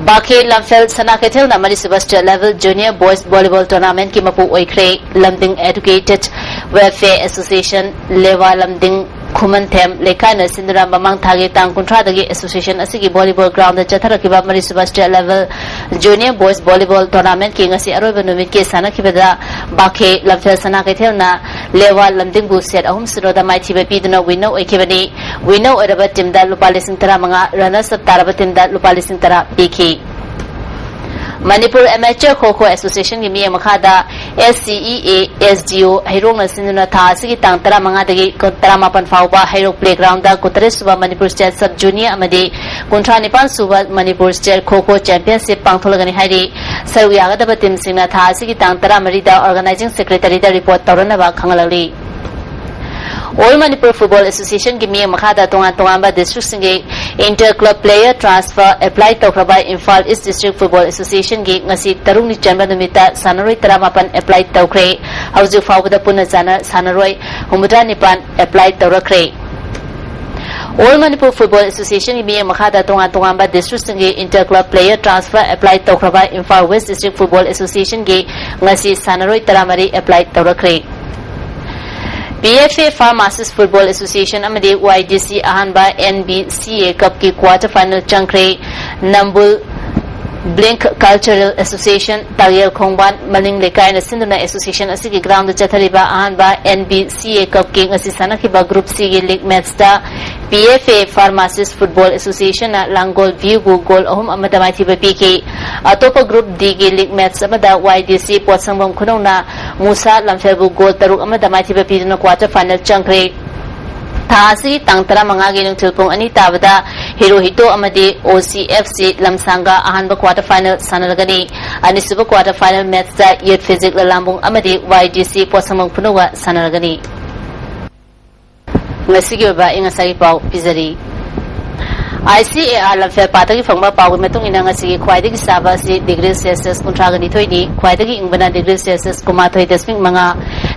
ꯕꯥꯈꯦ ꯂꯝꯐꯦꯜ ꯁꯅꯥ ꯀꯩꯊꯦꯜꯅ ꯃꯔꯤꯁꯨꯕ State Level Junior Boys Volleyball Tournamentꯀꯤ ꯃꯄꯨ ꯑꯣꯏꯈ꯭ꯔꯦ꯫ ꯂꯝꯗꯤꯡ Educated Welfare Association, ꯂꯦꯋꯥ ꯂꯝꯗꯤꯡ ꯈꯨꯃꯟꯊꯦꯝ ꯂꯩꯀꯥꯏꯅ ꯁꯤꯟꯗꯨꯅ ꯃꯃꯥꯡ ꯊꯥꯒꯤ ꯇꯥꯡ ꯀꯨꯟꯊ꯭ꯔꯥꯗꯒꯤ association ꯑꯁꯤꯒꯤ volleyball groundꯗ ꯆꯠꯊꯔꯛꯈꯤꯕ ꯃꯔꯤꯁꯨꯕ State Level Junior Boys Volleyball Tournamentꯀꯤ ꯉꯁꯤ ꯑꯔꯣꯏꯕ ꯅꯨꯃꯤꯠꯀꯤ ꯁꯥꯟꯅꯈꯤꯕꯗ ꯕꯥꯈꯦ ꯂꯝꯐꯦꯜ ꯁꯅꯥ ꯀꯩꯊꯦꯜꯅ ꯂꯦꯋꯥ ꯂꯝꯗꯤꯡꯕꯨ set ꯑꯍꯨꯝ zero ꯗ ꯃꯥꯏꯊꯤꯕ ꯄꯤꯗꯨꯅ winner ꯑꯣꯏꯈꯤꯕꯅꯤ꯫ Winner ꯑꯣꯏꯔꯕ teamꯗ ꯂꯨꯄꯥ ꯂꯤꯁꯤꯡ ꯇꯔꯥꯃꯉꯥ, runners up ꯇꯥꯔꯕ teamꯗ ꯂꯨꯄꯥ ꯂꯤꯁꯤꯡ ꯇꯔꯥ ꯄꯤꯈꯤ꯫ ꯃꯅꯤꯄꯨꯔ Amateur Kho Kho Associationꯒꯤ ꯃꯤꯠꯌꯦꯡ ꯃꯈꯥꯗ S C E A S D O ꯍꯩꯔꯣꯛꯅ ꯁꯤꯟꯗꯨꯅ ꯊꯥ ꯑꯁꯤꯒꯤ ꯇꯥꯡ ꯇꯔꯥꯃꯉꯥꯗꯒꯤ ꯇꯔꯥꯃꯥꯄꯟ ꯐꯥꯎꯕ ꯍꯩꯔꯣꯛ playgroundꯗ ꯀꯨꯟꯇꯔꯦꯠ ꯁꯨꯕ Manipur State Sub Junior ꯑꯃꯗꯤ ꯀꯨꯟꯊ꯭ꯔꯥ ꯅꯤꯄꯥꯟ ꯁꯨꯕ Manipur State Kho Kho Championship ꯄꯥꯡꯊꯣꯛꯂꯒꯅꯤ ꯍꯥꯏꯔꯤ꯫ ꯁꯔꯨꯛ ꯌꯥꯒꯗꯕ teamꯁꯤꯡꯅ ꯊꯥ ꯑꯁꯤꯒꯤ ꯇꯥꯡ ꯇꯔꯥꯃꯔꯤꯗ organizing secretaryꯗ report ꯇꯧꯔꯅꯕ ꯈꯪꯍꯜꯂꯛꯂꯤ꯫ All Manipur Football Associationꯒꯤ ꯃꯤꯠꯌꯦꯡ ꯃꯈꯥꯗ ꯇꯣꯉꯥꯟ ꯇꯣꯉꯥꯟꯕ districtꯁꯤꯡꯒꯤ inter club player transfer apply ꯇꯧꯈ꯭ꯔꯕ Imphal East District Football Associationꯒꯤ ꯉꯁꯤ ꯇꯔꯨꯛꯅꯤ ꯆꯟꯕ ꯅꯨꯃꯤꯠꯇ ꯁꯥꯟꯅꯔꯣꯏ ꯇꯔꯥꯃꯥꯄꯟ apply ꯇꯧꯈ꯭ꯔꯦ꯫ ꯍꯧꯖꯤꯛ ꯐꯥꯎꯕꯗ ꯄꯨꯟꯅ ꯆꯥꯅ ꯁꯥꯟꯅꯔꯣꯏ ꯍꯨꯝꯐꯨꯇꯔꯥ ꯅꯤꯄꯥꯟ apply ꯇꯧꯔꯛꯈ꯭ꯔꯦ꯫ All Manipur Football Associationꯒꯤ ꯃꯤꯠꯌꯦꯡ ꯃꯈꯥꯗ ꯇꯣꯉꯥꯟ ꯇꯣꯉꯥꯟꯕ districtꯁꯤꯡꯒꯤ inter club player transfer apply ꯇꯧꯈ꯭ꯔꯕ Imphal West District Football Associationꯒꯤ ꯉꯁꯤ ꯁꯥꯟꯅꯔꯣꯏ ꯇꯔꯥꯃꯔꯤ apply ꯇꯧꯔꯛꯈ꯭ꯔꯦ꯫ P F A Farmers Football Association ꯑꯃꯗꯤ Y D C ꯑꯍꯥꯟꯕ N B C A Cupꯀꯤ quarter final ꯆꯪꯈ꯭ꯔꯦ꯫ ꯅꯝꯕꯨꯜ Blink Cultural Association, ꯇꯥꯒꯦꯜ ꯈꯣꯡꯕꯥꯟ ꯃꯅꯤꯡ ꯂꯩꯀꯥꯏꯅ ꯁꯤꯟꯗꯨꯅ association ꯑꯁꯤꯒꯤ groundꯗ ꯆꯠꯊꯔꯤꯕ ꯑꯍꯥꯟꯕ N B C A Cupꯀꯤ ꯉꯁꯤ ꯁꯥꯟꯅꯈꯤꯕ Group Cꯒꯤ league matchꯇ P F A Farmers Football Associationꯅ Langol Viewꯕꯨ goal ꯑꯍꯨꯝ ꯑꯃꯗ ꯃꯥꯏꯊꯤꯕ ꯄꯤꯈꯤ꯫ ꯑꯇꯣꯞꯄ Group Dꯒꯤ league match ꯑꯃꯗ Y D C ꯄꯣꯠꯁꯪꯕꯝ ꯈꯨꯅꯧꯅ Musa ꯂꯝꯐꯦꯜꯕꯨ goal ꯇꯔꯨꯛ ꯑꯃꯗ ꯃꯥꯏꯊꯤꯕ ꯄꯤꯗꯨꯅ quarter final ꯆꯪꯈ꯭ꯔꯦ꯫ ꯊꯥ ꯑꯁꯤꯒꯤ ꯇꯥꯡ ꯇꯔꯥꯃꯉꯥꯒꯤ ꯅꯨꯡꯊꯤꯜ ꯄꯨꯡ ꯑꯅꯤ ꯇꯥꯕꯗ ꯍꯤꯔꯣ ꯍꯤꯇꯣ ꯑꯃꯗꯤ ꯑꯣ ꯁꯤ ꯑꯦꯐ ꯁꯤ ꯂꯝꯁꯥꯡꯒ ꯑꯍꯥꯟꯕ quarter final ꯁꯥꯟꯅꯔꯒꯅꯤ꯫ ꯑꯅꯤꯁꯨꯕ quarter final matchꯇ ꯌꯨꯠ ꯐꯤꯖꯤꯛ ꯂꯂꯥꯝꯕꯨꯡ ꯑꯃꯗꯤ ꯋꯥꯏ ꯗꯤ ꯁꯤ ꯄꯣꯠꯁꯪꯕꯝ ꯈꯨꯅꯧꯒ ꯁꯥꯟꯅꯔꯒꯅꯤ꯫ ꯉꯁꯤꯒꯤ ꯑꯣꯏꯕ ꯑꯏꯪ ꯑꯁꯥꯒꯤ ꯄꯥꯎ ꯄꯤꯖꯔꯤ꯫ ꯑꯥꯏ ꯁꯤ ꯑꯦ ꯑꯥꯔ ꯂꯝꯐꯦꯜ ꯄꯥꯠꯇꯒꯤ ꯐꯪꯕ ꯄꯥꯎꯒꯤ ꯃꯇꯨꯡ ꯏꯟꯅ, ꯉꯁꯤꯒꯤ ꯈ꯭ꯋꯥꯏꯗꯒꯤ ꯁꯥꯕ ꯑꯁꯤ degree Celsius ꯀꯨꯟꯊ꯭ꯔꯥꯒ ꯅꯤꯊꯣꯏꯅꯤ, ꯈ꯭ꯋꯥꯏꯗꯒꯤ ꯏꯪꯕꯅ degree Celsius ꯀꯨꯟꯃꯥꯊꯣꯏ ꯗꯁꯃꯤꯛ ꯃꯉꯥ,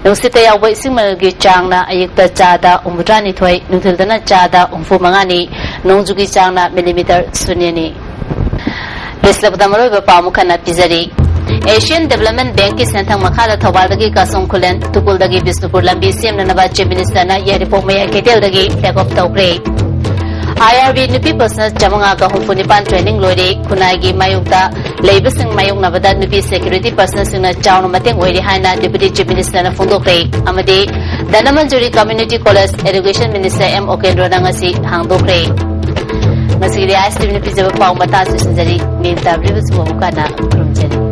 ꯅꯨꯡꯁꯤꯠꯇ ꯌꯥꯎꯕ ꯏꯁꯤꯡ ꯃꯅꯤꯜꯒꯤ ꯆꯥꯡꯅ ꯑꯌꯨꯛꯇ ꯆꯥꯗ ꯍꯨꯝꯐꯨꯇꯔꯥꯅꯤꯊꯣꯏ, ꯅꯨꯡꯊꯤꯜꯗꯅ ꯆꯥꯗ ꯍꯨꯝꯐꯨ ꯃꯉꯥꯅꯤ, ꯅꯣꯡꯖꯨꯒꯤ ꯆꯥꯡꯅ millimeter ꯁꯨꯟꯌꯅꯤ꯫ ꯂꯣꯏꯁꯤꯜꯂꯛꯄꯗ ꯃꯔꯨꯑꯣꯏꯕ ꯄꯥꯎ ꯑꯃꯨꯛ ꯍꯟꯅ ꯄꯤꯖꯔꯤ꯫ Asian Development Bankꯀꯤ ꯁꯦꯟꯊꯪ ꯃꯈꯥꯗ ꯊꯧꯕꯥꯜꯗꯒꯤ ꯀꯥꯁꯣꯡ ꯈꯨꯂꯦꯟ, ꯇꯨꯄꯨꯜꯗꯒꯤ ꯕꯤꯁꯅꯨꯄꯨꯔ ꯂꯝꯕꯤ ꯁꯦꯝꯅꯅꯕ Chief Ministerꯅ ꯌꯥꯏꯔꯤꯄꯣꯛ ꯃꯌꯥꯏ ꯀꯩꯊꯦꯜꯗꯒꯤ flag off ꯇꯧꯈ꯭ꯔꯦ꯫ ꯑꯥꯏ ꯑꯥꯔ ꯕꯤ ꯅꯨꯄꯤ personnel ꯆꯥꯃꯉꯥꯒ ꯍꯨꯝꯐꯨꯅꯤꯄꯥꯟ training ꯂꯣꯏꯔꯦ꯫ ꯈꯨꯟꯅꯥꯏꯒꯤ ꯃꯥꯌꯣꯛꯇ ꯂꯩꯕꯁꯤꯡ ꯃꯥꯌꯣꯛꯅꯕꯗ ꯅꯨꯄꯤ security personnelꯁꯤꯡꯅ ꯆꯥꯎꯅ ꯃꯇꯦꯡ ꯑꯣꯏꯔꯦ ꯍꯥꯏꯅ Deputy Chief Ministerꯅ ꯐꯣꯡꯗꯣꯛꯈ꯭ꯔꯦ꯫ ꯑꯃꯗꯤ Dhanamanjuri Community College Education Minister M ꯑꯣꯀꯦꯟꯗ꯭ꯔꯣꯅ ꯉꯁꯤ ꯍꯥꯡꯗꯣꯛꯈ꯭ꯔꯦ꯫ ꯉꯁꯤꯒꯤꯗꯤ ꯑꯥꯏ ꯑꯦꯁ ꯇꯤ ꯚꯤꯅ ꯄꯤꯖꯕ ꯄꯥꯎ ꯃꯇꯥꯡ ꯑꯁꯤ ꯂꯣꯏꯁꯤꯟꯖꯔꯤ꯫ ꯅꯤꯡ ꯇꯥꯕꯤꯔꯤꯕꯁꯤꯡꯕꯨ ꯑꯃꯨꯛ ꯍꯟꯅ ꯈꯨꯔꯨꯝꯖꯔꯤ꯫